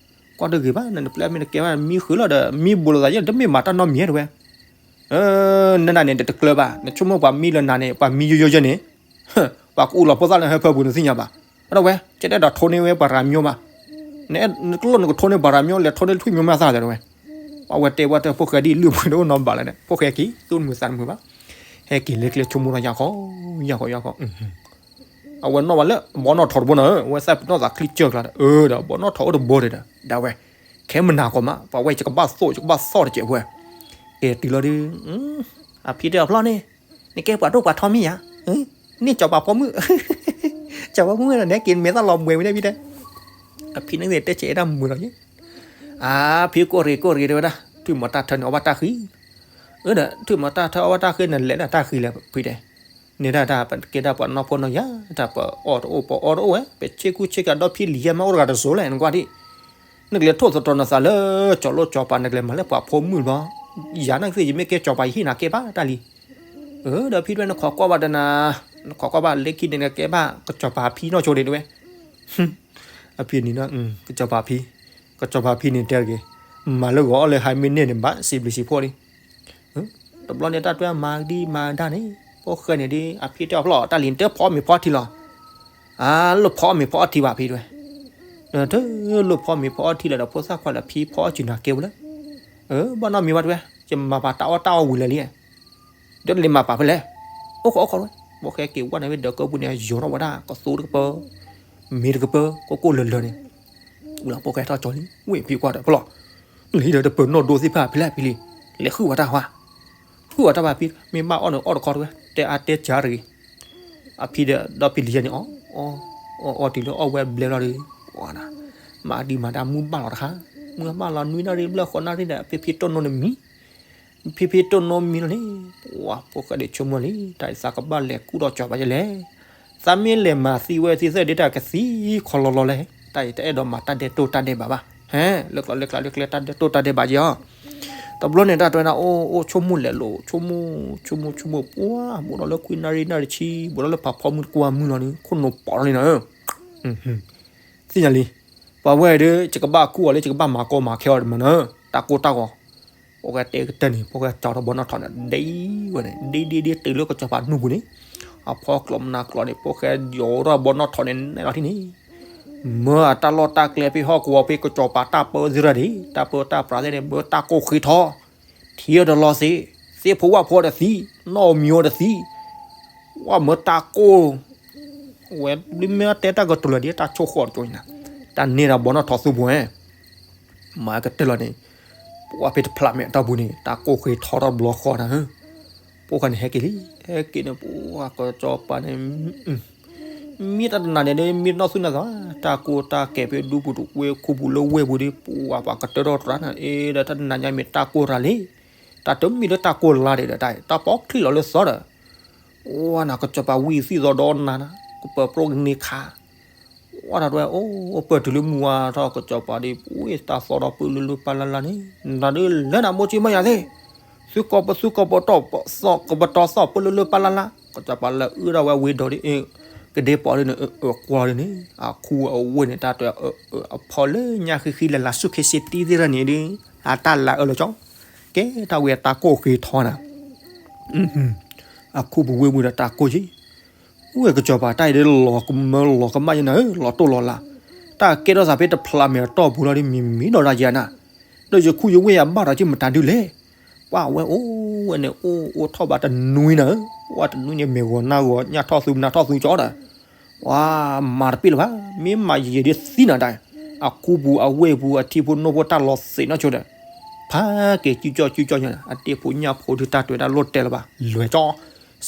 ကွၢ်တဂ့ၤဘၣ် နတပျဲမ့ၢ်တကဲဘၣ် မံဃုာ်လီၤဒီး မံဘူးလိာ်သးယဲၢ် တမ့ၢ်မၤတၢ်နီတမံၤတဝဲ, နနၤန့ၣ် တတကျၢၤဘၣ် နဆိကမိၣ်ပှၤမံလၢနၤန့ၣ် ပှၤမံယိယိယဲၢ်န့ၣ်, ပှၤကအူလီၤဖိသၣ်လၢဟၢဖၢပူၤနသ့ၣ်ညါဘၣ်, အဒီးဝဲ ကဲတဲဒီးထိးန့ၢ်ဝဲပှၤရၤမျိဘၣ်, နကလိၣ်နကထိးန့ၢ်ပှၤရၤမျိ လဲၤထိးန့ၢ်ထွံၣ်မျိမ့ၢ်သၣ်ဒီးဝဲ, အဝဲတဲဝဲတၢ်ဖိၣ်ဃဲဒ်လုၢ်ပှ့ၤတအိၣ်နီဘၣ်လဲၣ်န့ၣ် ဖိၣ်ဃဲက့ၤ သူၣ်တမုာ်သးတမုာ်ဘၣ်, ဟဲက့ၤလၢကျဲဆိကမိၣ်ထီၣ်ယၢ်ဃီ, ယၢ်ဃီယၢ်ဃီ အဝဲနီၣ်ဘၣ်လၢ ဘီနီၣ်ထိးတဘိနီၤ အဝဲသးပ့ၤနီၣ်သးချံစၢၢ်ကျါဒီး အၢဒီး ဘီနီၣ်ထိးအိၣ်တဘိဒီး ဒၣ်ဝဲ ခဲမနၤကီးမး ပှၤဝဲယကဘၣ်သိၣ် ယကဘၣ်သီၣ်တစဲးဖိ, ကဲတုၤလီၤဒီး အဖံတဲအဖျီၣ်န့ၣ် နကဲပှၤဒိၣ်ပှၤထီမ့ၢ်ဧါ, န့ၢ်စီၤပၤဖိမုၣ်, စီၤပၤဖိမုၣ်ဒီး နဟဲက့ၤမဲာ်သၣ်လီၤဘှဲးဝဲဒၣ်ဖံတဲ, အဖံန့ၣ်တဲဆဲးအဲၣ်တၢ်မုာ်လီၤ, အဖံကိၢ်ရ့ၣ်ကိၢ်ရ့ၣ်တဲဝဲဒၣ် ထွံၣ်မီၤတၢ်ထၢန့ၣ် အီၣ်ဘၣ်တၢ်ဃံ, အၢဒီး ထွံၣ်မီၤတၢ်ထၢအီၣ်ဘၣ်တၢ်ဃံ နလဲၤလၢတၢ်ဃံလဲၣ်ဖံတဲ, န့ၣ်ဒၣ်တၢ်ပကဲဒၣ်ပှၤနီၢ်ဖိနီၢ်ယၤ တၢ်ပအီၣ်တအိၣ် ပအီတအိၣ်ဝဲ ပဆ့ကူဆ့ကၤဒီဖံလံၤယဲမးအိၣ်တဂၤတစိၤလဲၣ် နကွၢ်ဒံး, နကလဲၤထိၣ်သတြီၤနသးလၢ ကၠီၤလိၣ်ကၠီၤပၤ နကလဲၤမၤလၢပှၤဖိမုၣ်ဘီ, ယၤနာ်က့ ယမ့ၢ်ကဲကၠီၤပၤ ယဟ့ၣ်နၤကဲဘၣ်တၢ်လံ. အၢ ဒီးဖံတဝဲ နခိးကွၢ်ဘၣ်တနၤ, နခိးကွၢ်ဘၣ်လၢခံန့ၣ် နကဲဘၣ်ကၠီၤပၤဖံနီၢ်ဆိဒံးတဝဲ အဖံန့ၣ် ကစီၤပၤဖံ, ကစီၤပၤဖံန့ၣ်တဲတဂ့ၤ, မၤလၢဂီၤအီၣ်လၢဟါမ့ၢ်န့ၢ်န့ၣ် ဘၣ်စံးဘျုးစံးဖှိၣ်လံ. တဘျီန့ၣ်တၢ်တွဲမၤကဒံမၤဒၣ်န့ၣ် ဖိၣ်ဃဲန့ၣ်ဒ် အဖံတဲအီၤဖျီၣ်တၢ်လံၤ နတဖီမ့ၤဖီထံလီၤ. အါ လိၣ်ဖီမ့ၤဖီအီထံဘၣ်ဖံတဝဲ, နတလိၣ်ဖီမ့ၤဖီအီထံလၢၤဒီး ဖိသၣ်ခွါလၢဖံဖီအီစူၤနၤကဲဝဲလၢ အၢ ဘၣ်နီတမံၤဘၣ်တဝဲ ယမၤပာ်တၢ်အီၣ်တၢ်အီဝံၤလၢာ်လံ ဒီးလံၤမၤပာ်ဖဲလဲၣ်, အိၣ်ခိးအိၣ်ခိးဝဲ, ဖိၣ်ဃဲက့ၤဝဲန့ၣ်ဝဲဒီးကၢပူၤန့ၣ် ယိၤထီၣ်ဝဲဒၣ်ကသိတကပၢ, မ့ၤတကပၢ ကိၢ်ကိၢ်လၢၤလၢၤန့ၣ်, ဝဲလၢဖိၣ်ဃဲထီၣ်ကၠီလံ ဝ့ၢ်ဖံကွၢ်ဒီးဖျီၣ်, လံၤဒီးတပၢၤနီၢ်ဒိသ့ၣ်တဖၣ်ဖဲလဲၣ်ဖံလံ, လဲၤဃုဝဲတၢ်ဟါ, ဃုဝဲတၢ်ဘၣ်ဖံ မ့ၢ်ဘၣ်အီၣ်န့ၣ်အီၣ်တခီတဝဲ တဲအါတဲစှၤတဂ့ၤ အဖံဒီးဒီဖံလံၤယဲန့ၣ် အီၣ် အီၣ် အီၣ်တုၤလၢအီၣ်ဝဲဘျဲဘျီဒီး မၤဒံမၤဒၣ်မုၢ်ဘၣ်လီၤတခါ, မုၢ်ဘၣ်လီၤနွံနၣ်ရံၣ်ဘျဲၣ်ဃိးနၣ်ရံၣ်ဒီး ဖံဖံတိၢ်နီၣ်နမံၤ, ဖံဖံတိၢ်နီၣ်မံၤလီၤန့ၣ်, ပှၤဖိၣ်ဃဲဒးဆိကမိၣ်လံ တၢ်အံၤသးကဘၣ်လဲၤကူၣ်ဒီးကၠီၤပၤယဲလဲၣ်, သးမ့ၢ်လဲၤမၤသံဝဲသံသၢၣ်ဒ့တၢ်ကသံခီလီၤလီၤလဲၣ်, တၢ်အံၤတအဲၣ်ဒိးမၤတၢ်ဒဲးတိၢ်တၢ်ဒဲးဘးဘၣ်, ဟဲ လၢကျီလၢကျါလၢကျဲတၢ်ဒဲးတိၢ်တၢ်ဒဲးဘးက့ၤအီၤ တဘျီန့ၣ်တၢ်တွဲနၤ အိၣ်အိၣ်ဆိကမိၣ်လဲၤလိာ် ဆိကမိၣ် ဆိကမိၣ်ဆိကမိၣ် ပှၤ ဘူးဒီးလၢခွံနၣ်ရံၣ်နၣ်ရံၣ်ဆံ ဘူးဒီးလၢဖးဖီမုၢ်တကွၢ်မုၢ်လီၤန့ၣ် ခိၣ်နူာ်ပိာ်လီၤန့ၣ်နၤ, သ့ၣ်ညါလံ, ပှၤဝဲဒီး ယကဘၣ်ကူၣ်အီၤလၢ ယကဘၣ်မၤကီမၤခဲအီၤတမၤနၤ, တၢ်ကိၢ်တၢ်ဂီၤ, ဖိၣ်ဃဲတဲကတၢၢ်န့ၣ် ဖိၣ်ဃဲကၠီထီၣ်ဘီနီၣ်ထီၣ်န့ၣ် ဒ့ဝဲန့ၣ် ဒ့ဒ့ဒ့တုၤလၢကစီၤပၤနူၢ်ပူၤန့ၣ်, အဖီကျိးမနၤကျိးန့ၣ် ဖိၣ်ဃဲယိၤထီၣ်ဘီနီၣ်ထီၣ်န့ၣ် နဲၣ်လီၤထံန့ၣ် မၢအတၢ်လီၢ်တၢ်ကျဲဖဲဟီၣ်ကဝီၤဖဲကစီၤပၤတၢ်ပၢသ့ၣ်တဖၣ်န့ၣ် တၢ်ပၢတၢ်ပြးသ့ၣ်န့ၣ် မၢတၢ်ကိၢ်ဃ့ထီ, ထံအီၤတလီၤသ့, သ့ၣ်ဖိဝၣ်ဖိတသံ, နီၣ်မံၤအီၤတသံ, ဝဲမၢတၢ်ကိၢ်, ဝဲဒ်မ့ၢ်တဲတၢ်ကတိၤလၢာ်ဒ်တၢ်ဆိၣ်ဃီၣ်တကီၢ်န့ၣ်, တၢ်န့ၢ်ဒီးဘီနီၣ်ထီၣ်သူပူၤဝဲ မၤကတၢၢ်လီၤန့ၣ်, ပှၤဖဲတဖျးမဲာ်အတီၢ်ပူၤန့ၣ် တၢ်ကိၢ်ဃ့ထီထီၣ်ဘျီဃီနၤ, ဖိၣ်ဃဲန့ၣ်ဟဲက့ၤလံ, ဟဲက့ၤန့ၣ် ပှၤကစီၤပၤန့ၣ်, မ့ၢ်တၢ်တနၤန့ၣ် မ့ၢ်နီၢ်သူၣ်နၢ်သးဘၣ်, တၢ်ကိၢ်တၢ်ကဲဖဲဒူပူၤတဝ့ၢ်ခူပူၤလၢဝ့ၢ်ပူၤဒီး ပှၤပှၤကတၢၢ်ထီၣ်တရၣ်န့ၣ် အ့ဒီးတၢ်တနၤညါမ့ၢ်တၢ်ကိၢ်ရၤလံ, တၢ်တမ့ၢ်လၢတၢ်ကိၢ်လါဒံးဒီးတၢ် တၢ်ပီချံလီၤလၢသီဒီး ဝဲနၤကစီၤပၤဝံသံၣ်သီဒီးနၤနၤ ကပၢၤပြိကန့ၢ်ခါ, ဝဲတၢ်တဝဲ အိၣ်ပၢၢ်တုၤလၢမုၢ်ဝါထီၣ်ကစီၤပၤဒီး ပဝံတၢ်သီဒီးပၢၢ်လၢလၢပၢ်လၢ်လၢ်န့ၣ် နၤဒ်လဲၣ်နၤမိၢ်ကၠံမၢ်ယၤသ့ၣ်, သုကီၢ်ပသုကီၢ်ပတီၢ်သီၣ် ကပတီၢ်သီၣ်ပၢၢ်လၢလၢပၢ်လၢ်လၢ် ကစီၤပၤလၢအုၣ်ဒၣ်ဝဲဝ့ၤဒီးဒ်အ့ၣ်, ကဒ့ပီၤဒ်န့ၣ် အကွၢ်ဒ်န့ၣ် အခူအဝ့ၢ်န့ၣ် တၢ်တဝဲ အဖီလၢညါဃံဃံလၢ်လၢ်ဆူၣ်ခ့စ့တံသ့ၣ်တဖၣ်န့ၣ်ဒီး အတၢ်လၤအၢလီၤကၠီ, ကဲတၢ်ဝဲတၢ်ကိၢ်ဃ့ထီနၤ အခူပူၤဝ့ၢ်ပူၤဒီးတၢ်ကိၢ်က့ၤ, ဝဲကစီၤပၤတၢ်အံၤဒီးလီၤကမၢလီၤကမၣ်ယနၤဧၢ လီၤတိၢ်လီၤလၤ, တၢ်ကဲထီၣ်သးဖဲတဖျးမဲာ်အတီၢ်ပူၤလီၤဒီးမံၤမံၤဒီးဒၣ်ယဲနၤ, ဒီးယခူယဝ့ၢ်ယဘၣ်ဒီးက့ၤမတၤဒုလဲၣ်, ပှၤဝဲအိၣ်ဝဲန့ၣ်အိၣ်အိၣ်ထီၣ်ဘၣ်တနွံနၤဧၢ, ပှၤတနွံန့ၣ်မ့ၢ်ဂီၤနၢ်ဂီၤညၣ်ထီၣ်သူမနၤထီၣ်သူကၠီဒီး ပှၤမၤတပ့ၢ်လၢၤဘၣ်, မ့ၢ်မၤယံာ်ယံာ်ဒ်သံနၤတၢ်, အခူပူၤအဝ့ၢ်ပူၤအထံဖိနိဖိတၢ်လီၤသ့ၣ်နီၣ်ဆိဒီး ဖးက့ၤကၠူကၠီကၠူကၠီညါ အတ့ၢ်ဖိညၣ်ဖိဒုတၢ်တွဲၤတၢ်လိၣ်တဲလၢၤဘၣ် လွဲၢ်ကၠီ,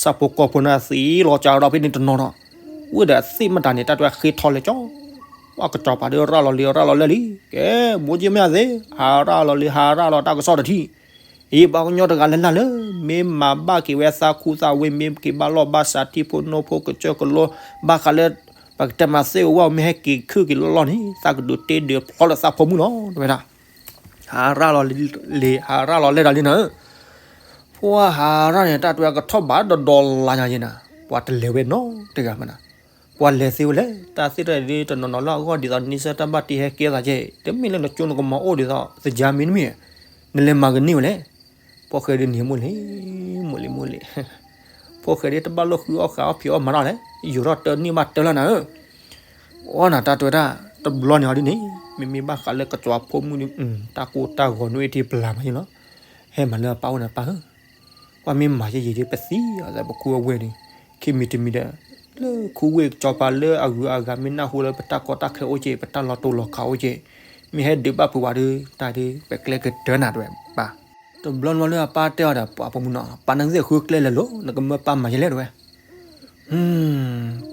ဆၣ်ဖိကီၢ်ဖိန့ၣ်သံလီၤကၠီဒီးဖဲန့ၣ်တနီၤနီၤ, ဝဲဒီးသ့ၣ်မတၤန့ၣ် တၢ်တွဲၤဃ့ထီလဲၣ်ကၠီ, ပှၤကစီၤပၤဒီးရၤလီၤလံရၤလီၤလၢာ်လံ, ကဲ မိၢ်ကၠံမၢ်ယၤသ့ၣ် ဟးရၤလီၤလံဟးရၤလီၤတၢ်ကစီၣ်တထံၣ် အံၤပှၤကညီတဂၤလၢ်လၢ်လၢ မ့ၢ်မၤဘၣ်က့ၤဝဲသးခူသးဝ့ၢ် မ့ၢ်က့ၤဘၣ်လီၢ်ဘၣ်စးထံဖိနိဖိကစၢၢ်ကလိ ဘၣ်ဃးလၢ ပကတဲမၤသ့ၣ်ဝဲ မ့ၢ်ဟဲက့ၤခုၣ်က့ၤလီၢ်လီၢ်န့ၣ် သးကဒုးတ့ဒုးဖျီလၢသးဖိမုၣ်လီၤ တဝဲဒၣ်. ဟးရၤလီၤလံ ဟးရၤလီၤလဲၤဒၣ်လံနၤဧၢ, ပှၤဟးရၤန့ၣ်တၢ်တွဲကထီၣ်ဘးဒီးဒီလါညါယဲနၤ, ပှၤတလဲၤဝဲနီတဂၤမနၤ, ပှၤလဲၤသ့ဝဲလဲၣ် တၢ်သ့ၣ်တဖၣ်ဒ်တနီၤနီၤလၢအဂီၢ်ဒ်သိးန့ဆၢၣ်တၢ်ဘၣ်တ့ဟဲကဲသးကဲ, တမ့ၢ်လၢနကၠိနကမီၤအိၣ်ဒ်သိး သကၤမ့ၢ်တမ့ၢ်, နလဲၤမၤကန့ၢ်ဝဲလဲၣ် ဖိၣ်ဃဲဒ်န့ၣ်မိၢ်လံ, မိၢ်လံမိၢ်လံ, ဖိၣ်ဃဲဒ်တဘၣ်လိၣ်ဃုအီၣ်ဃာ်အီၣ်ဖံးအီၣ်မၤတၢ်လဲၣ်, ယူၤထီၣ်တၢ်န့ၢ်ဘၣ်တၢ်လၢနၤဧၢ, အီနၤတၢ်တွဲတၢ်, တဘျီန့ၣ်ဟီဒ်န့ၣ်, မ့မ့ၢ်ဘၣ်ဃးလၢကစၢ်ဖိမုၣ်ဒီး, တၢ်ကိၢ်တၢ်ဂီၤနွံအ့ၣ်ထံပျၢ်မးယလီၤ, ဟဲမၤလၢအပၢ်အိၣ်န့ၣ်ပၢ်ဧၢ ပှၤမ့ၢ်မၤယဲယဲဒ်ပသံအသးပခူအဝဲၢ်န့ၣ်, ခံမံၤတမံၤဒီး, လၢခူဝ့ၢ်ကစီၤပၤလၢအဂုၤအဂၤမ့ၢ်နၢ်ဟူလၢပတၢ်ကီတၢ်ခဲအိၣ်က့ၤ ပတၢ်လီၤတိၢ်လီၤကၤအိၣ်က့ၤ, မ့ၢ်ဟဲဒုးဘၣ်ဖုးဝဲဒီး တၢ်ဒ် ပကျဲကတၢၢ်နၤတဝဲဘၣ်. တဘျီဘျီလၢအပၢ်တဲအီၤဒီး ပှၤပိာ်မုၣ်နီၤ ပာ်နသ့ၣ်ဃုကျဲလဲၤလိၤ နကမၢပၢ်မၤယဲလဲၣ်တဝဲ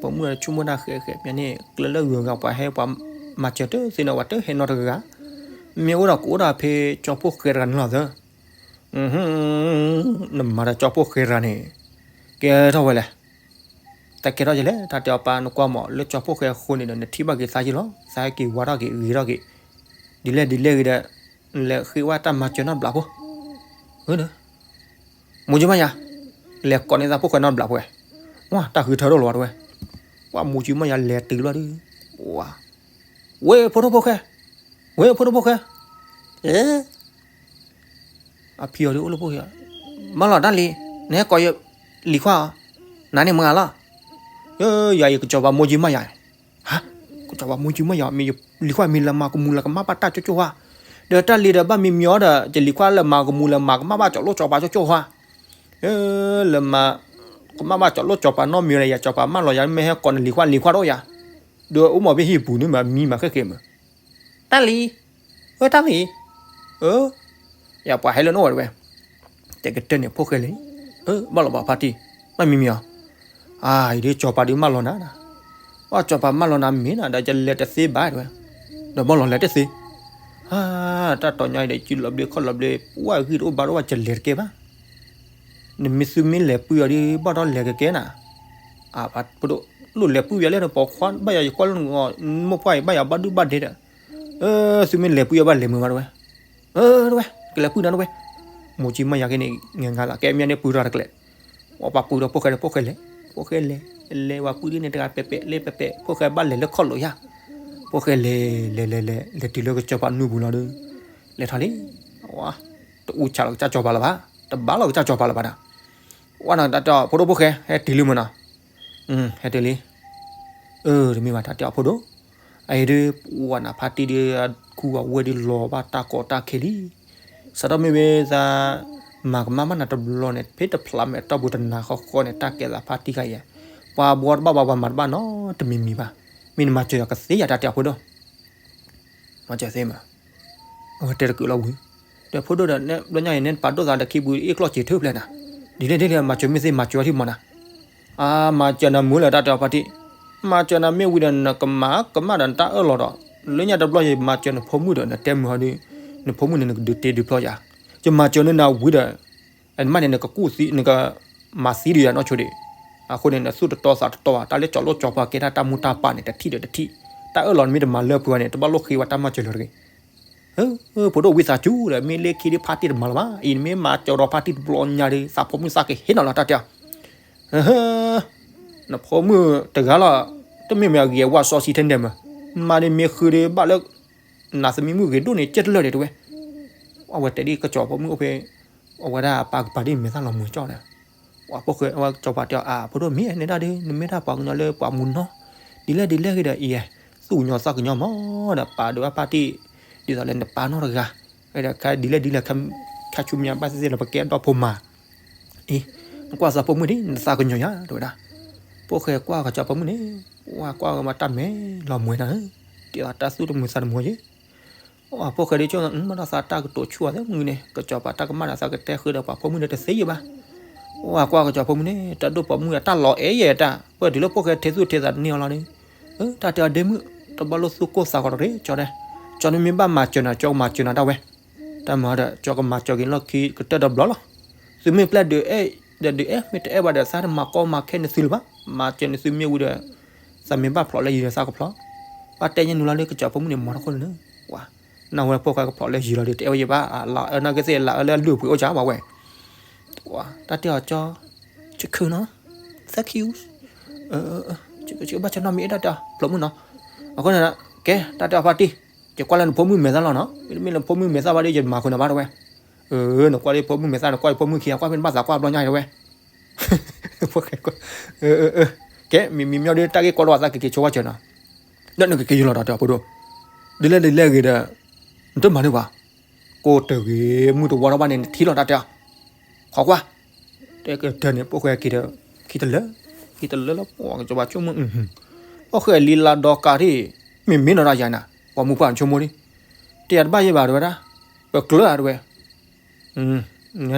ပိာ်မုၣ်ဆိကမိၣ်တၢ်ဃဲးဃဲး ပန့ၣ် ကျဲလၢဂုၤဂၤပှၤဟဲပှၤမၤစၢၤတသ့န့ၣ် ပှၤတဟဲနီတဂၤဂၤ, မ့ၢ်အိၣ်ဒီးကအိၣ်ဒီးဖဲကၠီဖိၣ်ဃဲတဂၤန့ၣ်လီၤသၢ, နမၤဒီးကၠီဖိၣ်ဃဲတဂၤန့ၣ်, ကဲထီၣ်ဝဲလဲၣ်, တၢ်ကဲထီၣ်ယလဲၣ် တၢ်တဲအီၤပၢ် နကွၢ်မး လၢကၠီဖှိၣ်ဃဲအဃိန့ၣ်ဒီး နထံၣ်ဘၣ်က့ၤသးယ့လီၤ, သးဟဲက့ၤဝါထီၣ်က့ၤဂ့ၤထီၣ်က့ၤ, ဒ်လဲၣ်ဒ်လဲၣ်ဂ့ၤဒီး လဲၤဃ့ဝဲတၢ်မၤစၢၤနီတဘျီဖိ, မိၢ်ကၠံမါယၤ, လဲၤကိးန့ၢ်သးဖှိၣ်ဃဲနီတဘျီဖိဝဲ, ဝါ တၢ်ဃုထၢထီၣ်လီၤဝဲ, ဝါ မိၢ်ကၠံမါယၤလဲၤတုၤလီၤဒီး, ဝါ ဝဲၢ်ဖိဒိၣ်ဖိၣ်ဃဲ, ဝဲၢ်ဖိဒိၣ်ဖိၣ်ဃဲ, အဖံအီၤဒ်အိၣ်လၢဖိၣ်ဃဲ, မၢလီၤတၢ်လံ, နဟဲကိးယလံၤခွါအီၤ, နၤန့ၣ်မုၢ်ဂၤလီၤ, ယၤအံၤကစီၤပၤမိၢ်ကၠံမါယၤ, ဟါ, ကစီၤပၤမိၢ်ကၠံမါယၤ မ့ၢ်ယလံၤခွါမ့ၢ်လဲၤမၤကမူၤလဲၤကမၣ်ဘၣ်တၢ်ကၠိကၠိဧါ, ဒီးတၢ်လံၤဒီးဘၣ်မံမံအီၤဒီး ယလံၤခွါလဲၤမၤကမူၤလဲၤမၤကမၣ်ဘၣ်ကၠီလိၣ်ကၠီပၤကၠိကၠိဧါ, လဲၤမၤ ကမၣ်ဘၣ်ကၠီလိၣ်ကၠီပၤနီတမံၤဒီး ယၤကၠီပၤမၢလီၤယၤ မ့ၢ်ဟဲကိးနလံၤခွါလံၤခွါတအိၣ်ယၤ, ဒီးအိၣ်မ့ၢ်ဖဲဟံၣ်ပူၤန့ၣ်မး မံမၤဃဲဃဲမး, တၢ်လံၤ, အၢ တၢ်လံၤ, အၢ ယၤပှၤဟဲလၢနအိၣ်ဝဲတဝဲ, တဲကတၢၢ်န့ၣ်ဖိၣ်ဃဲလဲၣ်, အၢ ဘၣ်လီၤဘၣ်ဖါတံၢ်, ဘၣ်မံမံအီၤ, အါ အံၤဒ်ကၠီပၤဒုးမၢလီၤနၤ, ဘၣ်ကၠီပၤမၢလီၤနၤမ့ၢ်နၤဒီး ယလဲၤတသ့ဘၣ်တဝဲ, ဒီးဘၣ်လီၤလဲၤတသ့, ဟါ တၢ်တီၤညါအံၤဒီး စုလီၤဘျ့ခီၣ်လီၤဘျ့ ပှၤဂံၢ်တအိၣ်ဘါတအိၣ်ဘၣ် ယလဲၤတကဲဘၣ် နမ့ၢ်သုမ့ၢ်လဲၤပှံၢ်အီၤဒီး ဘၣ်ဒီးလဲၤကကဲနၤ, အၢ ပဒိၣ် လိၣ်လဲၤပှံၢ်ယၤလၢနပိာ်ခွါဘၣ်ယၤ ယကွၢ်လၢနမိၢ်ပှၢ်အံၤ ဘၣ်ယၤဘၣ်ဒုၣ်ဘၣ်ဒဲဒီး, သုမ့ၢ်လဲၤပှံၢ်အီၤဘၣ်လဲၤမုာ်ဘၣ်တဝဲ, အၢ တဝဲ ကလဲၤပှံၢ်နၤတဝဲ, မိၢ်ကၠံမါယၤက့န့ၣ် ငဲၤငါလီၤ ကဲမ့ၢ်န့ၣ်ပှံၢ်ထီၣ်တကလဲာ်, ပှၤပှံၢ်ဒီးဖိၣ်ဃဲဒီး ဖိၣ်ဃဲလဲၤ, ဖိၣ်ဃဲလဲၤ, လဲၤဝဲပှံၢ်ဒ်န့ၣ်တဂၤပဲာ်ပဲာ်လဲၤပဲာ်ပဲာ် ဖိၣ်ဃဲဘၣ်လဲၤလၢခီၣ်လိာ်ယၤ, ဖိၣ်ဃဲလဲၤ လဲၤလဲၤလဲၤ လဲၤတုၤလၢကစီၤပၤနူၢ်ပူၤလီၤဒီး, လဲၤထီၣ်လံ, ဝါ တအူဆးလီၤကစၢ်ကၠီၤပၤလၢၤဘၣ်, တဘၣ်လီၤကစၢ်ကၠီၤပၤလၢၤဘၣ်ဒီး, ဝါနတၢ်တဲအီၤဖိဒိၣ်ဖိၣ်ဃဲ ဟဲတုၤလံမ့ၢ်နီၤ, ဟဲတုၤလံ, အၢ တမ့ၢ်ဘၣ်တၢ်တဲအီၤဖိဒိၣ်, အအံၤဒုး ဝါနဖါတံၢ်ဒုး ခူဝဲဒုးလီၤဘၣ်တၢ်ကီတၢ်ခဲလံ, စးထီၣ်မ့ၢ်ဝဲသး မၤကမၣ်ဘၣ်နၤတဘျီန့ၣ် ဖဲတဖျးမဲာ်တီၢ်ပူၤတနၤဃီဃီန့ၣ် တၢ်ကဲသးဖါတံၢ်ခါအံၤ, ပှၤဘှီတဘၣ်ဘၣ် ပှၤမၤတဘၣ်နီတမံၤမံၤဘၣ်, မ့ၢ်နမၤစၢၤယၤကသ့ယၤတၢ်တဲအီၤဖိဒိၣ် မၤစၢၤသ့မး, အဝဲတဲတကုးလီၤဝံၤ, ဒီးဖိဒိၣ်ဒီး ဘျီညါအံၤ နပာ်ဒိၣ်သးဒီးခံပူၤအ့ၣ်ကျီၢ်စံးထုးဖျဲးနၤ, ဒ်လဲၣ်ဒ်လဲၣ် မၤစၢၤမ့ၢ်သ့မၤစၢၤအီၤထံမးနၤ, အါ မၤစၢၤနၤမုာ်လၢတၢ်တဲအီၤဖါတံၢ်, မၤစၢၤနၤမ့ၢ်ဝံၤဒီး နကမၤကမၣ်ဒီးနတၢ်အၢၣ်လီၤဒီး, လၢညါတဘျီယမၤစၢၤနဖိမုၣ်ဒီး နတဲမုာ်ဟီဒုး, နဖိမုၣ်န့ၣ် နကဒုးတ့ဒုးဖျီယၤ, ယမၤစၢၤနၤဝံၤဒီး နမါန့ၣ် နကကူၣ်သံ နကမၤသံဒုးယၤနီၢ်ဆိဒံး, အဃိန့ၣ် နသူၣ်တတီသးတတီဧါ, တၢ်လၢကၠီၤလိၣ်ကၠီၤပၤကဲတၢ်တၢ်မူတၢ်ပာ်န့ၣ် တထံၣ်ဒီးတထံၣ်, တၢ်အၢၣ်လီၤနမ့ၢ်တမၤလၢပှဲၤဝဲန့ၣ် တဘၣ်လိၣ်ဃ့ဝဲတၢ်မၤစၢၤလၢၤတဂ့ၤ. ဖိဒိၣ်ဝံသးစူၤဒီး မ့ၢ်လၢခံဒုးဖါတံၢ်တမၤလၢၤဘၣ်, အံၤနမ့ၢ်မၤစၢၤဒီးဖါတံၢ်တဘျီညါဒီး သးဖိမုၣ်သးကဟ့ၣ်နီၤလီၤတၢ်တဲအီၤ, နဖိမုၣ်တဂၤလီၤ, တမ့ၢ်မ့ၢ်အဂ့ၤအဝါစီဆှံထဲန့ၣ်မး, မၤဒ်မ့ၢ်ဃုဒုးဘၣ်လၢ နသမံမုၣ်ဂ့ၤဒိၣ်န့ၣ် ကဲတလၢာ်ဒံးတဝဲ, အဝဲတဲဒ်ကစီၤဖိမုၣ်အိၣ်ဖဲ အဝဲဒၣ်ပာ်ကပၤဒ်မဲာ်သၣ်လီၤမှဲၤကၠီၣ်ဒီး, ပှၤဖိၣ်ဃဲ အဝဲကစီၤပၤတဲအီၤ အါ ဖိဒိၣ်မ့ၢ်န့ၣ်ဒၣ်ဒုး နမ့ၢ်ဒၣ်ပှၤကညီလၢပှၤမူနီၢ်, ဒ်လဲၣ်ဒ်လဲၣ်ဂ့ၤဒီးအံၤ သူၣ်ကညီၤသးကညီၤမးဒီး ပာ်ဒုးဘၣ်ဖါတံၢ် ဒ်သိးလၢနပၢ်နီတဂၤ, ဝဲဒၣ်ဒ်လဲၣ်ဒ်လဲၣ်ခါဆူညါဘၣ်သ့ၣ်သ့ၣ်လၢပကဲဒီဖိမး, အံၤ နကွၢ်သးဖိမုၣ်ဒ် နသးကညီၤယၤ တဲဝဲဒၣ်, ဖိၣ်ဃဲကွၢ်ကစီၤဖိမုၣ်န့ၣ်, ဝဲကွၢ်ဝဲမးတၢ်မဲာ်လီၤမှဲၤနၤဧၢ, ဒ်သိးတၢ်သူၣ်တမုာ်သးတမုာ်ယဲ အဖိၣ်ဃဲဒ်ကၠိ မ့ၢ်ဒီးသးတၢ်ကတိၤဆူၣ်အီၤသ့မုၢ်န့ၣ် ကစီၤပၤတၢ်ကမၣ်ဒီးသးကတဲဃုာ်ဒီးပှၤဖိမုၣ်န့ၣ်တသ့ယဲဘၣ်. အိၣ်ကွၢ်ကစီၤဖိမုၣ်န့ၣ် တၢ်ဒိၣ်ပိာ်မုၣ်အတၢ်လီၤအဲၣ်ယဲတၢ် ပှဲၤတုၤလၢဖိၣ်ဃဲထဲသူၣ်ထဲသးတန့ၢ်အီၤလီၤန့ၣ်, တၢ်တဲအီၤဒ့မုၣ် တဘၣ်လိၣ်သူၣ်ကိၢ်သးဂီၤတဂ့ၤ ကၠီတဲ, ကၠီန့ၣ်မ့ၢ်ဘၣ်မၤစၢၤနၤ ကၠီကမၤစၢၤနၤဒၣ်ဝဲ, တၢ်မၤဒီး ကၠီကမၤစၢၤက့ၤလီၢ်ခံကတၢၢ်တဘျီလီၤ. သုမ့ၢ်ပျဲဒုးအဲၣ်ဒီးဒုးအဲၣ် မ့ၢ်တအဲၣ်ဘၣ်ဒီး သးတမၤကီမၤခဲနသုလၢၤဘၣ်, မၤစၢၤနသုမ့ၢ်ဝံၤဒီး သးမ့ၢ်ဘၣ်ဖျိးလၢယံၤဒီးသးကဖျိး. ဘၣ်တဲညါနုာ်လီၤလၢကစီၤဖိမုၣ်န့ၣ် မၤထီၣ်ခိၣ်န့ၣ်လၢ နၢ်ဟူဖိၣ်ဃဲကဖျိးလၢယံၤလီၤဒီး တအဲၣ်ဝဲယဲဘၣ်, လၢအၢနာ်က့သ့ၣ် လၢအၢလၢအလုၢ်အပှ့ၤအိၣ်စၢ်ဘၣ်ဝဲ, တၢ်တဲအီၤကၠီ, ဆခုနီၤ, thank you, ဘၣ်ဆၣ်နီတမံၤအဲၣ်ဒၣ်တၢ်ဖျိးမုၣ်နီၤ, အဃိန့ၣ် ကဲ တၢ်တဲအီၤဖါတံၢ်, ယကွၢ်လၢနဖိမုၣ်မဲာ်သၣ်လီၤနီၤ, မ့တမ့ၢ်လၢဖိမုၣ်မဲာ်သၣ်ဘၣ်ဒီး ယမၤဃုာ်နၤဘၣ်တဝဲ, နကွၢ်လၢဖိမုၣ်မဲာ်သၣ် နကွၢ်လၢဖိမုၣ်ခံ အကွၢ်ဖဲနဘၣ်သးကွၢ်ဘျီညါတဝဲ ကဲ မ့မ့ၢ်မ့ၢ်ဒီးတၢ်ဂ့ၢ်ကီတဝဲသးကက့ၤဆိဝဲစၢၤနီၤ, ဒီးနကက့ၤယုာ်လီၤဒီးတဲအီၤဖိဒိၣ်, ဒ်လဲၣ်ဒ်လဲၣ်ဂ့ၤဒီး နတမၤန့ၢ်ဘၣ်, ကိးတဂ့ၤ မုၢ်တဝါထီၣ်ဘၣ်န့ၣ် နထံၣ်လီၤတၢ်တဲအီၤ, ခိးကွၢ်, တဲကတၢၢ်န့ၣ် ဖိၣ်ဃဲက့ၤဒီး ခံတလၢ, ခံတလၢလီၤ ပှၤကစီၤပၤဆိကမိၣ်, ဖိၣ်ဃဲလံလါဒီကးထံၣ်, မ့မ့ၢ်နီၢ်တၢ်ယၤနၤ, ပှၤမူပှၢ်နဆိကမိၣ်ဒံး, တဲယၤတဘၣ်ယဲဘၣ်တဝဲဒၣ်, ပကျၢၤဧါတဝဲ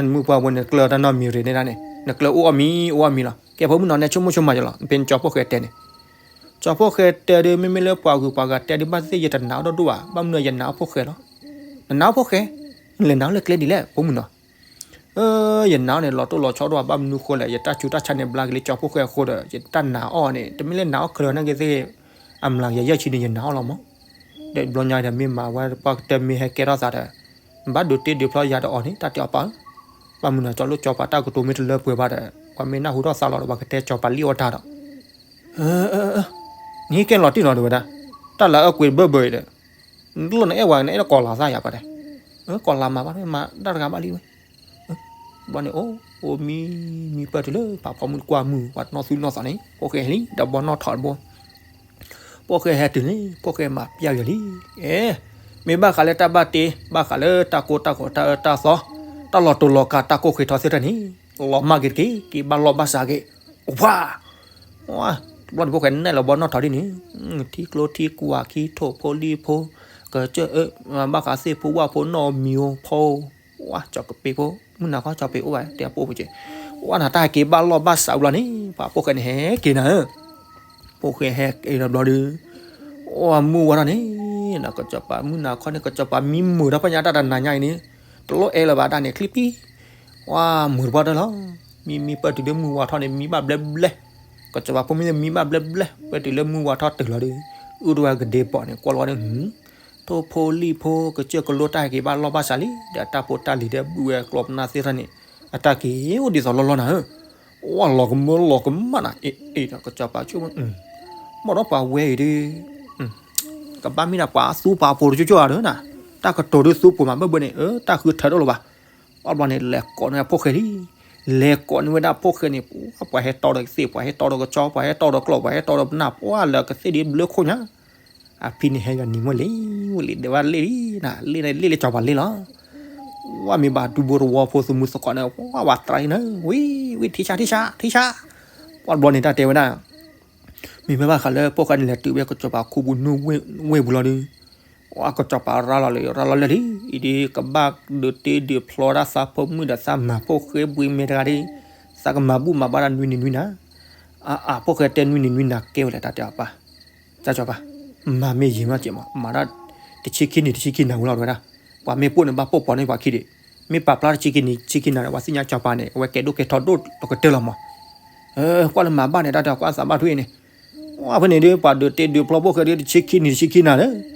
နမုၢ်ပှၢ်ဖိန့ၣ် ကျၢၤတၢ်နီတမံၤရ့ၣ်န့ၣ်ဒၣ်န့ၣ် နကျၢၤအိၣ်အီၣ်မံၤ အိၣ်အီၣ်မံၤလီၤ. ကဲဖိမုၣ်နီၤ နဲဆိကမိၣ်ဆိကမးယလီၤ. ဖဲန့ၣ်ကၠီဖိၣ်ဃဲတဲန့ၣ်, ကၠီဖိၣ်ဃဲတဲဒီး မ့မ့ၢ်လၢပှၤဂုၤပှၤဂၤတဲဒုးဘၣ်သ့ၣ်သ့ၣ် ယတနာ်အီၤဒိၣ်ဒိၣ်ဘၣ်. ဘၣ်မနုၤယနာ်အီၤဖိၣ်ဃဲလီၤ. နနာ်အီၤဖိၣ်ဃဲ, နလဲၤနာ်အီၤလၢကျဲဒ်လဲၣ် ဖိမုၣ်နီၤ. အၢ ယနာ်အီၤန့ၣ် လီၤတိၢ်လီၤဆီဒိၣ်ဘၣ်မနုၤဃိလဲၣ်, ယတၢ်ဆူးတၢ်ဆါန့ၣ် ဘျါက့ၤလၢကၠီဖိၣ်ဃဲအဃိဒီး ယတၢ်နာ်အီၤန့ၣ် တမ့ၢ်လၢနာ်အီၤခဲလၢာ်နာ်က့သ့ၣ်, အမျးကယၤယဲၢ်ဆံန့ၣ် ယနာ်အီၤလီၤမး. ဒီးဘျီညါဒီး မ့ၢ်မၤဝဲပှၤကတၢၢ်မ့ၢ်ဟဲကဲထီၣ်သးဒီး ဘၣ်ဒုးတ့ဒုးဖျီယၤဒီးအီၤန့ၣ် တၢ်တဲအီၤပၢ်ဧၢ, ဘၣ်မနုၤကၠီလိၣ်ကၠီပၤတၢ်ကတိၤမ့ၢ်တလၢပှဲၤဘၣ်ဒီး ပှၤမ့ၢ်နၢ်ဟူထီၣ်သးလီၤဒီး ပှၤကတဲကၠီပၤလံၣ်အီၣ်တၢ်ဒီး နဟံးကဲလီၤတံၢ်လီၤဒ်ဝဲဒၣ်, တၢ်လၢအကွံာ်ဘၢဘၢအံၤဒီး နလိၣ်နအဲၣ်ဝဲ နအဲၣ်ဒိးကီၤလၤသၣ်ယၤပှၤတဲ, ကီၤလၤမၤဘၣ်မၤတၢ်တဂၤဘၣ်လံဝဲ, ဘျီန့ၣ် အိၣ် အိၣ်မံ မံပၢၢ်တုၤလၢပှၤဖီမုၢ်တကွၢ်မုၢ် ပှၤနီၢ်သူနီၢ်သးန့ၣ် ဖိၣ်ဃဲလံ ဒီးဘီနီၢ်ထီၣ်တဘိ, ဖိၣ်ဃဲဟဲတုၤန့ၣ် ဖိၣ်ဃဲမၤပျၢ်ယၤလံ, အဲ မ့ၢ်ဘၣ်ဃးလၢတၢ်ဘၣ်တ့ ဘၣ်ဃးလၢတၢ်ကိၢ်တၢ်ဂီၤတၢ်အၢတၢ်သီ, တၢ်လီၤတူာ်လီၤကာ်တၢ်ကိၢ်ဃ့ထီသ့ၣ်တဖၣ်န့ၣ်, လီၤမၢ်က့ၤတက့ၢ် က့ၤဘၣ်လီၢ်ဘၣ်စးက့ၤ, ဝါ ဝါ တဘျီန့ၣ်ဖိၣ်ဃဲနဲၣ်လီၤဘီနီၢ်ထီၣ်ဒ်န့ၣ်, ထံကျိထံကွၢ်ခံထိၣ်ဖိလံၣ်ဖိ, ကစၢၢ်အၢ ဘၣ်ဃးသ့ၣ်ဖိဝၣ်ဖိနီၢ်မံၤဧိၤဖိ, ဝါ ကၠီကပ့းဖိ မုၢ်နၤခီကၠီပ့းအိၣ်ဘၣ်တဲအပိၢ်ပူၤက့ၤ, ဝါနၤတၢ်ဟဲက့ၤဘၣ်လီၢ်ဘၣ်စးဝံၤလီၤန့ၣ် ပှၤဖိၣ်ဃဲန့ၣ်ဟဲက့ၤနၤဧၢ, ဖိၣ်ဃဲဟဲက့ၤဒီးဘျီဒီး အိၣ်မုၢ်ဝါထီၣ်န့ၣ် ကစီၤပၤမုၢ်နၤခီန့ၣ် ကစီၤပၤမံမုာ်ဒီးဖဲညါတၢ်တနၤညါအံၤန့ၣ် တလိၣ်အဲၣ်လၢၤဘၣ်ဒၣ်န့ၣ် ချံပံ, ဝါ မုာ်တပှၢ်တၢၢ်လီၤ, မံမံပၢၢ်တုၤလၢမုၢ်ဝါထီၣ်န့ၣ် မံဘၣ်ဘျဲဘျဲ, ကစီၤပၤဖိမံမံဘၣ်ဘျဲဘျဲ ပၢၢ်တုၤလၢမုၢ်ဝါထီၣ်တုၤလီၤဒီး အုၣ်ထီၣ်ဝဲကဒ့ဘီန့ၣ် ကွၢ်လီၤဝဲဒီး ထိၣ်ဖိလံၣ်ဖိ ကစၢၢ်ကလိတၢ်ဟဲက့ၤဘၣ်လီၢ်ဘၣ်စးလံ ဒီးတၢ်ဖိတၢ်လံၤဒီးဘုၣ်ဝဲကျီပနၢ်သ့ၣ်တဖၣ်န့ၣ် အတၢ်က့ၤအိၣ်ဒ်သိးလီၢ်လီၢ်နၤဧၢ, ဝါ လီၤကမၢလီၤကမၣ်နၤ အ့ၣ်ဒီးကစီၤပၤဆိကမိၣ် ဘၣ်ဒီးပှၤဝဲအံၤဒီး ကဘၣ်မ့ၢ်ဒၣ်ပှၤသူပှၤပိၤတကၠိကၠိဧါဒီးနၤ, တၢ်ကတိၤဒုးသူပိၤမးဘၢၣ်ဘၢၣ်န့ၣ် တၢ်ဃုထၢတအိၣ်လၢၤဘၣ်, ဘၣ်ဘျီန့ၣ် လဲၤကိးန့ၢ်ဝဲဖိၣ်ဃဲလံ, လဲၤကိးန့ၢ်ဝဲဒၣ်ဖိၣ်ဃဲန့ၣ် ပှၤဟဲတီဒီးကသ့ၣ် ပှၤဟဲတီဒီးကဆီ ပှၤဟဲတီဒီးကျီၢ် ပှၤဟဲတီဒီးပနၢ် ပှၤလၢကသ့ၣ်ဒ်ဘျၢခိၣ်ညါ, အဖံန့ၣ်ဟဲယၤနံၤမ့ၢ်လံ, ဝဲလံဒဲးဝဲလံလံနၤ လံလံလံကၠီၤပၤလံလီၤ ဝဲမ့ၢ်ဘၣ်ဒူဘိတဝီဖိ သူမုၢ်သကိးန့ၣ် ဝဲဝဲသရၣ်အံၤနၤ ဝံၤ ဝံၤ ထံဆါ ထံဆါ ထံဆါ, ပှၤဘျီန့ၣ်တၢ်တဲဝဲဒၣ်, မ့မ့ၢ်ဘၣ်ဃးလၢဖိၣ်ဃဲန့ၣ်လဲၤတုၤဝဲကစီၤပၤခူပူၤနူဝ့ၢ်ပူၤလီၤဒီး, ဝဲကစီၤပၤရၤလီၤလၢ ရၤလီၤလၢလံ, အံၤဒ်ကဘၣ်ဒုးတ့ဒုးဖျီဒၣ်သးဖိမုၣ်ဒီးသးမၤဖိၣ်ဃဲဘှံးမဲာ်တဂၤဒီး, သးကမၤဘူၣ်မၤဘါတၢ်နွံနံၤနွံနၤ, အဖိၣ်ဃဲတဲနွံနံၤနွံနၤကဲဝဲလဲၣ် တၢ်တဲအီၤပၢ် ကၠီကၠီၤပၤ, မၤမ့ၢ်ယံာ်မးကဲမး မၤဒၣ်တဆံခံနံၤတဆံခံနၤဝံၤလီၤဝဲဒၣ်, ပှၤမ့ၢ်ပိာ်န့ၣ်ဘၣ်ပိာ်ပိာ်န့ၢ်ပှၤခံဒံး, မ့ၢ်ပာ်ဖျါတဆံခံနံၤတဆံခံနၤန့ၣ် ပှၤသ့ၣ်ညါကၠီၤပၤန့ၣ် အဝဲကဲဒိၣ်ကဲထီဒိၣ်လီၤကတၢၢ်လီၤမး, ကွၢ်လၢမၤဘၣ်န့ၣ် တၢ်တဲကွၢ်သးဘၣ်ထွံၣ်န့ၣ်, ဝဲဖဲန့ၣ်ဒီး ပှၤဒုးတ့ဒုးဖျီဖိၣ်ဃဲဒီးတဆံခံနံၤတဆံခံနၤလၢ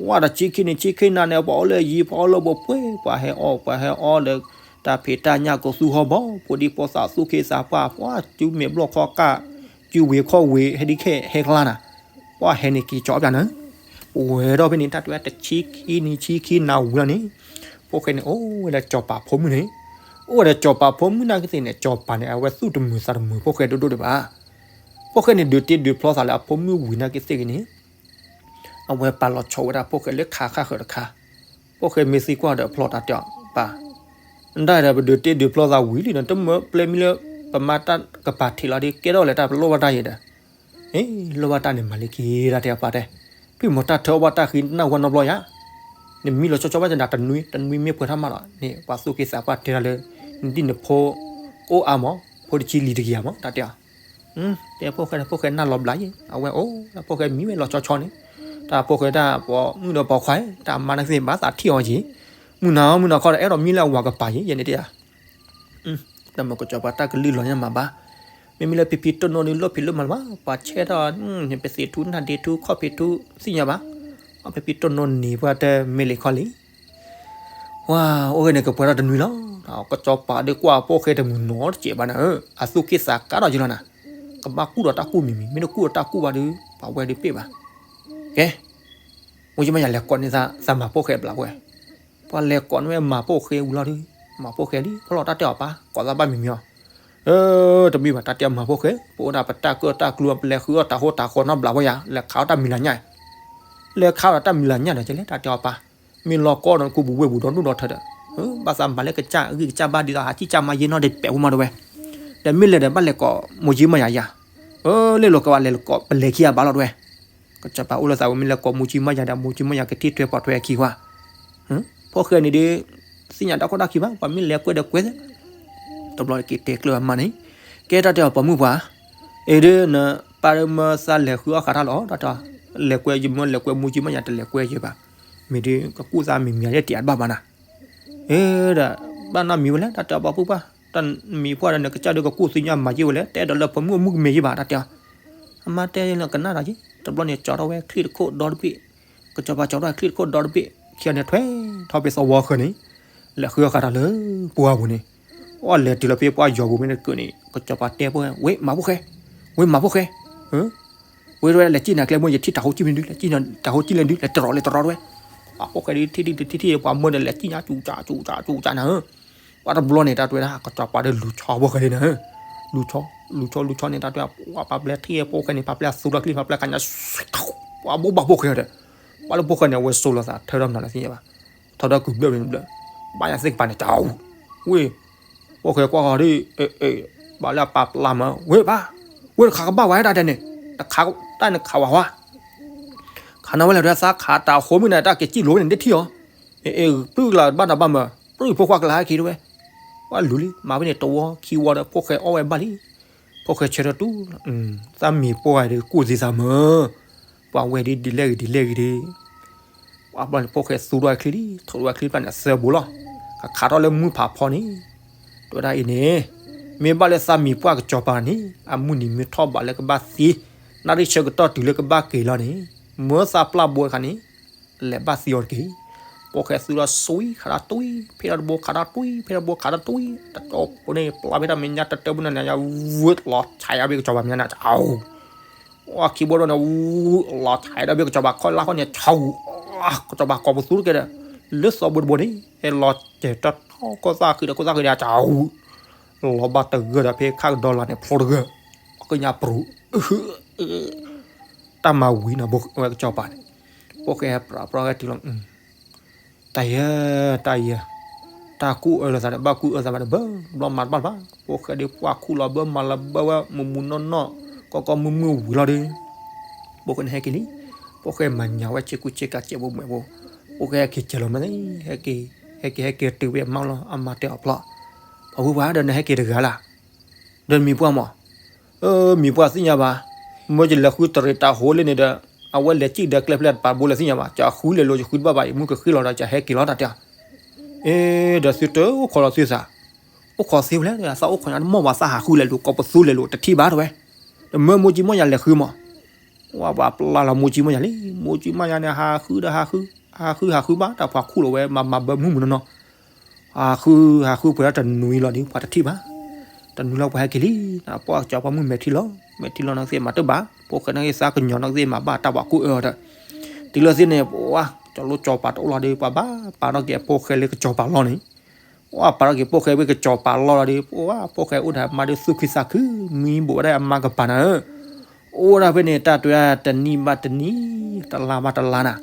ဝဲတဆံခံနံၤတဆံခံနၤန့ၣ် ပှၤအိၣ်လၢယံၤ ပှၤအိၣ်လၢပှဲၤ ပှၤဟဲအီၣ် ပှၤဟဲအီဒီး တၢ်ဖံးတၢ်ညၣ်ကသူဟီၣ်ဘီ ဖိဒံဖိသၣ်သူၣ်က့သးပှၢ် ပှၤစုမဲာ်ဘျီၣ်ခီၣ်ကၢ် စုဝ့ၤခီၣ်ဝ့ၤ ဟဲဒ်ခဲဟဲကျါနၤ, ပှၤဟဲန့ၣ်က့ၤကၠီအီၣ်ပၠးနၤ, ပဝဲဒီးဖဲန့ၣ် တၢ်တဲဝဲတဆံခံနံၤတဆံခံနၤဝံၤလီၤန့ၣ်, ဖိၣ်ဃဲန့ၣ် အိၣ်ဝဲဒီးကၠီၤပၤဖိမုၣ်န့ၣ်, အိၣ်ဝဲဒီးကၠီၤပၤဖိမုၣ်နာ်က့သ့ၣ်န့ၣ် ကၠီၤပၤန့ၣ် အဝဲသူၣ်တမုာ်သးတမုာ်ဖိၣ်ဃဲဒိၣ်ဒိၣ်ဒံးဘၣ်, ဖိၣ်ဃဲန့ၣ် ဒုးတ့ဒုးဖျီသးလၢအဖိမုၣ်ဝံၤနာ်က့သ့ၣ်ဂ့ၤန့ၣ် အဝဲပာ်လီၤဆီဝဲဒၣ်ဖိၣ်ဃဲလၢခးခါဃၢၤတခါ, ဖိၣ်ဃဲမ့ၢ်သံကွၢ်ဒီးဖျီတၢ်တဲအီၤ ပၢ်, ဒၣ်ဒီးပဒုးတ့ဒုးဖျီသးဝံၤလံဒီး တမၢပျဲမံလၢ ပမၤတၢ်ကပၤထံးလီၤဒီးကဲထီၣ်လဲၤတၢ်ပလိၣ်ဘၣ်တၢ်ယဲဒီး, အ့ လိၣ်ဘၣ်တၢ်န့ၣ်မၤလံက့ၤတၢ်တဲအီၤပၢ်တဲ, ဖံမီၤတၢ်ထၢအီၣ်ဘၣ်တၢ်ဃံနၢ်ဝဲနီတဘျီယါ, နမံလီၤဆီဆီဘၣ်တနၤတနွံ တနွံမ့ၢ်ပှဲၤထီၣ်မးလီၤန့ၣ် ပှၤသူၣ်က့သးပှၢ်တဲတၢ်လၢ နဒ်နဖိ အိၣ်အါမး ဖိတဆံလံၤတကယၤမး တၢ်တဲအီၤ တဲဖိၣ်ဃဲဒီးဖိၣ်ဃဲနၢ်လီၤဘျးယဲ အဝဲအိၣ်လၢဖိၣ်ဃဲမံဝဲလီၤဆီဆီန့ၣ်, တၢ်ဖိၣ်ဃဲတၢ်ပိာ်မုၣ်ဒီးပိာ်ခွါ တၢ်မါနာ်က့သ့ၣ်ဘၣ်သးထံၣ်အီၤယဲ, မုၢ်နၤ မုၢ်နၤခီဒီး အဲၣ်ဒိးမံလၢအဝၤကပၤယဲ ယဲန့ၣ်တဲယၤ, တၢ်မၤကစီၤပၤတၢ်ကလုၢ်လီၤညါမးဘၣ်, မ့မ့ၢ်လၢဖံဖံတိၢ်နိန့ၣ် လီၢ်ဖံးလၢမၤလၢၤဘၣ်, ပှၤဆဲထီၣ် ပသံးထူ နၢ်ဒ့ထူ ခီၣ်ဖံးထူ သ့ၣ်ညါဘၣ်, ဖံဖံတိၢ်နိန့ၣ် ပှၤတမ့ၢ်လံခီလံ ဝါ အိၣ်ဂ့ၤန့ၣ် ကပှဲၤထီၣ်တနွံလီၤ. ကစီၤပၤဒီးကွၢ်ဖိၣ်ဃဲတမုာ်နီတစဲးဘၣ်နၤဧၢ, အသူၣ်က့ၣ်သးကါထီၣ်ယံလီၤနၤ, ကဘၣ်ကူၣ်ဒီးတၢ်ကူၣ်မံၤမံၤ, မ့ၢ်တကူၣ်ဒီးတၢ်ကူၣ်ဘၣ်ဒီး ပှၤဝဲဒုးပ့ၢ်ဘၣ်. ကဲ, မိၢ်ကၠံမါယၤလဲၤကိးန့ၢ်သးမၤဖိၣ်ဃဲဘျးဝဲ, ပှၤလဲၤကိးန့ၢ်ဝဲမၤဖိၣ်ဃဲဝံၤလီၤဒီး, မၤဖိၣ်ဃဲလံ, ဖီလီၤတၢ်တဲအီၤပၢ်, ကိးသးဘၣ်မံၤမံၤအီၤ တမ့ၢ်ဘၣ် တၢ်တဲမၤဖိၣ်ဃဲ, ပအိၣ်ဒၣ်ပတၢ်ကၢၢ်တၢ်ကျူ ပလဲၤဃုအီၣ်တၢ်ဟိတၢ်ဃီနီတဘျီဝဲယၤ, လဲၤခးအီၣ်တၢ်မံၤလၢညါ, လဲၤခးအီၣ်တၢ်မံၤလၢညါဒီး ကလဲၤတၢ်တဲအီၤပၢ်, မ့ၢ်လီၤကီဒီးနခူပူၤဝ့ၢ်ပူၤဒီးနူၢ်ဒီးထၢဒီး, ဘၣ်သးမၤလၢကစၢ်ဂံၢ်ကစၢ်ဘါဒ်သိးဟးကံၢ်ကၢ်မါယဲနီတပဲာ်ဝဲမးတဝဲ, ဒီးမ့ၢ်လဲၤဒီးဘၣ်လဲၤကိးမိၢ်ကၠံမါယၤယၤ, လ့ၣ်လီၤကဝဲလဲၤကိးပလဲၤခံဂၤဘၣ်လီၤတဝဲ ကစီၤပၤအိၣ်လၢသးဝဲ မ့ၢ်လဲၤကိးမိၢ်ကၠံမါယၤဒီး မိၢ်ကၠံမါယၤကထံၣ်ထွဲပိာ်ထွဲအခံကွၢ်, ဖိၣ်ဃဲန့ၣ်ဒီး သ့ၣ်ညါတၢ်ခိၣ်တၢ်ခံဘၣ်, ပှၤမ့ၢ်လဲၤကွဲဒီးကွဲ, တဘျီက့ၤတဲကျၢၤအမါန့ၣ်, ကဲတၢ်တဲအီၤပိာ်မုၣ်ပှၤ, အ့ဒ်နပၢ်မၢသးလဲၤဃုအီၣ်ဃးတၢ်လီၤ, တၢ်တဲအီၤ, လဲၤကွဲယမၢလဲၤကွဲမိၢ်ကၠံမါယၤတလဲၤကွဲယဘၣ်, မ့ၢ်ဒ်ကကူၣ်သးမံၤမံၤယဲတဘၣ်ဘၣ်နၤ, အ့ဒီး ဘၣ်နီတမံၤဝဲလဲၣ် တၢ်တဲအီၤပှၤပုၢ်ပှၢ်, တၢ်မံၤပှၢ်ဒီးနကစၢ်ဒုးကကူၣ်သ့ၣ်ညါမၤယ့ၢ်ဝဲလဲၣ်, တအဲၣ်ဒိးလၢဖိမုၣ်အမုၣ်ကမဲာ်ယ့ၢ်ဘၣ် တၢ်တဲအီၤ. အမါတဲလၢကနၣ်ဒီးယ့ၢ်, တဘျီန့ၣ် ကၠီထီၣ်ဝဲချံၣ်တခိၣ်ဒီတဘ့ၣ်, ကစီၤပၤကၠီထီၣ်ချံၣ်တခိၣ်ဒီတဘ့ၣ်, ခံဂၤန့ၣ်ထွဲထီၣ်ဖဲသဝီဃၢၤန့ၣ်, လဲၤဃုအီၣ်ဃာ်တၢ်လၢပှၢ်ပူၤန့ၣ်, အီၣ်လဲၤတုၤလီၤဖဲပှၢ်ယီၤပူၤမ့ၢ်တကၢးန့ၣ် ကစီၤပၤတဲဖိ, ဝ့ မၤဖိၣ်ဃဲ, ဝ့ မၤဖိၣ်ဃဲ ဝ့ ဝဲလဲၤစံၣ်နၤကျဲမ့ၢ်ယထံၣ်တၢ်ဟိကံၣ်မ့ၢ်ဒုး, လဲၤစံၣ်တၢ်ဟိကံၣ်လဲၣ်ဒုး, လဲၤတရီးလဲၤတရီးတဝဲ, ပှၤဖိၣ်ဃဲဒုးထံၣ်ဒုးတထံၣ်ထံၣ် ပှၤမၢန့ၣ် လဲၤစံၣ်ညါ ကၠူကၠးကၠူကၠးနၤဧၢ, ပှၤတဘျီန့ၣ် တၢ်တဲဝဲဒၣ် ကစီၤပၤဒီးလူၤဆီဖိၣ်ဃဲလံနၤဧၢ, လူၤဆီ, လူၤဆီ လူၤဆီန့ၣ် တၢ်တဲဝဲ ပှၤပာ်ပျဲထံၣ်ဖိၣ်ဃဲန့ၣ် ပာ်ပျဲအသူဒီးချံၣ် ပာ်ပျဲကညါ, ပှၤဘိးဘၣ်ဖိၣ်ဃဲဒီး, ပှၤလၢဖိၣ်ဃဲန့ၣ် အဝဲစိာ်လိာ်သးထၢထီၣ်မနုၤလဲၣ်သ့ၣ်ညါဘၣ်, ထီဒီးကုၢ်ဘျၢၣ်ဘျၢၣ်, ဘၣ်ယၤသ့ၣ်ကပၤန့ၣ် ကၠီ, ဝ့ ဖိၣ်ဃဲကွၢ်ဃီဒ်, ဘၣ်လၢအပာ်ပျဲမး, ဝ့ၢ်ဘၣ်, ဝ့ၢ်တခးကဘၣ်ဝဲတၢ်တဲန့ၣ်, တခးတၢ်န့ၣ်ခးဝဲဝါ, ခးနၤဝဲလဲၣ် ဒ်သးခးတၢ်ဟိမ့ၢ်န့ၣ် တၢ်ကစံၣ်လိၤဝဲန့ၣ် ဒ်ထံၣ်အီၤ, အ့ အ့ ပျုၢ်ကလးဘၣ်နၤဘၣ်မး, ပျုၢ်ဖိခွါကလးဟဲက့ၤတဝဲ, ဝဲလူၤလံ မၤဝဲန့ၣ်တဝီခံဝီဒီး ဖိၣ်ဃဲအီၣ်ဝဲဘၣ်လံ, ဖိၣ်ဃဲဆၢထၢၣ်တူၢ်, သးမံၤပှၢ်ဂၤဒီးကူၣ်သံသးမး, ပှၤဝဲဒ်ဒ်လဲၣ်ဂ့ၤဒ်လဲၣ်ဂ့ၤဒ် ပှၤဘျီန့ၣ် ဖိၣ်ဃဲသူထီၣ်ချံလံ, ထိးဝဲချံတဖၣ်န့ၣ် သၢဘိလီၤ, ကခးထီၣ်လၢမုၢ်ဖးဖီန့ၣ်, တဲဝဲဒၣ်အံၤန့ၣ်, မ့ၢ်ဘၣ်လၢသးမံၤပှၢ်ကစီၤပၤန့ၣ် အမုၢ်နံၤမ့ၢ်ထီၣ်ဘးလၢကဘၣ်သံ, နၣ်ရံၣ်ဆၢကတီၢ်တုၤလၢကဘၣ်က့ၤလီၤန့ၣ်, မၢသးပျၢ်ဘိတခါန့ၣ်, လဲၤဘၣ်သံအီၤတက့ၢ်. ဖိၣ်ဃဲသူထီၣ်စွံခးထီၣ်တွံၢ်, ဖဲထီၣ်တဘိခးထီၣ်တွံၢ်, ဖဲထီၣ်တဘိခးထီၣ်တွံၢ်, တတီဖိန့ၣ် ပျၢ်ဖဲတၢ်မဲာ်ညါတတၢၢ်ဘိန့ၣ် ညါဝဲလီၤဆဲးအဘ့ၣ်ကစီၤပၤမဲာ်ညါန့ၣ်, အဝဲခံဘိဒီးန့ၣ် လီၤဆဲးဒီးဘ့ၣ်ကစီၤပၤခီၣ်လါခီန့ၣ် ဆူ, ကစီၤပၤကိးပသူတက့ၢ်ဒီး, လၢသီဘိတဘိန့ၣ် ဟဲလီၤစဲးတီၢ်ထီၣ်ခိၣ်သၣ်ဃံဒီးခိၣ်သၣ်ဃံဒီး ဆူ, လီၤဘၣ်တဂၢၢ်ဒီးဖဲခၣ်ကဒီလါန့ၣ် ဖျိတဂၢၢ်, ပှၤကညါပြူၤ, တၢ်မၤဝံၤနီၤ ဝဲကစီၤပၤန့ၣ်, ဖိၣ်ဃဲပြးပြးဝဲတုၤလီၤ တၢ်ယဲ, တၢ်ယဲ, တၢ်ကူၣ်အၢလီၤသးဒီး ဘၣ်ကူၣ်အၢသးဘၣ်ဒီး ဘၢ, ဘျီမၤတဘၣ်လၢၤဘၣ်, ဖိၣ်ဃဲဒ်ပှၢ်ခူၣ်လီၤဘၢ မၤလီၤဘၢဝဲ မုၢ်မုၢ်နီၢ်နီၢ်, ကီကီမုၢ်မုၢ်ဝံၤလီၤဒီး, ဖိၣ်ဃဲန့ၣ်ဟဲက့ၤလံ, ဖိၣ်ဃဲမၤညါဝဲဆ့ကူဆ့ကၤစဲးဘိမဲာ်ဘိ, ဖိၣ်ဃဲဟဲက့ၤစဲးလီၤမး, ဟဲက့ၤ, ဟဲက့ၤ ဟဲက့ၤတုၤဝဲအမါလီၤ အမါတဲအီၤဖျီ, ပှၤဝံၤပှၤဒီးနဟဲက့ၤတဂၤလၢ်, ဒီးမံၤပှၢ်မး မံၤပှၢ်သ့ၣ်ညါဘၣ်, မ့ၢ်ယလဲၤဃုတရံးတၢ်ဟိလၢန့ၣ်ဒီး, အဝဲလဲၤစံၣ်ဒီးကျဲဖျဲးတပာ်ဘိလဲၣ်သ့ၣ်ညါဘၣ်, ယဃုလဲၤလိာ် ယဃုတဘၣ်ဘၣ် ယမုၢ်ကဃ့လီၤဒီး ယဟဲက့ၤလီၤတၢ်တဲ, အ့ ဒီးသုတအိၣ်ခိးလီၤသုသး, အိၣ်ခိးသ့ဝဲလဲၣ် သးအိၣ်ခိးညါတမီၢ်ဘၣ် သးဟးဃုလဲၤလိာ် ကိးပသူလဲၤလိာ် တထံၣ်ဘၣ်တဝဲ, ဒီးမၢမိၢ်ကၠံမိၢ်ယၤလဲၤဃုမး, ဝဲပှၤပျၢ်လီၤမိၢ်ကၠံမိၢ်ယၤလံ, မိၢ်ကၠံမိၢ်ယၤန့ၣ် ဟးဃုဒီးဟးဃု, ဟးဃုဟးဃုဘၣ် တၢ်ပှၤခူၣ်လီၤဝဲ မၤမၤဘၢမုၢ်မုၢ်နီၢ်နီၢ် ဟးဃု, ဟးဃုပှဲၤဒီးတနွံလီၤဒီး ပှၤတထံၣ်ဘၣ်, တနွံလီၤပှၤဟဲက့ၤလံ, ပှၤကစီၤပၤမုၢ်မဲာ်ထံလီၤ, မဲာ်ထံလီၤနီၢ်ကသ့ၣ်မၤတဘၣ်, ဖိၣ်ဃဲနီၢ်ကသ့ၣ်သးကညီၤနီၢ်ကသ့ၣ်မၤဘၣ် တၢ်ပှၤကူၣ်အၢအီၤဒီး, တုၤလၢသ့ၣ်န့ၣ် ပှၤ, ကၠီၤလိကၠီၤပၤတအိၣ်လီၤဒီး ပှၤဘၣ်ပာ်ထီၣ်က့ၤဖိၣ်ဃဲလၢကစီၤပၤလီၢ်န့ၣ်, ပှၤပာ်ထီၣ်က့ၤဖိၣ်ဃဲဝဲကစီၤပၤလီၢ်လီၤဒီး ပှၤ, ဖိၣ်ဃဲအိၣ်ဒီးအမါဒီးသူၣ်ခုသးခု, မံဘိးဝဲဒၣ်အမါကပၤနၤဧၢ, အိၣ်ဝဲဒၣ်ဖဲန့ၣ် တၢ်တဲဝဲဒၣ်တနံၣ်ဘၣ်တနံၣ်, တလါဘၣ်တလါနၤ,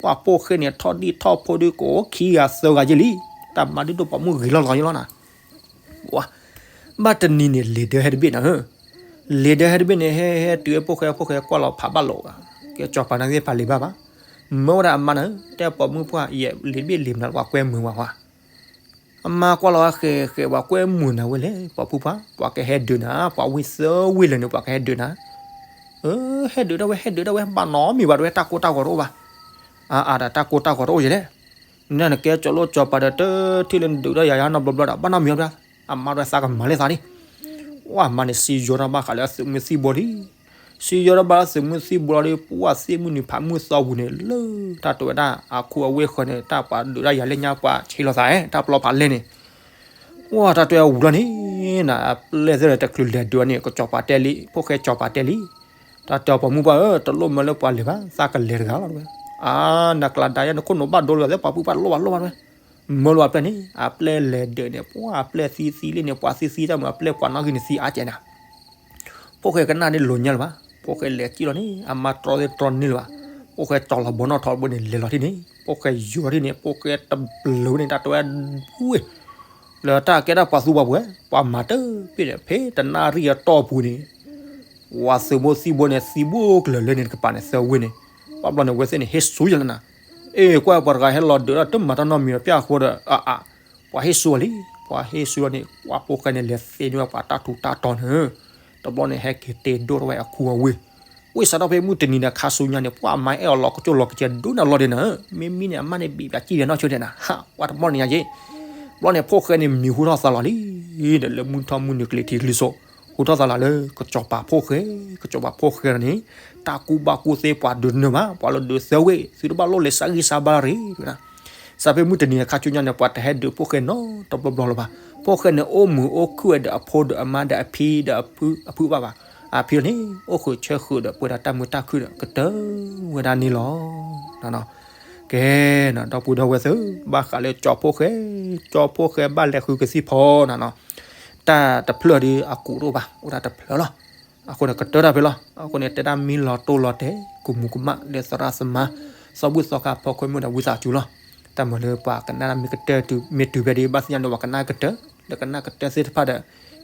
ပှၤဖိၣ်ဃဲန့ၣ် ထီၣ်ဒံၣ်ထီၣ်ဖိဒုးကိးခံဂၤသၢဂၤယဲၢ်လံ, တၢ်မၤဒုးဒိၣ်ပှၤမုၢ်ဂ့ၤလီၤလီၤယဲၢ်လီၤနၤ, ပှၤ, ဘၣ်တနံၤန့ၣ် လံာ်ဒၢဟဲတဘ့ၣ်နၤဧၢ, လံာ်ဒၢဟဲတဘ့ၣ်န့ၣ် ဟဲဟဲတုၤဝဲဖိၣ်ဃဲ ဖိၣ်ဃဲကွၢ်လီၤဖးဘၣ်လိာ်, ကစီၤပၤနီၢ်ကသ့ၣ်ဖးလံာ်ဘၣ်ဘၣ်, မၢဝဲဒၣ်အမါနၤဧၢ, တဲပှၤမုၢ်ပှၢ် ယလံာ်တဘ့ၣ်လံာ်မနုၤလၢပှၤကွဲမုာ်ဝဲပှၤ အမါကွၢ်လီၤဃဲဃဲ ပှၤကွဲမုာ်နၤဝဲလဲၣ် ပှၤဖုပှၢ်, ပှၤကဟဲဒုးနၤ, ပှၤဝ့ၢ်သၢဝ့ၢ်လၢာ်န့ၣ် ပှၤကဟဲဒုးနၤ, ဟဲဒုးဒၣ်ဝဲ ဟဲဒုးဒၣ်ဝဲ ဘၣ်နီတမံၤဘၣ်တဝဲ တၢ်ကိၢ်တၢ်ဂီၤတအိၣ်ဘၣ်, အအါဒီးတၢ်ကိၢ်တၢ်ဂီၤတအိၣ်ယဲလဲၣ်, နနကဲကၠီၤလိကၠီၤပၤဒီး တထံၣ်လၢနဒုးဒၣ်ယၤယၤနီတဘျီဘျီဒီး ဘၣ်နီတမံၤဘၣ်တဝဲ, အမါတဝဲသးကမၤလၢသးန့ၣ်, ဝဲအမါန့ၣ်စံယီၤထီၣ်ဘၣ်ဃးလၢအသုးမုၢ်သံၣ်ဘိလံ စံယီၤထီၣ်ဘၣ်လၢသုးမုၢ်သံၣ်ဘိလီၤဒီး ပှၤသ့ၣ်မုၢ်နံၤဖးမုၢ်သီပူၤန့ၣ် လၢတၢ်တဲဝဲဒၣ် အခူအဝ့ၢ်ဃၢၤန့ၣ် တၢ်ပှၤဒုးတၢ်ယၤလၢညါ ပှၤဆံးလိာ်သး တၢ်ပျီဖးလဲၢ်န့ၣ်, ပှၤတၢ်တဲဝဲဝံၤလီၤန့ၣ်, နအပျဲၢ်သ့ၣ်ဒီးတချုးလဲၤဒုးန့ၣ် ကစီၤပၤတဲလံ ဖိၣ်ဃဲစီၤပၤတဲလံ, တၢ်တဲအီၤပှၤမုၢ်ပှၢ်ဧၢ တလိၣ်မၢလၢပှၤလဲၤဘၣ် သးကလဲၤတဂၤလီၤတဝဲ, အါ နကျါဒါယဲ နခိၣ်နူာ်ဘၣ်ဒိလီၤသ့ ပှၤဖုပှၢ်တလိၣ်ဘၣ်တလိၣ်ဘၣ်တဝဲ, မၢလီၤအပျဲၢ်န့ၣ် အပျဲၢ်လဲၤဒုးန့ၣ် ပှၤအပျဲၢ်သံသံလံန့ၣ် ပှၤသံသံတၢ်မုာ် အပျဲၢ်ပှၤနီၣ်ဂံၢ်န့ၣ်သံအါကဲနၤ ဖိၣ်ဃဲကနၣ်ဒ်လိာ်ညါလၢၤဘၣ်, ဖိၣ်ဃဲလဲၤစံၣ်လီၤန့ၣ် အမါတြီသ့ၣ်တြီန့ၢ်လၢၤဘၣ်, ဖိၣ်ဃဲတီၤလီၤဘီနီၣ်ထီဘိန့ၣ် လဲၤလီၤထံၣ်န့ၣ် ဖိၣ်ဃဲယိၤထံၣ်န့ၣ် ဖိၣ်ဃဲတဘျုးန့ၣ် တၢ်တဲဝဲဒၣ်ဝ့ၢ်, လၢတၢ်ကဲဒၣ်ပှၤသူပှၤပှဲၤ ပှၤမၤတဘ့ၣ်ဒီး ဖဲတနၣ်ရံၣ်အတီၢ်ပူၤန့ၣ် ပှၤသုးမုၢ်သံၣ်ဘိန့ၣ် သံဘိကလၢာ်လၢန့ၣ်တကပၤန့ၣ် သၢဝ့ၢ်န့ၣ်, ဘၣ်ဘျီန့ၣ် ဝဲသ့ၣ်န့ၣ် ဟ့ၣ်ဆူယလၢနၤ, အ့ၣ် ကွၢ်ပှၤတဂၤဟဲလီၤဒုးဒီး တမၤတၢ်နီတမံၤဒီး ပျၢ်ဃိဒီး အါအါ, ပှၤဟ့ၣ်ဆူအီၤလံ, ပှၤဟ့ၣ်ဆူအီၤန့ၣ် ပှၤဖိၣ်ဃဲန့ၣ် လဲၤသ့န့ၢ်ဝဲပှၤတၢ်ထူးတၢ်တီၤန့ၣ်, တဘျီန့ၣ် ဟဲက့ၤတ့ဒိၣ်ထီၣ်ဝဲအခူအဝ့ၢ်, ဝ့ၢ်စးထီၣ်ဖဲမုၢ်တနံၤန့ၣ် ခါဆူညါန့ၣ် ပှၤအမါအဲၣ်အီၤလီၤကကၠိလီၤကကဲဒိၣ်န့ၣ်လီၤဒဲးနၤ, မ့မ့ၢ်န့ၣ် အမါန့ၣ်ဘံၣ်ဘၣ်ကံၣ်ဒီးနီၢ်ဆိဒဲးနၤ, ဟး ပှၤတဘျီန့ၣ်ညါက့ၤ, ဘျီန့ၣ် ဖိၣ်ဃဲန့ၣ်မံၤဟူထီၣ်သါလီၤလံ, ဒီးလၢမုၢ်ထီၣ်မုၢ်နုာ်ကလံၤထံးကလံၤစိး ဟူထီၣ်သါလီၤလၢ ကစီၤပၤဖိၣ်ဃဲ, ကစီၤပၤဖိၣ်ဃဲန့ၣ် တၢ်ကူၣ်ဘၣ်ကူၣ်သ့ပှၤဒုးတနၢၤဘၣ်, ပှၤလီၤဒုးသၢဝ့ၢ် သုတဘၣ်လိၣ်လဲၤစၢ်ဂံၢ်စၢ်ဘါရ့ၣ်, စးဖဲမုၢ်တနံၤအခါဆူညါန့ၣ် ပှၤတဟဲဒုးဖိၣ်ဃဲနီတဘျီဘျီလၢၤဘၣ်, ဖိၣ်ဃဲန့ၣ် အိၣ်မုာ်အိၣ်ခုၣ်ဝဲဒီးအဖိဒီးအမါဒီးအဖံဒီးအဖု အဖုဘၣ်ဘၣ်, အဖံန့ၣ် အိၣ်ဃုာ်ဆၢဃုာ်ဒီးပှဲၤဒီးတၢ်မုာ်တၢ်ခုၣ်ဒီးကတၢၢ်ဝဲဒၣ်န့ၣ်လီၤ. ကဲနီၤ ဒီပုၢ်ဒီဝဲၢ်သ့ၣ် ဘၣ်ဃးလၢကၠီဖိၣ်ဃဲ, ကၠီဖိၣ်ဃဲဘၣ်လဲၤဃုကသံၣ်ဖီနီၤနီၤ, တၢ်တဖျၢၣ်ဒီးအကူးတအိၣ်ဘၣ် အိၣ်တၢ်တဖျၢၣ်လီၤ. အဃိန့ၣ် ကတၢၢ်တၢ်ဖဲလီၤ. အဃိန့ၣ် တဲဒၣ်မ့ၢ်လီၤတိၢ်လီၤတဲာ် ကမူးကမၣ်လၢသရၣ်သမါ သီဘူၣ်သီခါဖီခိၣ်မုၢ်ဒီးဝံသးစူၤလီၤ. တၢ်မၤလၢပှၤကနၣ်မ့ၢ်ကတၢၢ်တုၤမ့ၢ်တုၤဖဲဒၣ် ဘၣ်သ့ၣ်ညါဒီးပှၤကနၣ်ကတၢၢ် ဒီးကနၣ်ကတၢၢ်သ့ၣ်တဖၣ်ဒီး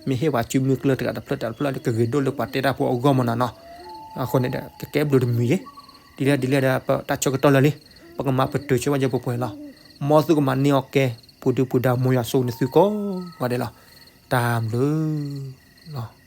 မ့ၢ်ဟ့ၣ်ပှၤစုမုၢ်ကျၢၢ်တဂၤတဖျၢၣ်တဖျၢၣ်လၢကဂ့ၤဒိၣ်လၢပှၤတဲတၢ်ဖိအဂီၢ်မနီၤနီၤ. အဃိန့ၣ်ဒီး ကကဲဘျုးတမံၤယ့ၢ်, ဒ်လဲၣ်ဒ်လဲၣ်ဒီး ပတၢ်ဆၢကတီၢ်လၢာ်လံ, ပကမၤပတုာ်ဆၢဝဲယဲၢ်ပှဲၤပှဲၤလီၤ. မ်သုကမၤန့ၢ်အီၤကဲ ပူၤဒုပူၤဒါ မ်ယွၤဆိၣ်ဂ့ၤန့ၢ်သုကိးဂၤဒဲးလီၤ. တၢ်ဘျုးလီၤ.